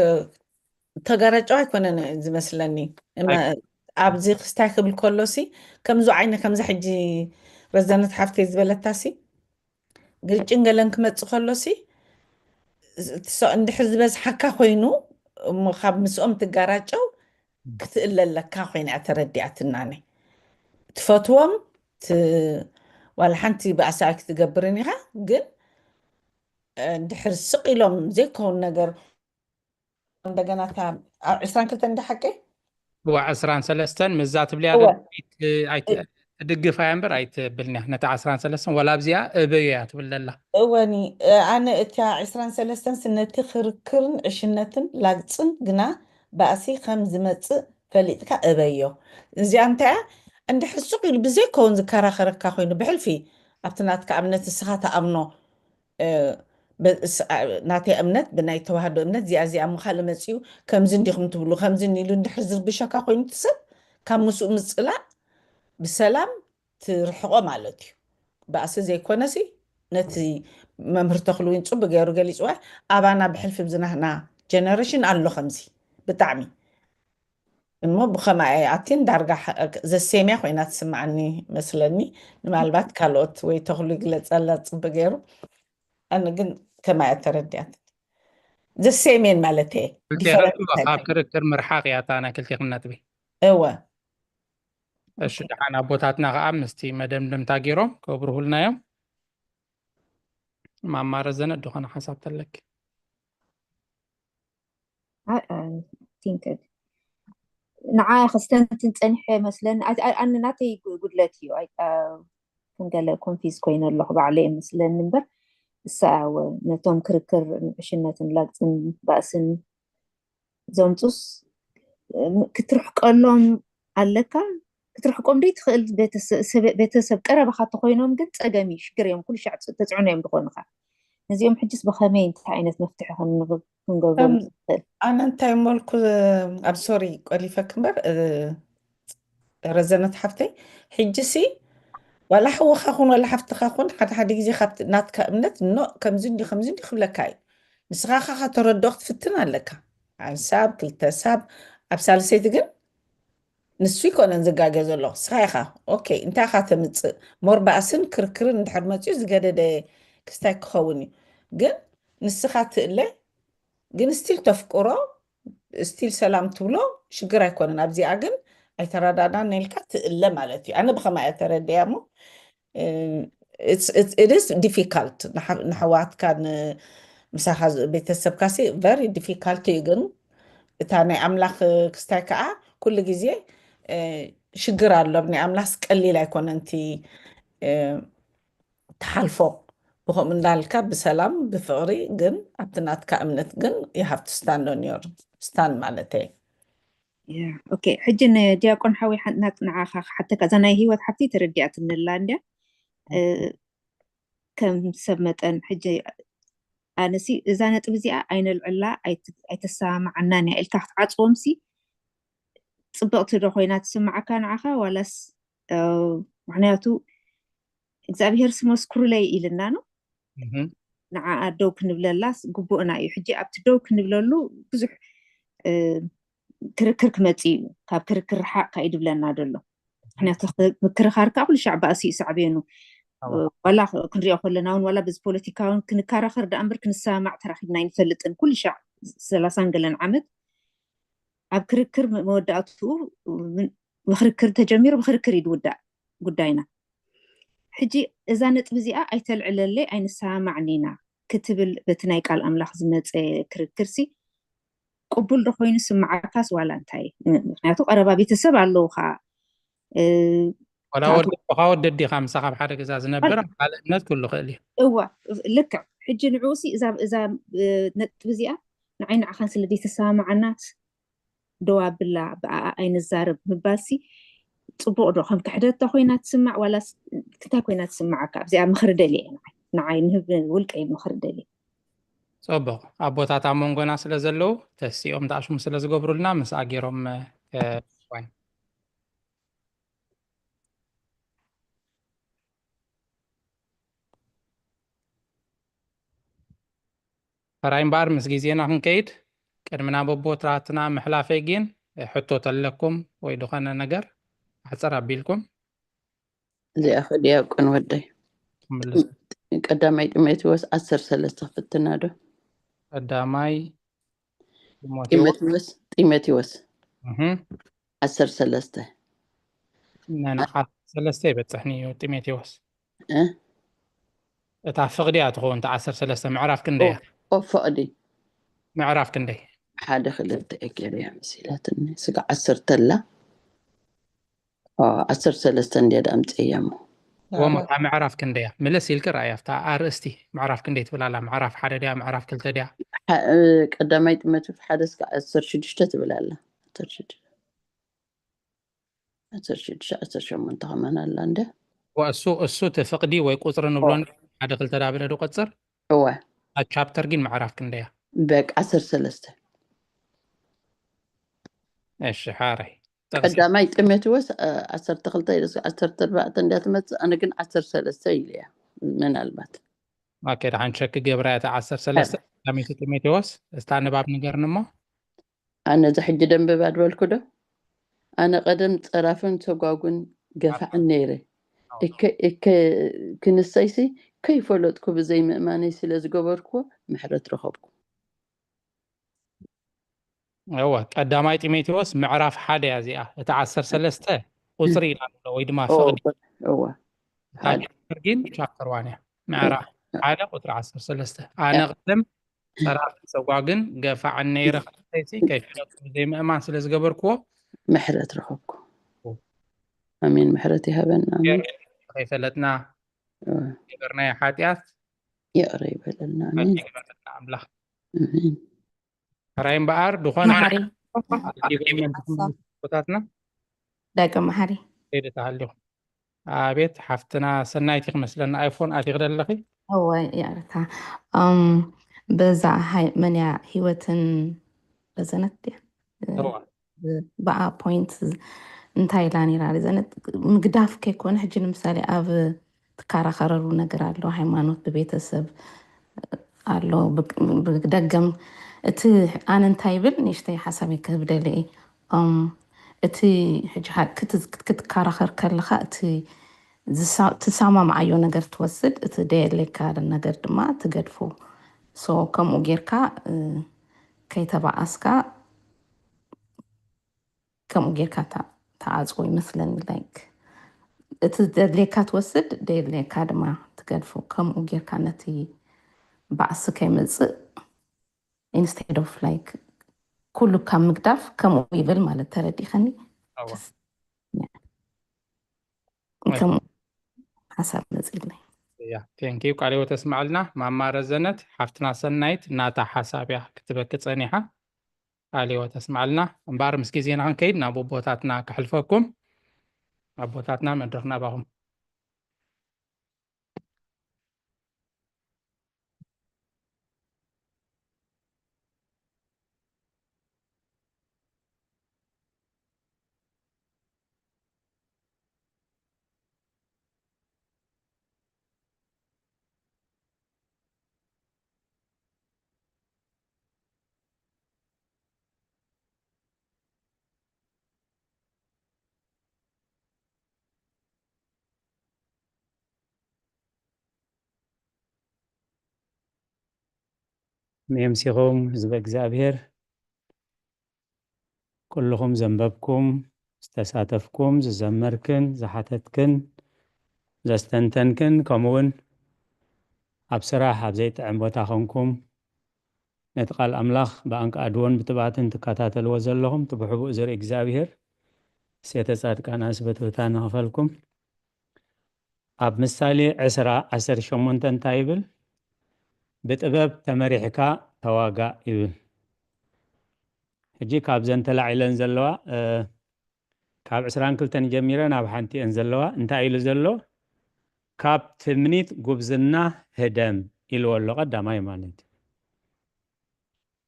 ተጋራጫው ኣይኮነን ዝመስለኒ። እመ-፣ ኣይ- ኣብዚ ክስታይ ክብል ከሎሲ፣ ከምዚ ዓይነ፣ ከምዚ ሕጂ ረዘነት ሓፍተይ ዝበለታሲ፣ ግርጭን ገለን ክመጽእ ከሎሲ፣ እቲ ሰ-፣ እንድሕር ዝበዝሓካ ኮይኑ፣ እሞ ካብ ምስኦም ትጋራጨው፣ ክትእለ ኣለካ ኮይና እያ ተረዲኣትና። ኣነ ትፈትዎም፣ ት-፣ ዋላ ሓንቲ ባእሲ ኣይክትገብርን ኢኻ፣ ግን፣ እ፣ እንድሕር ስቕ ኢሎም ዘይከውን ነገር፣ እንደገና እታ ኣብ ዕስራን ክልተን እንዳ ሓቂ? እዋ፣ ዕስራን ሰለስተን ምስዛ ትብልያ እወ። ደላ ኣይት-፣ ኣይት-፣ ትድግፋ እያ እምበር ኣይትብልን እያ። ነታ ዕስራን ሰለስተን ወላ ኣብዚኣ እበዮ እያ ትብል ደላ። እወኒ፣ እ፣ ኣነ እታ ዕስራን ሰለስተን ነቲ ክርክርን ዕሽነትን ላግጽን ግና ባእሲ ከም ዝመጽእ ፈሊጥካ እበዮ። እዚኣ እንታይ እያ? እንድሕር ሱቕ ኢሉ ብዘይከውን ዝከራኸረካ ኮይኑ፣ ብሕልፊ ኣብቲ ናትካ እምነት ንስኻ ትኣምኖ፣ እ፣ በ-፣ ስ-፣ ኣ-፣ ናተይ እምነት ብናይ ተዋህዶ እምነት እዚኣ እዚኣ እሞ ካልእ መጺኡ ከምዚ እንዲኹም ትብሉ፣ ከምዚ ኢሉ እንድሕር ዝርብሸካ ኮይኑ፣ እቲ ሰብ ካብ ምስኡ ምጽላእ ብሰላም ትርሕቖ ማለት እዩ። ባእሲ ዘይኮነሲ፣ ነቲ መምህር ተኽሉ እውን ጽቡቅ ገይሩ ገሊጽዋ። ኣባና ብሕልፊ ኣብዚ ናህና ጀነሬሽን ኣሎ ከምዚ ብጣዕሚ። እሞ ብኸማይ ኣቲን ዳርጋ ሓ-፣ ዘሴምያ ኮይና ትስምዓኒ መስለኒ። ምናልባት ካልኦት ወይ ተኽሉ ይግለጸላ ጽቡቅ ገይሩ። ኣነ ግን ከማይ ተረዲኣት። ዘሴሜን ማለት እየ። ክልቴኽን ዲፈረንስ እኮ ካብ ኣይኮነን። ክርክር ምርሓቕ እያ እታ ናይ ክልቴኽን ነጥቢ። እወ። እሺ፣ ኦኬ። ደሓን ኣቦታትና ከኣ ምስቲ መደምደምታ ገይሮም ከብርሁልና እዮም። ማማ ረዘነ፣ ዝኾነ ሓሳብ ተለኪ? I, I think it- ንዓ ክስተንትን ጸኒሐ መስለኒ። ኣይ-፣ ኣይ-፣ ኣነ ናተይ ጉ-፣ ጉድለት እዩ። ኣይ-፣ ኣ-፣ ከም ገለ ኮንፊዝ ኮይነ ኣለኹ ባዕለይ መስለኒ እምበር፣ እሳ ወ-፣ ነቶም ክርክር ዕሽነትን ላግጽን ባእስን ዘምጹስ፣ እም፣ ክትርሕቀሎም ኣለካ። ክትርሕቆም ደይ ትኽእል ቤተሰ-፣ ሰበ-፣ ቤተሰብ ቀረባኻ ተኾይኖም ግን ጸገም እዩ፣ ሽግር እዮም፣ ኩሉ ሻዕ ፅ-፣ ተጽዕኖ እዮም ዝኾኑኻ። ነዚኦም ሕጅስ ብኸመይ እንታይ ዓይነት መፍትሒ ክንረኽብ፣ ክንገብሮም ከም ንኽእል? ኣነ እንታይ መልኩ፣ ኣብ ሶሪ ቆሊፈክ እምበር፣ እ፣ ረዘነት ሓፍተይ፣ ሕጂ ሲ ዋላ ሓውኻ ኩን ዋላ ሓፍትኻ ኩን ሓደ ሓደ ግዜ ካብቲ ናትካ እምነት ኖ ከምዚ እንዲ ከምዚ እንዲ ክብለካ እዩ። ንስኻ ኻኻ ተረድኦ ክትፍትን ኣለካ። ሓንሳብ ክልተ ሳብ ኣብ ሳልሰይቲ ግን ንሱ ይኮነን ዝጋገ ዘሎ፣ ንስኻ ኢኻ። ኦኬ፣ እንታይ ኢኻ ተምጽእ? ሞር ባእስን ክርክርን እንድሕር መጽኡ ዝገደደ ክስታይ ክኸውን እዩ። ግን ንስኻ ትእለ፣ ግን ስቲል ተፍቅሮ፣ ስቲል ሰላም ትብሎ፣ ሽግር ኣይኮነን። ኣብዚኣ ግን ኣይተረዳዳን ኢልካ ትእለ ማለት እዩ። ኣነ ብኸማይ እየ ተረዲኣ እሞ፣ እ፣ it's, it's, it is difficult። ንሓ-፣ ንኣሕዋትካ ን-፣ ምሳኻ ዝ-፣ ቤተሰብካ ሲ very difficult እዩ። ግን እታ ናይ ኣምላኽ ክስታይ ከዓ ኩሉ ግዜ፣ እ፣ ሽግር ኣሎ። ናይ ኣምላኽ ቀሊል ኣይኮነን እቲ፣ እ፣ ትሓልፎ። ብኸምኡ እንዳልካ ብሰላም ብፍቕሪ ግን ኣብቲ ናትካ እምነት ግን you have to stand on your stand ማለት እዩ። ያ፣ ኦኬ። ሕጂ ንዲያቆን ሓዊ ሓ-፣ ናት-፣ ንዓኻ ክሓተካ፣ እዛ ናይ ህይወት ሓፍቲ ተረዲኣትኒ ኣላ እንድያ። እ፣ ከም ሰብ መጠን ሕጂ ኣነሲ እዛ ነጥቢ እዚኣ ኣይነልዕላ፣ ኣይት-፣ ኣይተሰማማዓናን እያ ኢልካ ክትዓጽዎም ሲ ጽብቕቲ ዶ ኮይና ትስምዓካ ንዓኻ ዋላስ፣ እ፣ ምኽንያቱ እግዚኣብሄር ሲ መስክሩለይ ኢልና ነው። እህ። ንዓኣ ደው ክንብለላስ ግቡእና እዩ። ሕጂ ኣብቲ ደው ክንብለሉ ብዙሕ፣ እ፣ ክርክር ክመጽእ እዩ። ካብ ክርክር ርሓቕ ካዩ ድብለና ደሎ። ምኽንያቱ ክ-፣ ምክርኻር ከኣ ኩሉ ሻዕ ባእሲ እዩ ሳዕቤኑ። ኣዋ። ዋላ ክ-፣ ክንሪኦ ከለና እውን ዋላ በዚ ፖለቲካ እውን ክንከራኸር ደኣ እምበር ክንሰማማዕ ተራኺብና ኣይንፈልጥን። ኩሉ ሻዕ ሰላሳን ገለን ዓመት ኣብ ክርክር ም-፣ መወዳእትኡ ምን-፣ ብክርክር ተጀሚሩ ብክርክር እዩ ዝውዳእ ጉዳይና። ሕጂ እዛ ነጥቢ እዚኣ ኣይተልዕለለይ ኣይንሰማማዕን ኢና ክትብል በቲ ናይ ቃል ኣምላኽ ዝመጸ ክርክር ሲ ቅቡል ዶ ኮይኑ ስምዓካስ ዋላ እንታይ? ም-፣ ምኽንያቱ ቀረባ ቤተሰብ ኣለውኻ። እ፣ ዋላ ከኣ ወደ-፣ ወኻ ወደዲኻ ምሳኻ ኣብ ሓደ ገዛ ዝነብር፣ እወ። ኣብ ካልእ እምነት ክህሉ ይኽእል እዩ። እወ፣ ልክዕ። ሕጂ ንዕኡ ሲ እዛ፣ እዛ፣ እ፣ ነጥቢ እዚኣ ንዓይ ንዓኻን ስለ ዘይተሰማማዓናስ ደው ኣብላ፣ ብኣኣ ኣይንዛረብ ምባልሲ ጽቡቕ ዶ? ከም ክሕደት ዶ ኮይና ትስማዕ ዋላስ እንታይ ኮይና ትስምዓካ? ኣብዚኣ ምኽሪ ደልየ እየ ንዓይ። ንዓይ ንህብ ውልቀይ ምኽሪ ደልየ። ጽቡቕ። ኣቦታት ኣብ መንጎና ስለ ዘለዉ፣ ተሲኦም ተኣሽሙ ስለ ዝገብሩልና፣ ምስኣ ገይሮም፣ እ፣ ዋይ። ሕራይ እምበኣር፣ ምስ ግዜና ክንከይድ፣ ቅድሚ ናብ ኣቦታትና ምሕላፈይ ግን፣ እ፣ ሕቶ ተለኩም ወይ ዝኾነ ነገር፣ ኣሕጽር ኣቢልኩም። እዚኣ ከ ዲያቆን ወደይ፣ ክምልስ። ቀዳማይ ጢሞቴዎስ ዓሰርተ ሰለስተ ክፍትና ዶ? ቀዳማይ ጢሞቴዎስ። ጢሞቴዎስ፣ ጢሞቴዎስ እህ። ዓሰርተ ሰለስተ። ነን ዓሰርተ ሰለስተ ይበጽሕኒ እዩ ጢሞቴዎስ። እ? እታ ፍቕዲ እያ ትኸውን፣ እታ ዓሰርተ ሰለስተ ምዕራፍ ክንደይ እያ? ኦ፣ ፍቕዲ። ምዕራፍ ክንደይ? ሓደ ክልተ እየ ገይረያ መሲላትኒ። ስጋ ዓሰርተ ኣላ። ኦ፣ ዓሰርተ ሰለስተ እንድያ ደኣ ኣምፅእያ እሞ። ወሞ፣ እታ ምዕራፍ ክንደይ እያ? ምልስ ኢልክ ረኣያ፣ ኣብታ ኣርእስቲ ምዕራፍ ክንደይ ትብል ኣላ? ምዕራፍ ሓደ ድያ? ምዕራፍ ክልተ ድያ? ሓ-፣ እ፣ ቀዳማይ ጢሞቴዎስ ሓደ እስከ ዓሰርተ ሽዱሽተ ትብል ኣላ። ዓሰርተ ሽዱሽተ። ዓሰርተ ሽዱሽተ፣ ዓሰርተ ሸሞንተ ከማን ኣላ እንደ። እዋ፣ እሱ፣ እሱ እቲ ፍቕዲ ወይ ቁጽሪ ንብሎ ኦ። ሓደ ክልተ ዳበለ ዶ ቆጽር? እወ። እታ ቻፕተር ግን ምዕራፍ ክንደይ እያ? በቃ ዓሰርተ ሰለስተ። እሺ፣ ሓራይ። ጠቕሲ። ቀዳማይ ጢሞቴዎስ፣ እ፣ ዓሰርተ ክልተ ኢሉ ዓሰርተ ኣርባዕተ እንድያ ትመጽእ፣ ኣነ ግን ዓሰርተ ሰለስተ ኢለ እያ። ምናልባት። ኦኬ፣ ደሓን ቸክ ገብራ እያ እታ ዓሰርተ ሰለስተ። ቀዳመይቲ ጢሞቴዎስ፣ እስታ ንባብ ንገርኒ እሞ። ኣነ እዚ ሕጂ ደንብብ ኣድበልኩ ዶ? ኣነ ቀደም ጸራፍን ሰጓጉን ገፋዕን ነይረ። እከ፣ እከ፣ ክንሰይሲ ከይፈለጥኩ ብዘይ ምእማነይ ስለ ዝገበርኩዎ ምሕረት ረኸብኩ። እወ፣ ቀዳማይ ጢሞቴዎስ ምዕራፍ ሓደ እያ እዚኣ። እታ ዓሰርተ ሰለስተ ቁጽሪ ኢና ንብሎ ወይ ድማ እወ፣ ፍቕዲ። እወ። እታ ቻፕተር ግን ቻፕተር ዋን እያ። ምዕራፍ ሓደ ቁጽሪ ዓሰርተ ሰለስተ። ኣነ ቀደም ጸራፍን ሰጓግን ገፋዕን ነይረ፣ ከይፈለጥኩ ብዘይ ምእማን ስለ ዝገበርኩዎ ምሕረት ረኸብኩ። ኦ። ኣሜን። ምሕረት ይሃበና። ኣሜን። ከይፈለጥና እወ። ገበርናዮ ሓጢኣት ይቕረ ይበለልና። ኣሜን። ይቕረ ይበለልና ኣምላኽ። ኣሜን። ሕራይ እምበኣር፣ ዝኾነ መሓሪ። ኣዲቦታትና ደቂ መሓሪ። ከይደ ተሃሊኹም። ኣቤት፣ ሓፍትና ሰናይቲ ክመስለና፣ ኣይፎን ኣቲኺ ደለኺ? እወ፣ ይቕርታ። እም፣ በዛ ሃይ-፣ መን እያ፣ ህይወትን ረዘነት ድያ? እወ። ብ-፣ ብኣ ፖይንት እንታይ ኢላ ነይራ? ረዘነት ምግዳፍ ከይኮነ፣ ሕጂ ንምሳሌ ኣብ ትከራኸረሉ ነገር ኣሎ፣ ሃይማኖት፣ ብቤተሰብ ኣሎ፣ ብ-፣ ብደገም። እቲ ኣነ እንታይ ይብል፣ ንእሽተይ ሓሳበይ ክህብ ደለ እየ። እም፣ እቲ ሕጂ ሓ-፣ ክት-፣ ክትከራኸር ከለኻ፣ እቲ ዝሳ-፣ ትሰማምዓዮ ነገር ትወስድ፣ እቲ ደየለካ ነገር ድማ ትገድፎ። ሶ፣ ከምኡ ጌርካ፣ እ፣ ከይተባኣስካ፣ ከምኡ ጌርካ ታ-፣ ተዓጽዎ ይመስለኒ። ላይክ፣ እቲ ዘድልየካ ትወስድ፣ ደየድልየካ ድማ ትገድፎ። ከምኡ ጌርካ ነቲ ባእሲ ከይመጽእ፣ ኢንስቴድ ኦፍ፣ ላይክ፣ ኩሉ ካብ ምግዳፍ ከምኡ ይብል ማለት፣ ተረዲኸኒ? ኣዋ። Just፣ yeah። ኣይ። ከምኡ ሓሳብ መጺእለይ። ያ፣ ቴንክ ዩ። ቃለ ህይወት ተስምዓልና። ማማ ረዘነት፣ ሓፍትና ሰናይት፣ ናታ ሓሳብ እያ ክትበኪ ጸኒሓ። ቃለ ህይወት ተስምዓልና። እምበኣር፣ ምስ ግዜና ክንከይድ፣ ናብ ኣቦታትና ከሕልፈኩም። ኣቦታትና፣ መድረኽ ናባኹም። መምሲኹም ህዝበ እግዚኣብሔር፣ ኩልኹም ዘንበብኩም፣ ዝተሳተፍኩም፣ ዝዘመርክን፣ ዝሓተትክን፣ ዘስተንተንክን፣ ከምኡውን ኣብ ስራሕ ኣብ ዘይጥዕም ቦታ ኾንኩም ነቲ ቃል ኣምላኽ ብኣንቃድዎን ብትብዓትን ትከታተልዎ ዘለኹም፣ እቲ ብሕቡእ ዝርኢ እግዚኣብሔር፣ ሴተ ጻድቃን ኣስበትብታ ንኽፈልኩም። ኣብ ምሳሌ ዕስራ ዓሰርተ ሸሞንተ እንታይ ይብል? "ብጥበብ ተመሪሕካ ተዋጋእ" ይብል። ሕጂ ካብዘን ተላዒለን ዘለዋ፣ እ፣ ካብ ዕስራን ክልተን ጀሚረ ናብ ሓንቲ እየን ዘለዋ። እንታይ ኢሉ ዘሎ? "ካብ ትምኒት ጉብዝና ህደም" ኢልዎ ኣሎ፣ ቀዳማይ ማለት እዩ።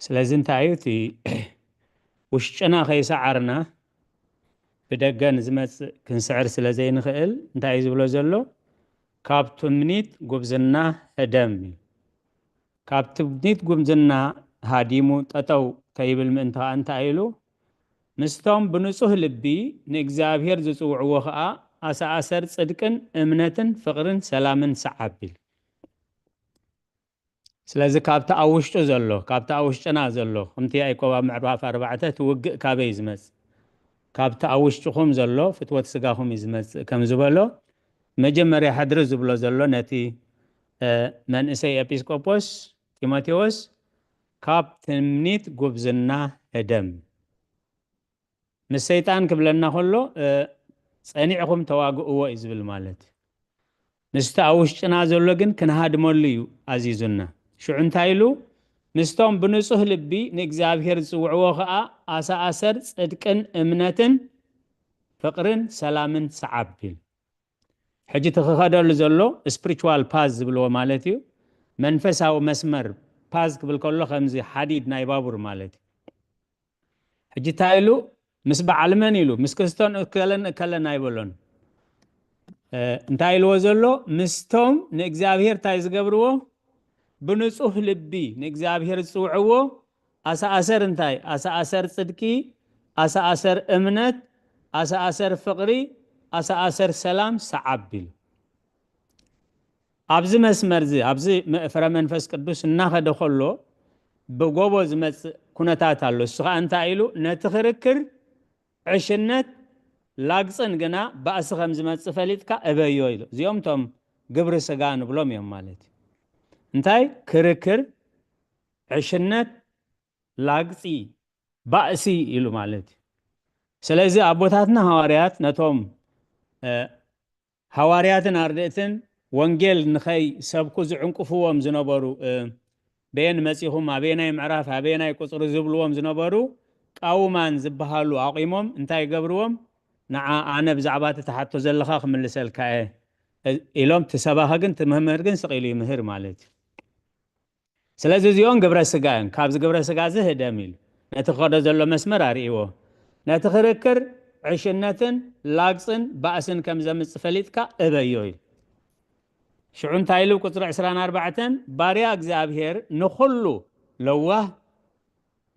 ስለዚ እንታይ እዩ እቲ ውሽጥና ከይሰዓርና ብደገ ንዝመጽእ ክንስዕር ስለ ዘይንኽእል እንታይ እዩ ዝብሎ ዘሎ? ካብ ትምኒት ጉብዝና ህደም እዩ። ካብ ትምኒት ጉብዝና ሃዲሙ ጠጠው ከይብል ምእንቲ ከዓ እንታይ ኢሉ? ምስቶም ብንጹህ ልቢ ንእግዚኣብሔር ዝጽውዕዎ ከዓ ኣሰኣሰር ጽድቅን እምነትን ፍቕርን ሰላምን ሰዓብ ኢሉ። ስለዚ ካብቲ ኣብ ውሽጡ ዘሎ ካብቲ ኣብ ውሽጥና ዘሎ ከምቲ ያዕቆብ ኣብ ምዕራፍ ኣርባዕተ እቲ ውግእ ካበይ ዝመጽእ? ካብቲ ኣብ ውሽጥኹም ዘሎ ፍትወት ስጋኹም እዩ ዝመጽእ ከም ዝበሎ መጀመርያ ሕድሪ ዝብሎ ዘሎ ነቲ መንእሰይ ኤጲስቆጶስ ጢሞቴዎስ ካብ ትምኒት ጉብዝና ህደም ምስ ሰይጣን ክብለና ከሎ ጸኒዕኹም ተዋግእዎ እዩ ዝብል ማለት እዩ። ምስቲ ኣብ ውሽጥና ዘሎ ግን ክንሃድመሉ እዩ ኣዚዙና። ሽዑ እንታይ ኢሉ? ምስቶም ብንጹህ ልቢ ንእግዚኣብሔር ዝጽውዕዎ ኸኣ ኣሰኣሰር ጽድቅን እምነትን ፍቕርን ሰላምን ሰዓብ ኢሉ። ሕጂ እቲ ክኸደሉ ዘሎ ስፕሪቹዋል ፓዝ ዝብልዎ ማለት እዩ። መንፈሳዊ መስመር ፓዝ ክብል ከሎ ከምዚ ሓዲድ ናይ ባቡር ማለት እዩ። ሕጂ እንታይ ኢሉ? ምስ በዓል መን ኢሉ? ምስ ክስቶን እከለን እከለን ኣይበሎን። እንታይ ኢልዎ ዘሎ? ምስቶም ንእግዚኣብሔር እንታይ ዝገብርዎ? ብንጹህ ልቢ ንእግዚኣብሔር ዝጽውዕዎ ኣሰኣሰር እንታይ? ኣሰኣሰር ጽድቂ፣ ኣሰኣሰር እምነት፣ ኣሰኣሰር ፍቕሪ፣ ኣሰኣሰር ሰላም ሰዓብ ኢሉ። ኣብዚ መስመር እዚ ኣብዚ ፍረ መንፈስ ቅዱስ እናኸደ ከሎ ብጎቦ ዝመጽእ ኩነታት ኣሎ። እሱ ኸዓ እንታይ ኢሉ? ነቲ ክርክር ዕሽነት ላግጽን ግና ባእሲ ከም ዝመጽእ ፈሊጥካ እበዮ ኢሉ። እዚኦም እቶም ግብሪ ስጋ ንብሎም እዮም ማለት እዩ። እንታይ? ክርክር፣ ዕሽነት፣ ላግጺ፣ ባእሲ ኢሉ ማለት እዩ። ስለዚ ኣቦታትና ሃዋርያት ነቶም ሃዋርያትን ኣርድእትን ወንጌል ንኸይሰብኩ ዝዕንቅፍዎም ዝነበሩ በየን መጺኹም ኣበየናይ ምዕራፍ ኣበየናይ ቁፅሪ ዝብልዎም ዝነበሩ ቃውማን ዝበሃሉ ኣቑሞም እንታይ ይገብርዎም? ንዓ ኣነ ብዛዕባ እቲ ትሓቶ ዘለኻ ክምልሰልካ እየ ኢሎም፣ እቲ ሰባኺ ግን እቲ መምህር ግን ስቕ ኢሉ ይምህር ማለት እዩ። ስለዚ እዚኦም ግብረ ስጋ እዮም። ካብዚ ግብረ ስጋ እዚ ህደም ኢሉ ነቲ ክኸዶ ዘሎ መስመር ኣርእይዎ። ነቲ ክርክር ዕሽነትን ላግፅን ባእስን ከም ዘምፅእ ፈሊጥካ እበዮ ኢሉ። ሽዑ እንታይ ኢሉ? ቁፅሪ ዕስራን ኣርባዕተን ባርያ እግዚኣብሔር ንኹሉ ለዋህ፣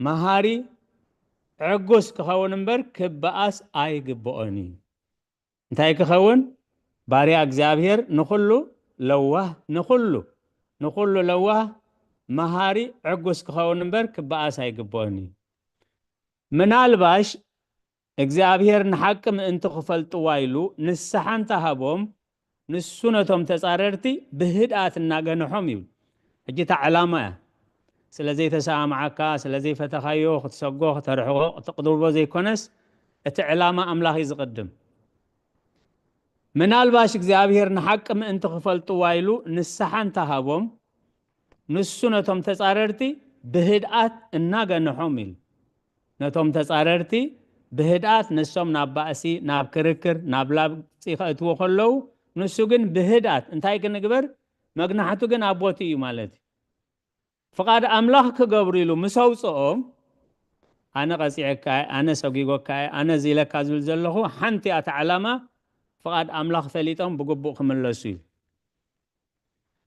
መሃሪ፣ ዕጉስ ክኸውን እምበር ክበኣስ ኣይግብኦን እዩ። እንታይ ክኸውን? ባርያ እግዚኣብሔር ንኹሉ ለዋህ፣ ንኹሉ ንኹሉ ለዋህ፣ መሃሪ፣ ዕጉስ ክኸውን እምበር ክበኣስ ኣይግብኦን እዩ። ምናልባሽ እግዚኣብሔር ንሓቂ ምእንቲ ክፈልጥዋ ኢሉ ንስሓ እንተሃቦም ንሱ ነቶም ተጻረርቲ ብህድኣት እናገንሖም እዩ። ሕጂ እታ ዕላማ እያ። ስለ ዘይተሰማማዓካ፣ ስለ ዘይፈተኻዮ ክትሰጎ፣ ክተርሕቆ፣ ክትቕርቦ ዘይኮነስ እቲ ዕላማ ኣምላኽ እዩ ዝቕድም። ምናልባሽ እግዚኣብሔር ንሓቂ ምእንቲ ክፈልጥዋ ኢሉ ንስሓ እንተሃቦም ንሱ ነቶም ተጻረርቲ ብህድኣት እናገንሖም ኢሉ። ነቶም ተጻረርቲ ብህድኣት ንሶም ናብ ባእሲ፣ ናብ ክርክር፣ ናብ ላግጺ ከእትዎ ከለዉ ንሱ ግን ብህድኣት እንታይ ክንግበር? መግናሕቱ ግን ኣብ ቦትኡ እዩ ማለት እዩ። ፍቓድ ኣምላኽ ክገብሩ ኢሉ ምስ ኣውፅኦም ኣነ ቀፂዐካ እየ፣ ኣነ ሰጒጎካ እየ፣ ኣነ እዚ ኢለካ ዝብል ዘለኹ ሓንቲ እያ እታ ዕላማ። ፍቓድ ኣምላኽ ፈሊጦም ብግቡእ ክምለሱ እዩ።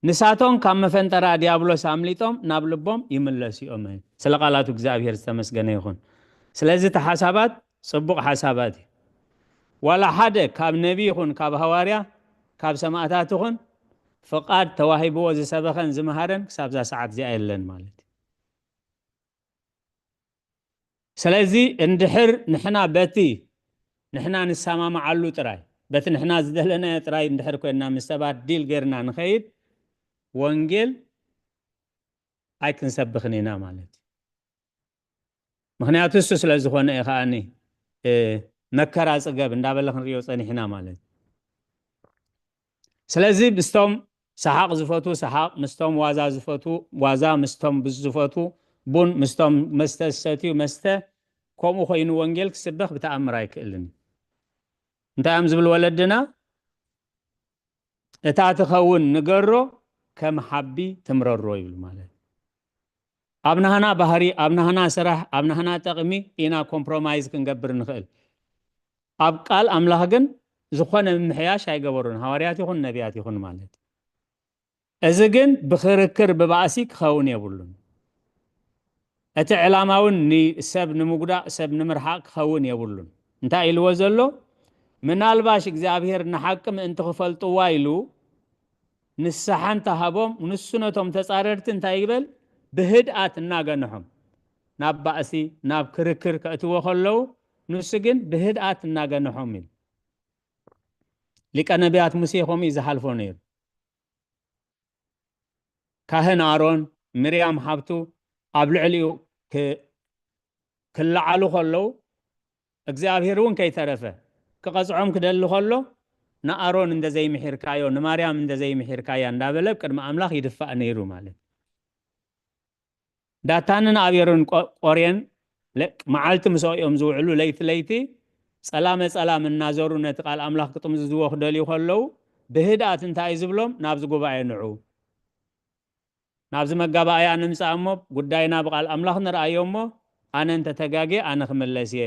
ንሳቶም ካብ መፈንጠራ ዲያብሎስ ኣምሊጦም ናብ ልቦም ይምለሱ እዮም። ስለ ቃላቱ እግዚኣብሔር ዝተመስገነ ይኹን። ስለዚ እቲ ሓሳባት ፅቡቕ ሓሳባት እዩ። ዋላ ሓደ ካብ ነቢ ይኹን ካብ ሃዋርያ ካብ ሰማእታት ይኹን ፍቓድ ተዋሂብዎ ዝሰበኸን ዝመሃረን ክሳብ እዛ ሰዓት እዚኣ የለን ማለት እዩ። ስለዚ እንድሕር ንሕና በቲ ንሕና ንሰማማዓሉ ጥራይ በቲ ንሕና ዝደለናዮ ጥራይ እንድሕር ኮይንና ምስ ሰባት ዲል ጌርና ንኸይድ ወንጌል ኣይክንሰብኽን ኢና ማለት እዩ። ምኽንያቱ እሱ ስለ ዝኾነ እዩ ከዓኒ መከራ ጽገብ እንዳበለ ክንሪኦ ጸኒሕና ማለት እዩ። ስለዚ ምስቶም ሰሓቕ ዝፈቱ ሰሓቕ፣ ምስቶም ዋዛ ዝፈቱ ዋዛ፣ ምስቶም ብስ ዝፈቱ ቡን፣ ምስቶም መስተ ዝሰትዩ መስተ፣ ከምኡ ኮይኑ ወንጌል ክስበኽ ብተኣምር ኣይክእልን። እንታይ እዮም ዝብል ወለድና? እታ ትኸውን ንገሮ ከም ሓቢ ትምረሮ ይብል ማለት እዩ። ኣብ ናህና ባህሪ፣ ኣብ ናህና ስራሕ፣ ኣብ ናህና ጠቕሚ ኢና ኮምፕሮማይዝ ክንገብር ንኽእል። ኣብ ቃል ኣምላኽ ግን ዝኾነ ምምሕያሽ ኣይገበሩን፣ ሃዋርያት ይኹን ነቢያት ይኹን ማለት። እዚ ግን ብኽርክር ብባእሲ ክኸውን የብሉን። እቲ ዕላማ እውን ንሰብ ንምጉዳእ፣ ሰብ ንምርሓቕ ክኸውን የብሉን። እንታይ ኢልዎ ዘሎ? ምናልባሽ እግዚኣብሔር ንሓቂ ምእንቲ ክፈልጥዋ ኢሉ ንስሓ እንተሃቦም፣ ንሱ ነቶም ተጻረርቲ እንታይ ይግበል? ብህድኣት እናገንሖም። ናብ ባእሲ፣ ናብ ክርክር ከእትዎ ከለዉ፣ ንሱ ግን ብህድኣት እናገንሖም ኢሉ። ሊቀ ነቢያት ሙሴ ከምኡ እዩ ዝሓልፎ ነይሩ። ካህን ኣሮን፣ ምርያም ሓብቱ ኣብ ልዕሊኡ ክ-፣ ክለዓሉ ከለዉ፣ እግዚኣብሔር እውን ከይተረፈ ክቐጽዖም ክደሊ ከሎ፣ ንኣሮን እንደ ዘይምሒርካዮ፣ ንማርያም እንደ ዘይምሒርካያ እንዳበለ ኣብ ቅድሚ ኣምላኽ ይድፋእ ነይሩ ማለት። ዳታንን ኣቤሮን ቆ-፣ ቆሬን ለ-፣ መዓልቲ ምስ እዮም ዝውዕሉ፣ ለይቲ ለይቲ ጸላመ ጸላም እናዞሩ ነቲ ቃል ኣምላኽ ክጥምዝዝዎ ክደልዩ ከለዉ፣ ብህድኣት እንታይ እዩ ዝብሎም? ናብዚ ጉባኤ ንዑ፣ ናብዚ መጋባእያ ንምጻእ እሞ ጉዳይና ብቃል ኣምላኽ ንርኣዮ እሞ፣ ኣነ እንተ ተጋግየ ኣነ ክምለስ እየ፣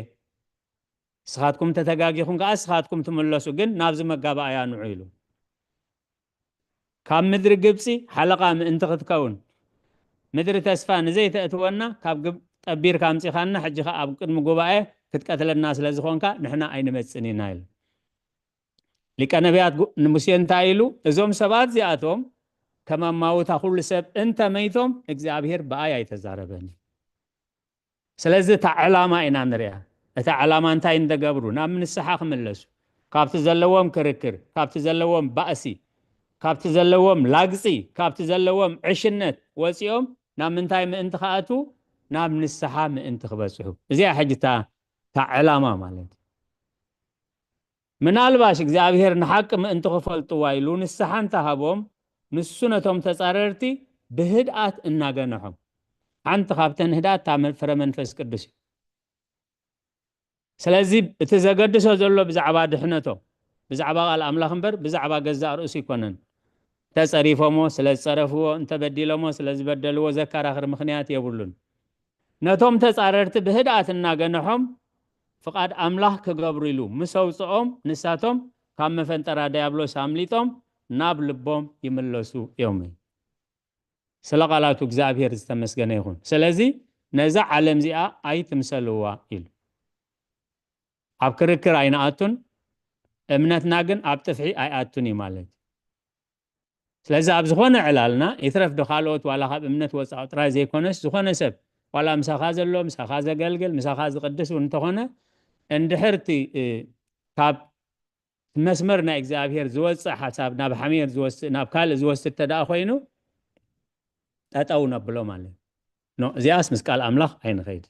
ንስኻትኩም እንተ ተጋጊኹም ከኣ ንስኻትኩም ትምለሱ፣ ግን ናብዚ መጋባእያ ንዑ ኢሉ። ካብ ምድሪ ግብጺ ሓለቓ ምእንቲ ክትከውን፣ ምድሪ ተስፋ ንዘይተእትወና ካብ ግብ-፣ ጠቢርካ ኣምጺኻና፣ ሕጂ ኸኣ ኣብ ቅድሚ ጉባኤ ክትቀትለና ስለ ዝኾንካ ንሕና ኣይንመጽእን ኢና ኢሉ። ሊቀ ነቢያት ጉ-፣ ንሙሴ እንታይ ኢሉ? እዞም ሰባት እዚኣቶም ከም ኣማውታ ኩሉ ሰብ እንተ መይቶም እግዚኣብሔር ብኣይ ኣይተዛረበን። ስለዚ እታ ዕላማ ኢና ንሪኣ። እታ ዕላማ እንታይ እንደገብሩ? ናብ ንስሓ ክምለሱ። ካብቲ ዘለዎም ክርክር፣ ካብቲ ዘለዎም ባእሲ፣ ካብቲ ዘለዎም ላግጺ፣ ካብቲ ዘለዎም ዕሽነት ወጺኦም ናብ ምንታይ ምእንቲ ክኣትዉ? ናብ ንስሓ ምእንቲ ክበጽሑ። እዚኣ ሕጂ እታ፣ እታ ዕላማ ማለት እዩ። ምናልባሽ እግዚኣብሔር ንሓቂ ምእንቲ ክፈልጥዋ ኢሉ ንስሓ እንተሃቦም፣ ንሱ ነቶም ተጻረርቲ ብህድኣት እናገንሖም። ሓንቲ ካብተን ህድኣት እታ መ-፣ ፍረ መንፈስ ቅዱስ እዩ። ስለዚ እቲ ዘገድሶ ዘሎ ብዛዕባ ድሕነቶም፣ ብዛዕባ ቃል ኣምላኽ እምበር ብዛዕባ ገዛእ ርእሱ ኣይኮነን። እንተጸሪፎሞ ስለ ዝጸረፍዎ፣ እንተበዲሎሞ ስለ ዝበደልዎ ዘከራኽር ምኽንያት የብሉን። ነቶም ተጻረርቲ ብህድኣት እናገንሖም ፍቓድ ኣምላኽ ክገብሩ ኢሉ ምስ ኣውጽኦም፣ ንሳቶም ካብ መፈንጠራ ዲያብሎስ ኣምሊጦም ናብ ልቦም ይምለሱ እዮም። ስለ ቃላቱ እግዚኣብሔር ዝተመስገነ ይኹን። ስለዚ ነዛ ዓለም እዚኣ ኣይትምሰልዋ ኢሉ። ኣብ ክርክር ኣይንኣቱን፣ እምነትና ግን ኣብ ጥፍሒ ኣይኣቱን እዩ ማለት እዩ። ስለዚ ኣብ ዝኾነ ዕላልና፣ ይትረፍ ዶ ካልኦት ዋላ ካብ እምነት ወጻኢ ጥራይ ዘይኮነስ፣ ዝኾነ ሰብ ዋላ ምሳኻ ዘሎ፣ ምሳኻ ዘገልግል፣ ምሳኻ ዝቕድስ እውን እንተኾነ፣ እንድሕር እቲ፣ እ፣ ካብ መስመር ናይ እግዚኣብሔር ዝወጽእ ሓሳብ ናብ ሓሜር ዝወስድ፣ ናብ ካልእ ዝወስድ እንተ ደኣ ኮይኑ፣ ጠጠው ነብሎ ማለት እዩ። ኖ፣ እዚኣስ ምስ ቃል ኣምላኽ ኣይንኸይድ።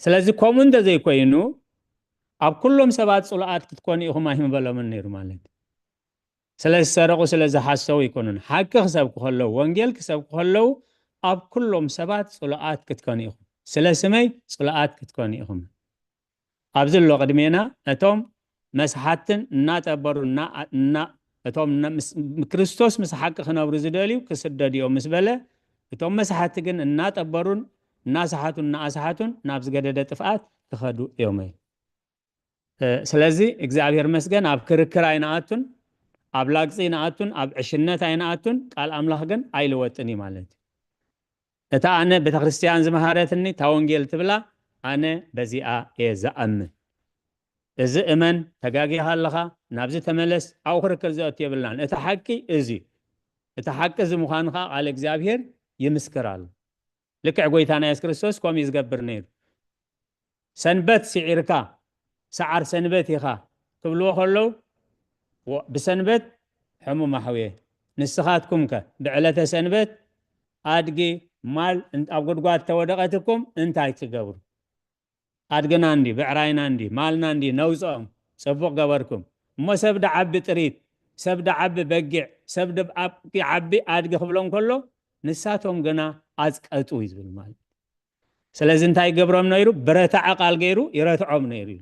ስለዚ ከምኡ እንተዘይኮይኑ፣ ኣብ ኩሎም ሰባት ጽሉኣት ክትኮኑ ኢኹም ኣይምበሎምን ነይሩ ማለት እዩ። ስለ ዝሰረቑ፣ ስለ ዝሓሰዉ ኣይኮኑን። ሓቂ ክሰብኩ ከለዉ፣ ወንጌል ክሰብኩ ከለዉ፣ ኣብ ኩሎም ሰባት ጽሉኣት ክትኮኑ ኢኹም። ስለ ስመይ ጽሉኣት ክትኮኑ ኢኹም። ኣብዚ ኣሎ ቅድሜና እቶም መስሓትን እናጠበሩ እና-፣ እና-፣ እቶም ነ-፣ ምስ-፣ ክርስቶስ ምስ ሓቂ ክነብሩ ዝደልዩ ክስደዱ እዮም ምስ በለ፣ እቶም መስሓቲ ግን እናጠበሩን እናሰሓቱን እናኣሰሓቱን ናብ ዝገደደ ጥፍኣት ክኸዱ እዮም። እ፣ ስለዚ እግዚኣብሔር መስገን ኣብ ክርክር ኣይንኣቱን፣ ኣብ ላግጺ ኣይንኣቱን፣ ኣብ ዕሽነት ኣይንኣቱን፣ ቃል ኣምላኽ ግን ኣይልወጥን እዩ ማለት እዩ። እታ ኣነ ቤተክርስትያን ዝመሃረትኒ፣ እታ ወንጌል ትብላ፣ ኣነ በዚኣ እየ ዝኣምን። እዚ እመን፣ ተጋጊኻ ኣለኻ፣ ናብዚ ተመለስ፣ ኣብኡ ክርክር ዘእቱ የብልናን። እቲ ሓቂ እዚ እዩ። እቲ ሓቂ እዚ ምዃኑ ኸዓ ቃል እግዚኣብሔር ይምስክር ኣሎ። ልክዕ ጐይታና የሱስ ክርስቶስ ከምኡ እዩ ዝገብር ነይሩ። ሰንበት ስዒርካ፣ ሰዓር ሰንበት ኢኻ ክብልዎ ከለዉ፣ ወ-፣ ብሰንበት ሕሙም ኣሕውየ፣ ንስኻትኩምከ ብዕለተ ሰንበት ኣድጊ፣ ማል እን-፣ ኣብ ጉድጓድ ተወደቐትኩም እንታይ ትገብሩ? ኣድግና እንዲ፣ ብዕራይና እንዲ፣ ማልና እንዲ ነውፅኦም፣ ፅቡቕ ገበርኩም። እሞ ሰብ ደዓቢ ጥሪት፣ ሰብ ደዓቢ በጊዕ፣ ሰብ ደዓቢ ኣድጊ ክብሎም ከሎ፣ ንሳቶም ግና ኣፅቀጡ እዩ ዝብል ማለት። ስለዚ እንታይ ይገብሮም ነይሩ? ብረታዐ ቃል ገይሩ ይረትዖም ነይሩ እዩ።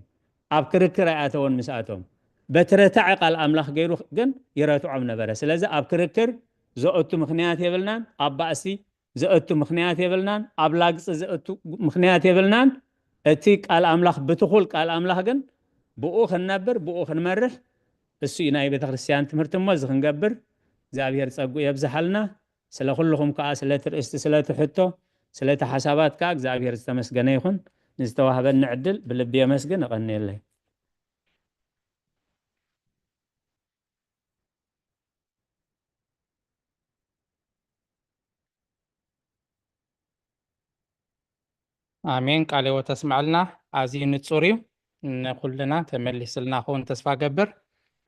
ኣብ ክርክር ኣይኣተወን ምስኣቶም። በቲ ረታዐ ቃል ኣምላኽ ገይሩ ግን ይረትዖም ነበረ። ስለዚ ኣብ ክርክር ዘእቱ ምኽንያት የብልናን፣ ኣብ ባእሲ ዘእቱ ምኽንያት የብልናን፣ ኣብ ላግጺ ዘእቱ ምኽንያት የብልናን። እቲ ቃል ኣምላኽ፣ ብትኹል ቃል ኣምላኽ ግን ብኡ ክንነብር፣ ብኡ ክንመርሕ፣ እሱ እዩ ናይ ቤተ ክርስቲያን ትምህርቲ እሞ፣ እዚ ክንገብር እግዚኣብሔር ጸግኡ የብዝሓልና። ስለ ኩልኹም ከኣ፣ ስለ እቲ ርእስቲ፣ ስለ እቲ ሕቶ፣ ስለ እቲ ሓሳባት ከኣ እግዚኣብሔር ዝተመስገነ ይኹን። ንዝተዋህበኒ ዕድል ብልቢ የመስግን። እቐንየለይ። ኣሜን። ቃለ ሕይወት ተስምዐልና። ኣዝዩ ንጹር እዩ። ንኹልና ተመሊስልና ክውን ተስፋ ገብር።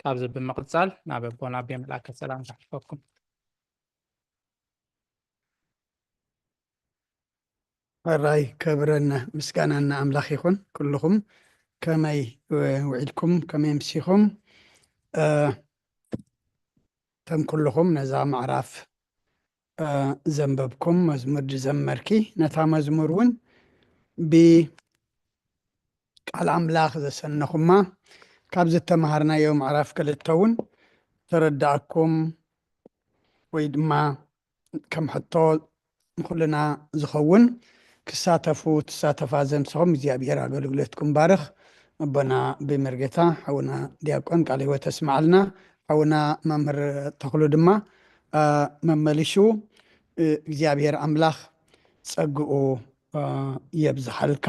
ካብዚ ብምቕጻል ናብ ኣቦና ኣቤ መልኣከ ሰላም ከሕልፈኩም። ሕራይ ክብርን ምስጋናን ንኣምላኽ ይኹን። ኩልኹም ከመይ ውዒልኩም? ከመይ ኣምሲኹም? እ፣ ከም ኩልኹም ነዛ ምዕራፍ፣ እ፣ ዘንበብኩም፣ መዝሙር ዝዘመርኪ፣ ነታ መዝሙር እውን ብቃል ኣምላኽ ዘሰነኹማ፣ ካብ ዝተምሃርናዮ ምዕራፍ ክልተ እውን ተረዳእኩም ወይ ድማ ከም ሕቶ ንኹልና ዝኸውን ክሳተፉ ትሳተፋ ዘምሰኹም እግዚኣብሔር ኣገልግሎትኩም ባርኽ። ኣቦና ብመርጌታ ሓውና ዲያቆን ቃለ ሕይወት ተስምዓልና። ሓውና መምህር ተኽሉ ድማ፣ አ፣ መመሊሹ፣ እ፣ እግዚኣብሔር ኣምላኽ ጸግኡ፣ አ፣ የብዝሓልካ።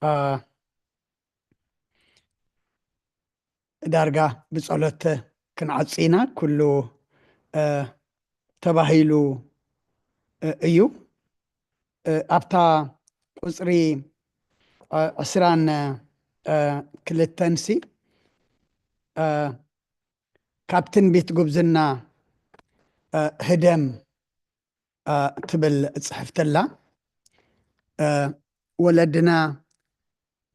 አ፣ ዳርጋ ብጸሎት ክንዓጽ ኢና። ኩሉ፣ እ፣ ተባሂሉ፣ እ፣ እዩ። እ፣ ኣብታ ቁጽሪ፣ እ፣ ዕስራን፣ እ፣ ክልተን ሲ፣ እ፣ ካብ ትንቢት ጉብዝና፣ እ፣ ህደም እ፣ ትብል ጽሕፍቲ ኣላ። እ፣ ወለድና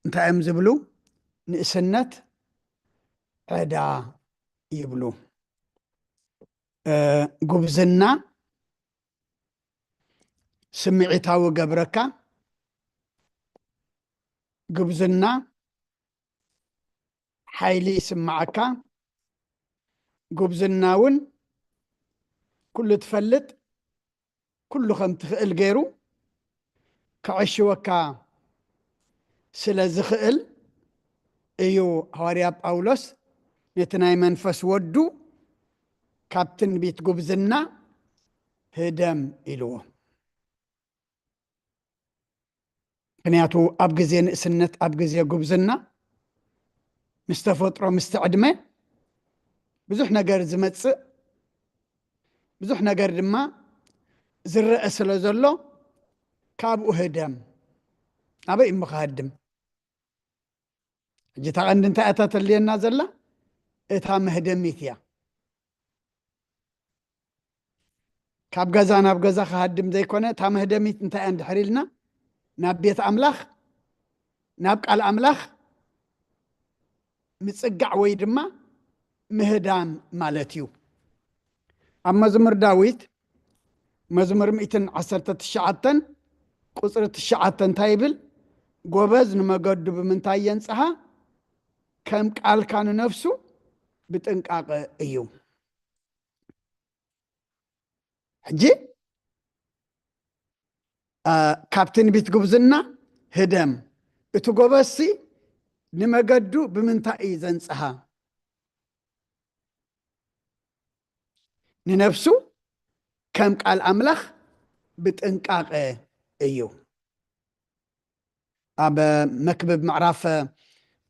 እንታይ እዮም ዝብሉ? ንእስነት ዕዳ ይብሉ። እ፣ ጉብዝና ስምዒታዊ ገብረካ፣ ጉብዝና ሓይሊ ይስምዓካ። ጉብዝና እውን ኩሉ ትፈልጥ፣ ኩሉ ከም ትኽእል ገይሩ ከዕሽወካ ስለ ዝኽእል እዩ ሃዋርያ ጳውሎስ ነቲ ናይ መንፈስ ወዱ ካብ ትንቢት ጉብዝና ህደም ኢልዎ። ምኽንያቱ ኣብ ግዜ ንእስነት፣ ኣብ ግዜ ጉብዝና፣ ምስ ተፈጥሮ፣ ምስቲ ዕድመ ብዙሕ ነገር ዝመጽእ፣ ብዙሕ ነገር ድማ ዝረአ ስለ ዘሎ፣ ካብኡ ህደም። ኣበይ እሞ ክሃድም? ሕጂ እታ ቀንዲ እንታይ እያ ተድልየና ዘላ? እታ መህደሚት እያ። ካብ ገዛ ናብ ገዛ ክሃድም ዘይኮነ፣ እታ መህደሚት እንታይ እያ እንድሕር ኢልና፣ ናብ ቤት ኣምላኽ፣ ናብ ቃል ኣምላኽ ምጽጋዕ ወይ ድማ ምህዳም ማለት እዩ። ኣብ መዝሙር ዳዊት መዝሙር ሚእትን ዓሰርተ ትሽዓተን ቁጽሪ ትሽዓተ እንታይ ይብል? "ጎበዝ ንመገዱ ብምንታይ የንጽሃ? ከም ቃልካ ንነፍሱ ብጥንቃቐ እዩ።" ሕጂ፣ አ፣ ካብ ትንቢት ጉብዝና ህደም። እቲ ጎበዝሲ ንመገዱ ብምንታይ እዩ ዘንጽሃ? ንነፍሱ ከም ቃል ኣምላኽ ብጥንቃቐ እዩ። ኣብ መክብብ ምዕራፍ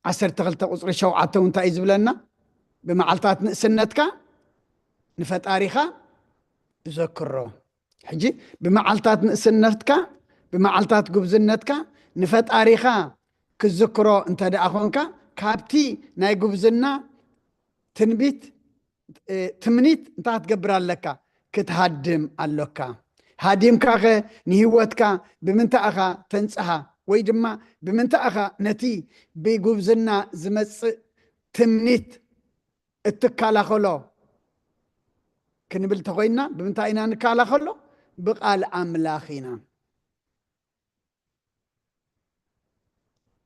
ዓሰርተ ክልተ ቁጽሪ ሸውዓተ እውን እንታይ እዩ ዝብለና? "ብመዓልታት ንእስነትካ ንፈጣሪኻ ዘክሮ።" ሕጂ ብመዓልታት ንእስነትካ፣ ብመዓልታት ጉብዝነትካ ንፈጣሪኻ ክትዝክሮ እንተ ደኣ ኾንካ፣ ካብቲ ናይ ጉብዝና ትንቢት፣ እ፣ ትምኒት እንታይ ክትገብር ኣለካ? ክትሃድም ኣሎካ። ሃዲምካኸ ንህይወትካ ብምንታይ ኢኻ ተንጽሃ? ወይ ድማ ብምንታይ ኢኻ ነቲ ብጉብዝና ዝመጽእ ትምኒት እትከላኸሎ? ክንብል ተኾይንና፣ ብምንታይ ኢና ንከላኸሎ? ብቃል ኣምላኽ ኢና።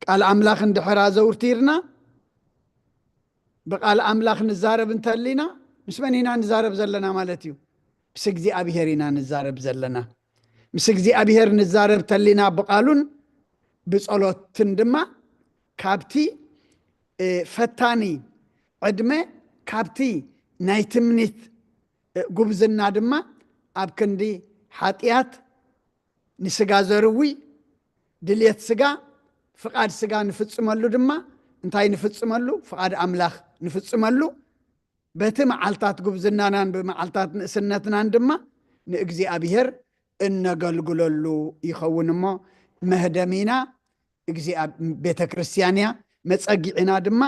ቃል ኣምላኽ እንድሕር ኣዘውቲርና፣ ብቃል ኣምላኽ ንዛረብ እንተሊና፣ ምስ መን ኢና ንዛረብ ዘለና ማለት እዩ? ምስ እግዚኣብሄር ኢና ንዛረብ ዘለና። ምስ እግዚኣብሔር ንዛረብ ተሊና ብቓሉን ብጸሎትን ድማ ካብቲ ፈታኒ ዕድመ፣ ካብቲ ናይ ትምኒት ጉብዝና ድማ ኣብ ክንዲ ሓጢኣት፣ ንስጋ ዘርዊ ድልየት ስጋ፣ ፍቓድ ስጋ ንፍጽመሉ ድማ እንታይ ንፍጽመሉ? ፍቓድ ኣምላኽ ንፍጽመሉ። በቲ መዓልታት ጉብዝናናን ብመዓልታት ንእስነትናን ድማ ንእግዚኣብሔር እነገልግለሉ ይኸውን እሞ፣ መህደሚና ቤተ ክርስቲያን እያ፣ መጸጊዕና ድማ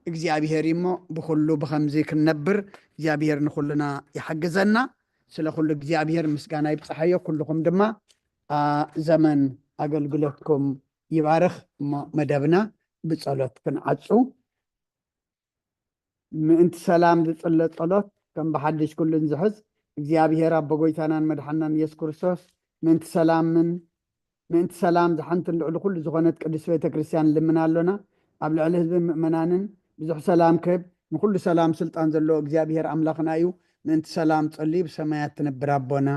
እግዚኣብሔር እዩ እሞ፣ ብኹሉ ብኸምዚ ክንነብር እግዚኣብሔር ንኹልና ይሓግዘና። ስለ ኩሉ እግዚኣብሔር ምስጋና ይብጽሓዮ። ኩልኹም ድማ ዘመን ኣገልግሎትኩም ይባርኽ። እሞ መደብና ብጸሎት ክንዓጹ። ምእንቲ ሰላም ዝጽለ ጸሎት ከም ብሓድሽ ኩሉን ዝሕዝ እግዚኣብሔር ኣቦ ጎይታናን መድሓናን ኢየሱስ ክርስቶስ ምእንቲ ሰላምን ምእንቲ ሰላም ዝሓንትን ልዕሊ ኩሉ ዝኾነት ቅድስት ቤተ ክርስቲያን ልምና ኣሎና። ኣብ ልዕሊ ህዝብን ምእመናንን ብዙሕ ሰላም ክህብ ንኩሉ ሰላም ስልጣን ዘለዎ እግዚኣብሔር ኣምላኽና እዩ። ምእንቲ ሰላም ጸልዩ። ብሰማያት ትነብር ኣቦና፣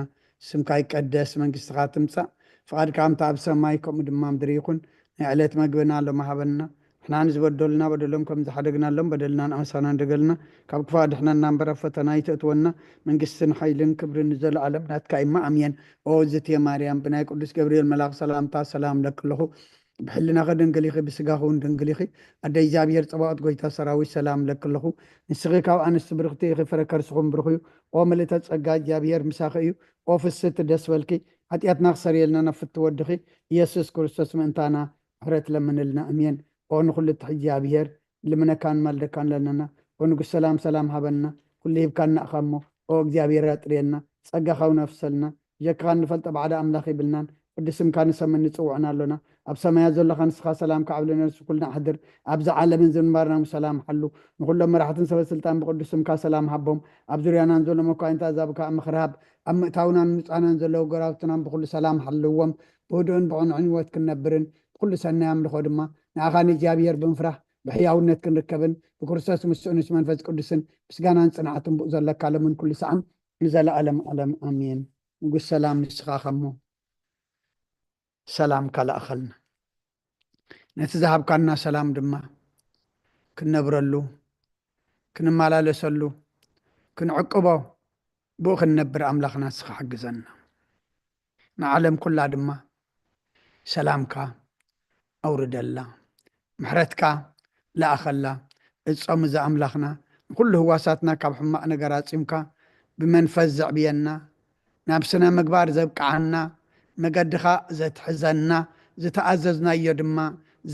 ስምካ ይቀደስ፣ መንግስትኻ ትምጻእ፣ ፍቓድካ ከምታ ኣብ ሰማይ ከምኡ ድማ ምድሪ ይኹን። ናይ ዕለት መግብና ሎሚ ሃበና። ንሕና ንዝበደሉና በደሎም ከም ዝሓደግናሎም በደልና ንኣምሳና ንደገልና፣ ካብ ክፋ ድሕነና እምበር ኣብ ፈተና ኣይተእትወና። መንግስትን ሓይልን ክብርን ንዘለኣለም ናትካ እማ ኣምየን። ኦ ዝትየ ማርያም፣ ብናይ ቅዱስ ገብርኤል መልኣኽ ሰላምታ ሰላም ለክለኹ። ብሕልናኺ ድንግል ኢኺ፣ ብስጋኺ እውን ድንግል ኢኺ። ኣደ እግዚኣብሔር ጸባኦት ጎይታ ሰራዊት ሰላም ለክለኹ። ንስኺ ካብ ኣንስቲ ብርኽቲ ኢኺ፣ ፍረ ከርስኹም ብሩኽ እዩ። ኦ ምልእተ ጸጋ እግዚኣብሔር ምሳኺ እዩ። ኦ ፍስቲ ደስ በልኪ። ሓጢኣትና ክሰርየልና ናብ ፍቲ ወድኺ ኢየሱስ ክርስቶስ ምእንታና ምሕረት ለምንልና። ኣሜን። ኦ ንኹሉ እትሕጂ እግዚኣብሔር ልምነካን ማልደካን ለነና። ኦ ንጉስ ሰላም ሰላም ሃበና። ኩሉ ሂብካና እኻ እሞ ኦ እግዚኣብሔር ኣጥርየና። ጸጋኻ እውን ኣፍሰልና። ጀካኻ እንፈልጦ ባዕዳ ኣምላኽ ይብልናን። ቅዱስ ስምካ ንሰምን ንጽውዕን ኣሎና። ኣብ ሰማያት ዘሎኻ ንስኻ ሰላም ከዓብለና ንሱ ኩልና ኣሕድር። ኣብዚ ዓለምን ዝምንባርና ሰላም ሓሉ። ንኹሎም መራሕትን ሰበ ስልጣን ብቅዱስ ስምካ ሰላም ሃቦም። ኣብ ዙርያናን ዘሎ መኳንንታ ኣዛብካ ምኽርሃብ ኣብ ምእታውናን ምጻናን ዘለዉ ጎራብትናን ብኹሉ ሰላም ሓልዎም። ብህዱእን ብቕኑዕን ህይወት ክንነብርን ብኹሉ ሰናይ ኣምልኾ ድማ ንኣኻ ንእግዚኣብሔር ብምፍራሕ ብሕያውነት ክንርከብን ብክርስቶስ ምስኡ ምስ መንፈስ ቅዱስን ምስጋናን ጽንዓትን ብኡ ዘለካ ለምን ኩሉ ሰዓም ንዘለኣለም ዓለም ኣሜን። ንጉስ ሰላም ንስኻ ከሞ ሰላም ካላእኸልና። ነቲ ዝሃብካና ሰላም ድማ ክንነብረሉ፣ ክንመላለሰሉ፣ ክንዕቅቦ፣ ብኡ ክንነብር ኣምላኽና ንስኻ ሓግዘና። ንዓለም ኩላ ድማ ሰላምካ ኣውርደላ፣ ምሕረትካ ለኣኸላ። እጾም እዚ ኣምላኽና ንኹሉ ህዋሳትና ካብ ሕማቕ ነገር ኣጺምካ ብመንፈስ ዘዕብየና፣ ናብ ስነ ምግባር ዘብቅዓና፣ መገድኻ ዘትሕዘና፣ ዝተኣዘዝናዮ ድማ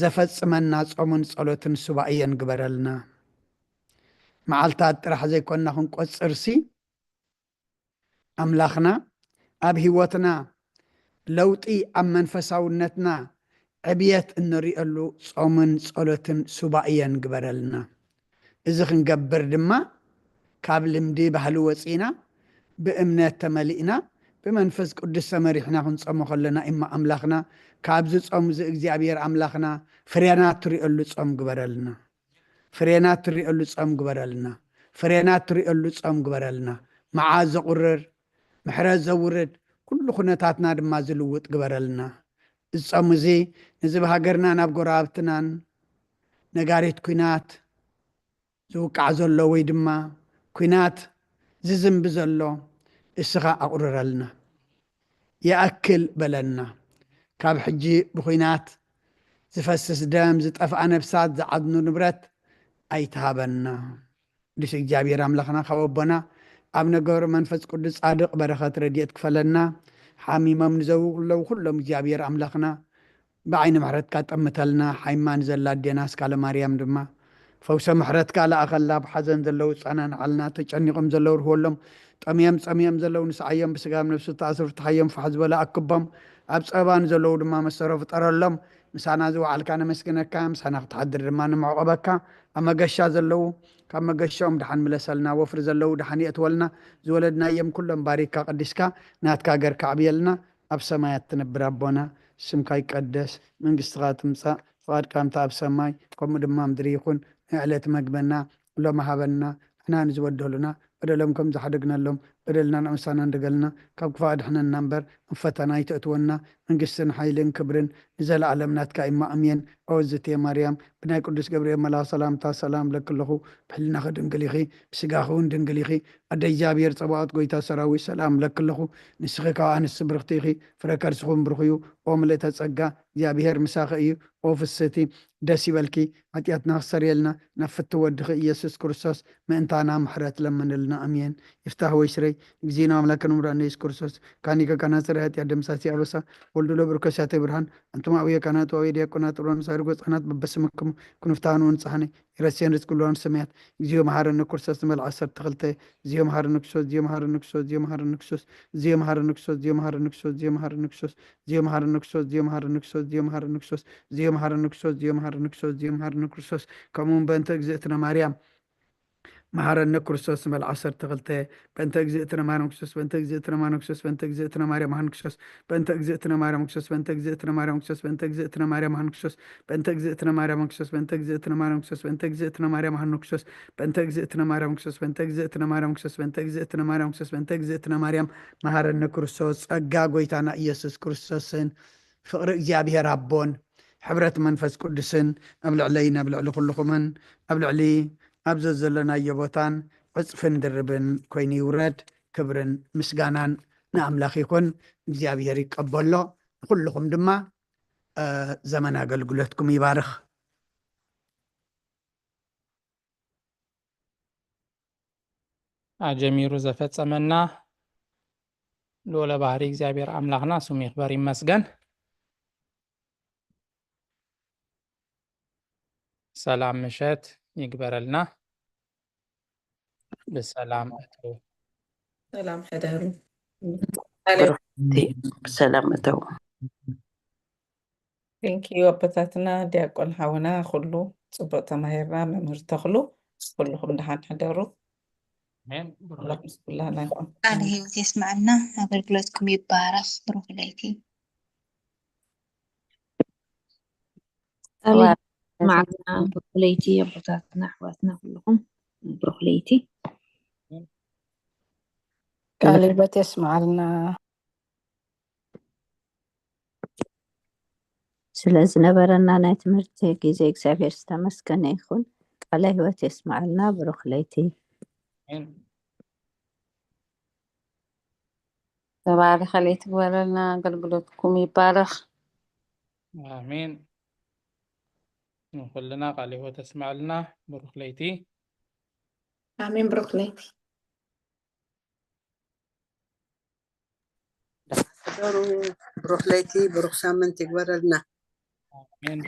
ዘፈጽመና ጾምን ጸሎትን ሱባኤን ግበረልና። መዓልታት ጥራሕ ዘይኮንና ክንቆጽርሲ ኣምላኽና ኣብ ህይወትና ለውጢ ኣብ መንፈሳውነትና ዕብየት እንሪእሉ ጾምን ጸሎትን ሱባኤን ግበረልና። እዚ ክንገብር ድማ ካብ ልምዲ ባህሊ ወጺእና ብእምነት ተመሊእና ብመንፈስ ቅዱስ ተመሪሕና ክንጸሞ ከለና እማ ኣምላኽና ካብዚ ጾም እዚ እግዚኣብሔር ኣምላኽና ፍሬና ትሪእሉ ጾም ግበረልና። ፍሬና ትሪእሉ ጾም ግበረልና። ፍሬና ትሪእሉ ጾም ግበረልና። መዓ ዘቑርር ምሕረት ዘውርድ ኩሉ ኩነታትና ድማ ዝልውጥ ግበረልና። እዚ ጾም እዚ ነዚ ብሃገርና ናብ ጎረባብትናን ነጋሪት ኲናት ዝውቃዕ ዘሎ ወይ ድማ ኲናት ዝዝንቢ ዘሎ እስኻ ኣቑርረልና። ይኣክል በለና። ካብ ሕጂ ብኹናት ዝፈስስ ደም፣ ዝጠፍኣ ነብሳት፣ ዝዓድኑ ንብረት ኣይትሃበና። ቅዱስ እግዚኣብሔር ኣምላኽና ካብ ኣቦና ኣብ ነገሩ መንፈስ ቅዱስ ጻድቕ በረኸት ረድኤት ክፈለና። ሓሚሞም ንዘው ኣለዉ ኩሎም እግዚኣብሔር ኣምላኽና ብዓይኒ ምሕረትካ ጠምተልና። ሓይማ ንዘላ ኣዴና ኣስካለ ማርያም ድማ ፈውሰ ምሕረትካ ለኣኸላ። ብሓዘን ዘለዉ ጸናንዓልና። ተጨኒቖም ዘለዉ ርህወሎም። ጠምዮም ጸሚኦም ዘለዉ ንስዓዮም። ብስጋም ነብሱ ተኣስሩ ፍትሓዮም። ፋሕ ዝበለ ኣክቦም። ኣብ ጸበባ ንዘለዉ ድማ መሰሮ ፍጠረሎም። ምሳና ዝወዓልካ ነመስግነካ። ምሳና ክትሓድር ድማ ንምዕቆበካ። ኣብ መገሻ ዘለዉ ካብ መገሻኦም ደሓን ምለሰልና። ወፍሪ ዘለዉ ደሓን የእትወልና። ዝወለድናዮም ኩሎም ባሪካ ቀዲስካ ናትካ ገርካ ኣዕብየልና። ኣብ ሰማያት ትነብር ኣቦና፣ ስምካ ይቀደስ፣ መንግስትኻ ትምጻእ፣ ፍቓድካ ከምታ ኣብ ሰማይ ከምኡ ድማ ምድሪ ይኹን። ናይ ዕለት መግበና ሎሚ ሃበና፣ ንሕና ንዝበደሉና በደሎም ከም ዝሓደግነሎም በደልና ንእምሳና እንደገልና ካብ ክፋእ ኣድሕነና እምበር ኣብ ፈተና ኣይተእትወና። መንግስትን ሓይልን ክብርን ንዘለኣለም ናትካ እማ ኣሜን። ኦ እዝቴ ማርያም ብናይ ቅዱስ ገብርኤል መልኣክ ሰላምታ ሰላም ለክለኹ። ብሕልናኺ ድንግል ኢኺ፣ ብስጋኺ እውን ድንግል ኢኺ። ኣደ እግዚኣብሔር ጸባኦት ጎይታ ሰራዊት ሰላም ለክለኹ። ንስኺ ካብ ኣንስቲ ብርኽቲ ኢኺ፣ ፍረ ከርስኹም ብሩኽ እዩ። ኦ ምልእተ ጸጋ እግዚኣብሔር ምሳኺ እዩ። ኦ ፍስህቲ ደስ ይበልኪ፣ ሓጢኣትና ክሰርየልና ናብ ፍትው ወድኺ ኢየሱስ ክርስቶስ ምእንታና ምሕረት ለምንልና። ኣሜን። ይፍታህ ወይ ስረይ። እግዚእነ ኣምላክን ምራን ኢየሱስ ክርስቶስ ካኒከ ካና ስረ ኃጢአት ደምሳሲ አበሳ ወልዱ ለብር ከሳተ ብርሃን። አንቱም አብየ ካህናት ወአብየ ዲያቆናት ጥሮን ሳርጎ ህጻናት በበስምክሙ ኩንፍታኑ ንጻህነ ይረሴን ርዝቅ ሎን ሰማያት። እግዚኦ መሐረነ ክርስቶስ ንበል ዓሰርተ ክልተ። እግዚኦ መሐረነ ክርስቶስ፣ እግዚኦ መሐረነ ክርስቶስ፣ እግዚኦ መሐረነ ክርስቶስ፣ እግዚኦ መሐረነ ክርስቶስ፣ እግዚኦ መሐረነ ክርስቶስ፣ እግዚኦ መሐረነ ክርስቶስ፣ እግዚኦ መሐረነ ክርስቶስ፣ እግዚኦ መሐረነ ክርስቶስ፣ እግዚኦ መሐረነ ክርስቶስ፣ እግዚኦ መሐረነ ክርስቶስ፣ እግዚኦ መሐረነ ክርስቶስ፣ እግዚኦ መሐረነ ክርስቶስ። ከምኡ እውን በእንተ እግዝእትነ ማርያም መሐረነ ክርስቶስ ንበል ዓሰርተ ክልተ። በእንተ እግዝእትነ ማርያም ክርስቶስ፣ በእንተ እግዝእትነ ማርያም ክርስቶስ፣ በእንተ እግዝእትነ ማርያም መሐረነ ክርስቶስ፣ በእንተ እግዝእትነ ማርያም ክርስቶስ፣ በእንተ እግዝእትነ ማርያም ክርስቶስ፣ በእንተ እግዝእትነ ማርያም መሐረነ ክርስቶስ፣ በእንተ እግዝእትነ ማርያም ክርስቶስ፣ በእንተ እግዝእትነ ማርያም ክርስቶስ፣ በእንተ እግዝእትነ ማርያም መሐረነ ክርስቶስ፣ በእንተ እግዝእትነ ማርያም ክርስቶስ፣ በእንተ እግዝእትነ ማርያም ክርስቶስ፣ በእንተ እግዝእትነ ማርያም ክርስቶስ፣ በእንተ እግዝእትነ ማርያም መሐረነ ክርስቶስ። ጸጋ ጎይታና ኢየሱስ ክርስቶስን ፍቕሪ እግዚኣብሔር ኣቦን ሕብረት መንፈስ ቅዱስን ኣብ ልዕለይን ኣብ ልዕሊ ኩልኹምን ኣብ ልዕሊ ኣብ ዘዘለናዮ ቦታን ዕጽፍን ድርብን ኮይኑ ይውረድ። ክብርን ምስጋናን ንኣምላኽ ይኹን። እግዚኣብሔር ይቀበሎ። ንኹልኹም ድማ እ፣ ዘመን ኣገልግሎትኩም ይባርኽ። ኣጀሚሩ ዘፈጸመና ልዑለ ባህሪ እግዚኣብሔር ኣምላኽና ስሙ ይኽበር ይመስገን። ሰላም ምሸት ይግበረልና። ብሰላም እትው። ሰላም ሕደሩ። ብሩኽቲ ብሰላም እተው። ቴንኪዩ ኣቦታትና፣ ዲያቆን ሓውና፣ ኩሉ ጽቡቅ ተማሂርና። መምህር ተኽሉ፣ ኩልኹም ደሓን ሕደሩ። ኣሜን። ኣምላኽ ምስ ኩላና ይኹን። ቃለ ሕይወት የስምዐልና፣ ኣገልግሎትኩም ይባረኽ። ብሩኽ ለይቲ። ቃለ ሕይወት የስምዐልና፣ ብሩኽ ለይቲ ኣቦታትና ኣሕዋትና ኩልኹም ብሩኽ ለይቲ። ቃለ ሕይወት የስምዐልና። ስለ ዝነበረና ናይ ትምህርቲ ግዜ እግዚኣብሔር ዝተመስገነ ይኹን። ቃለ ሕይወት የስምዐልና። ብሩኽ ለይቲ። ኣሜን። ተባረኸ ለይቲ ግበረልና፣ ኣገልግሎትኩም ይባረኽ። ኣሜን። ንኩልና ቃለ ሕይወት የስምዐልና። ብሩኽ ለይቲ። ኣሜን። ብሩኽ ለይቲ። ደሓን ሕደሩ። ብሩኽ ለይቲ፣ ብሩኽ ሳምንት ይግበረልና። ኣሜን።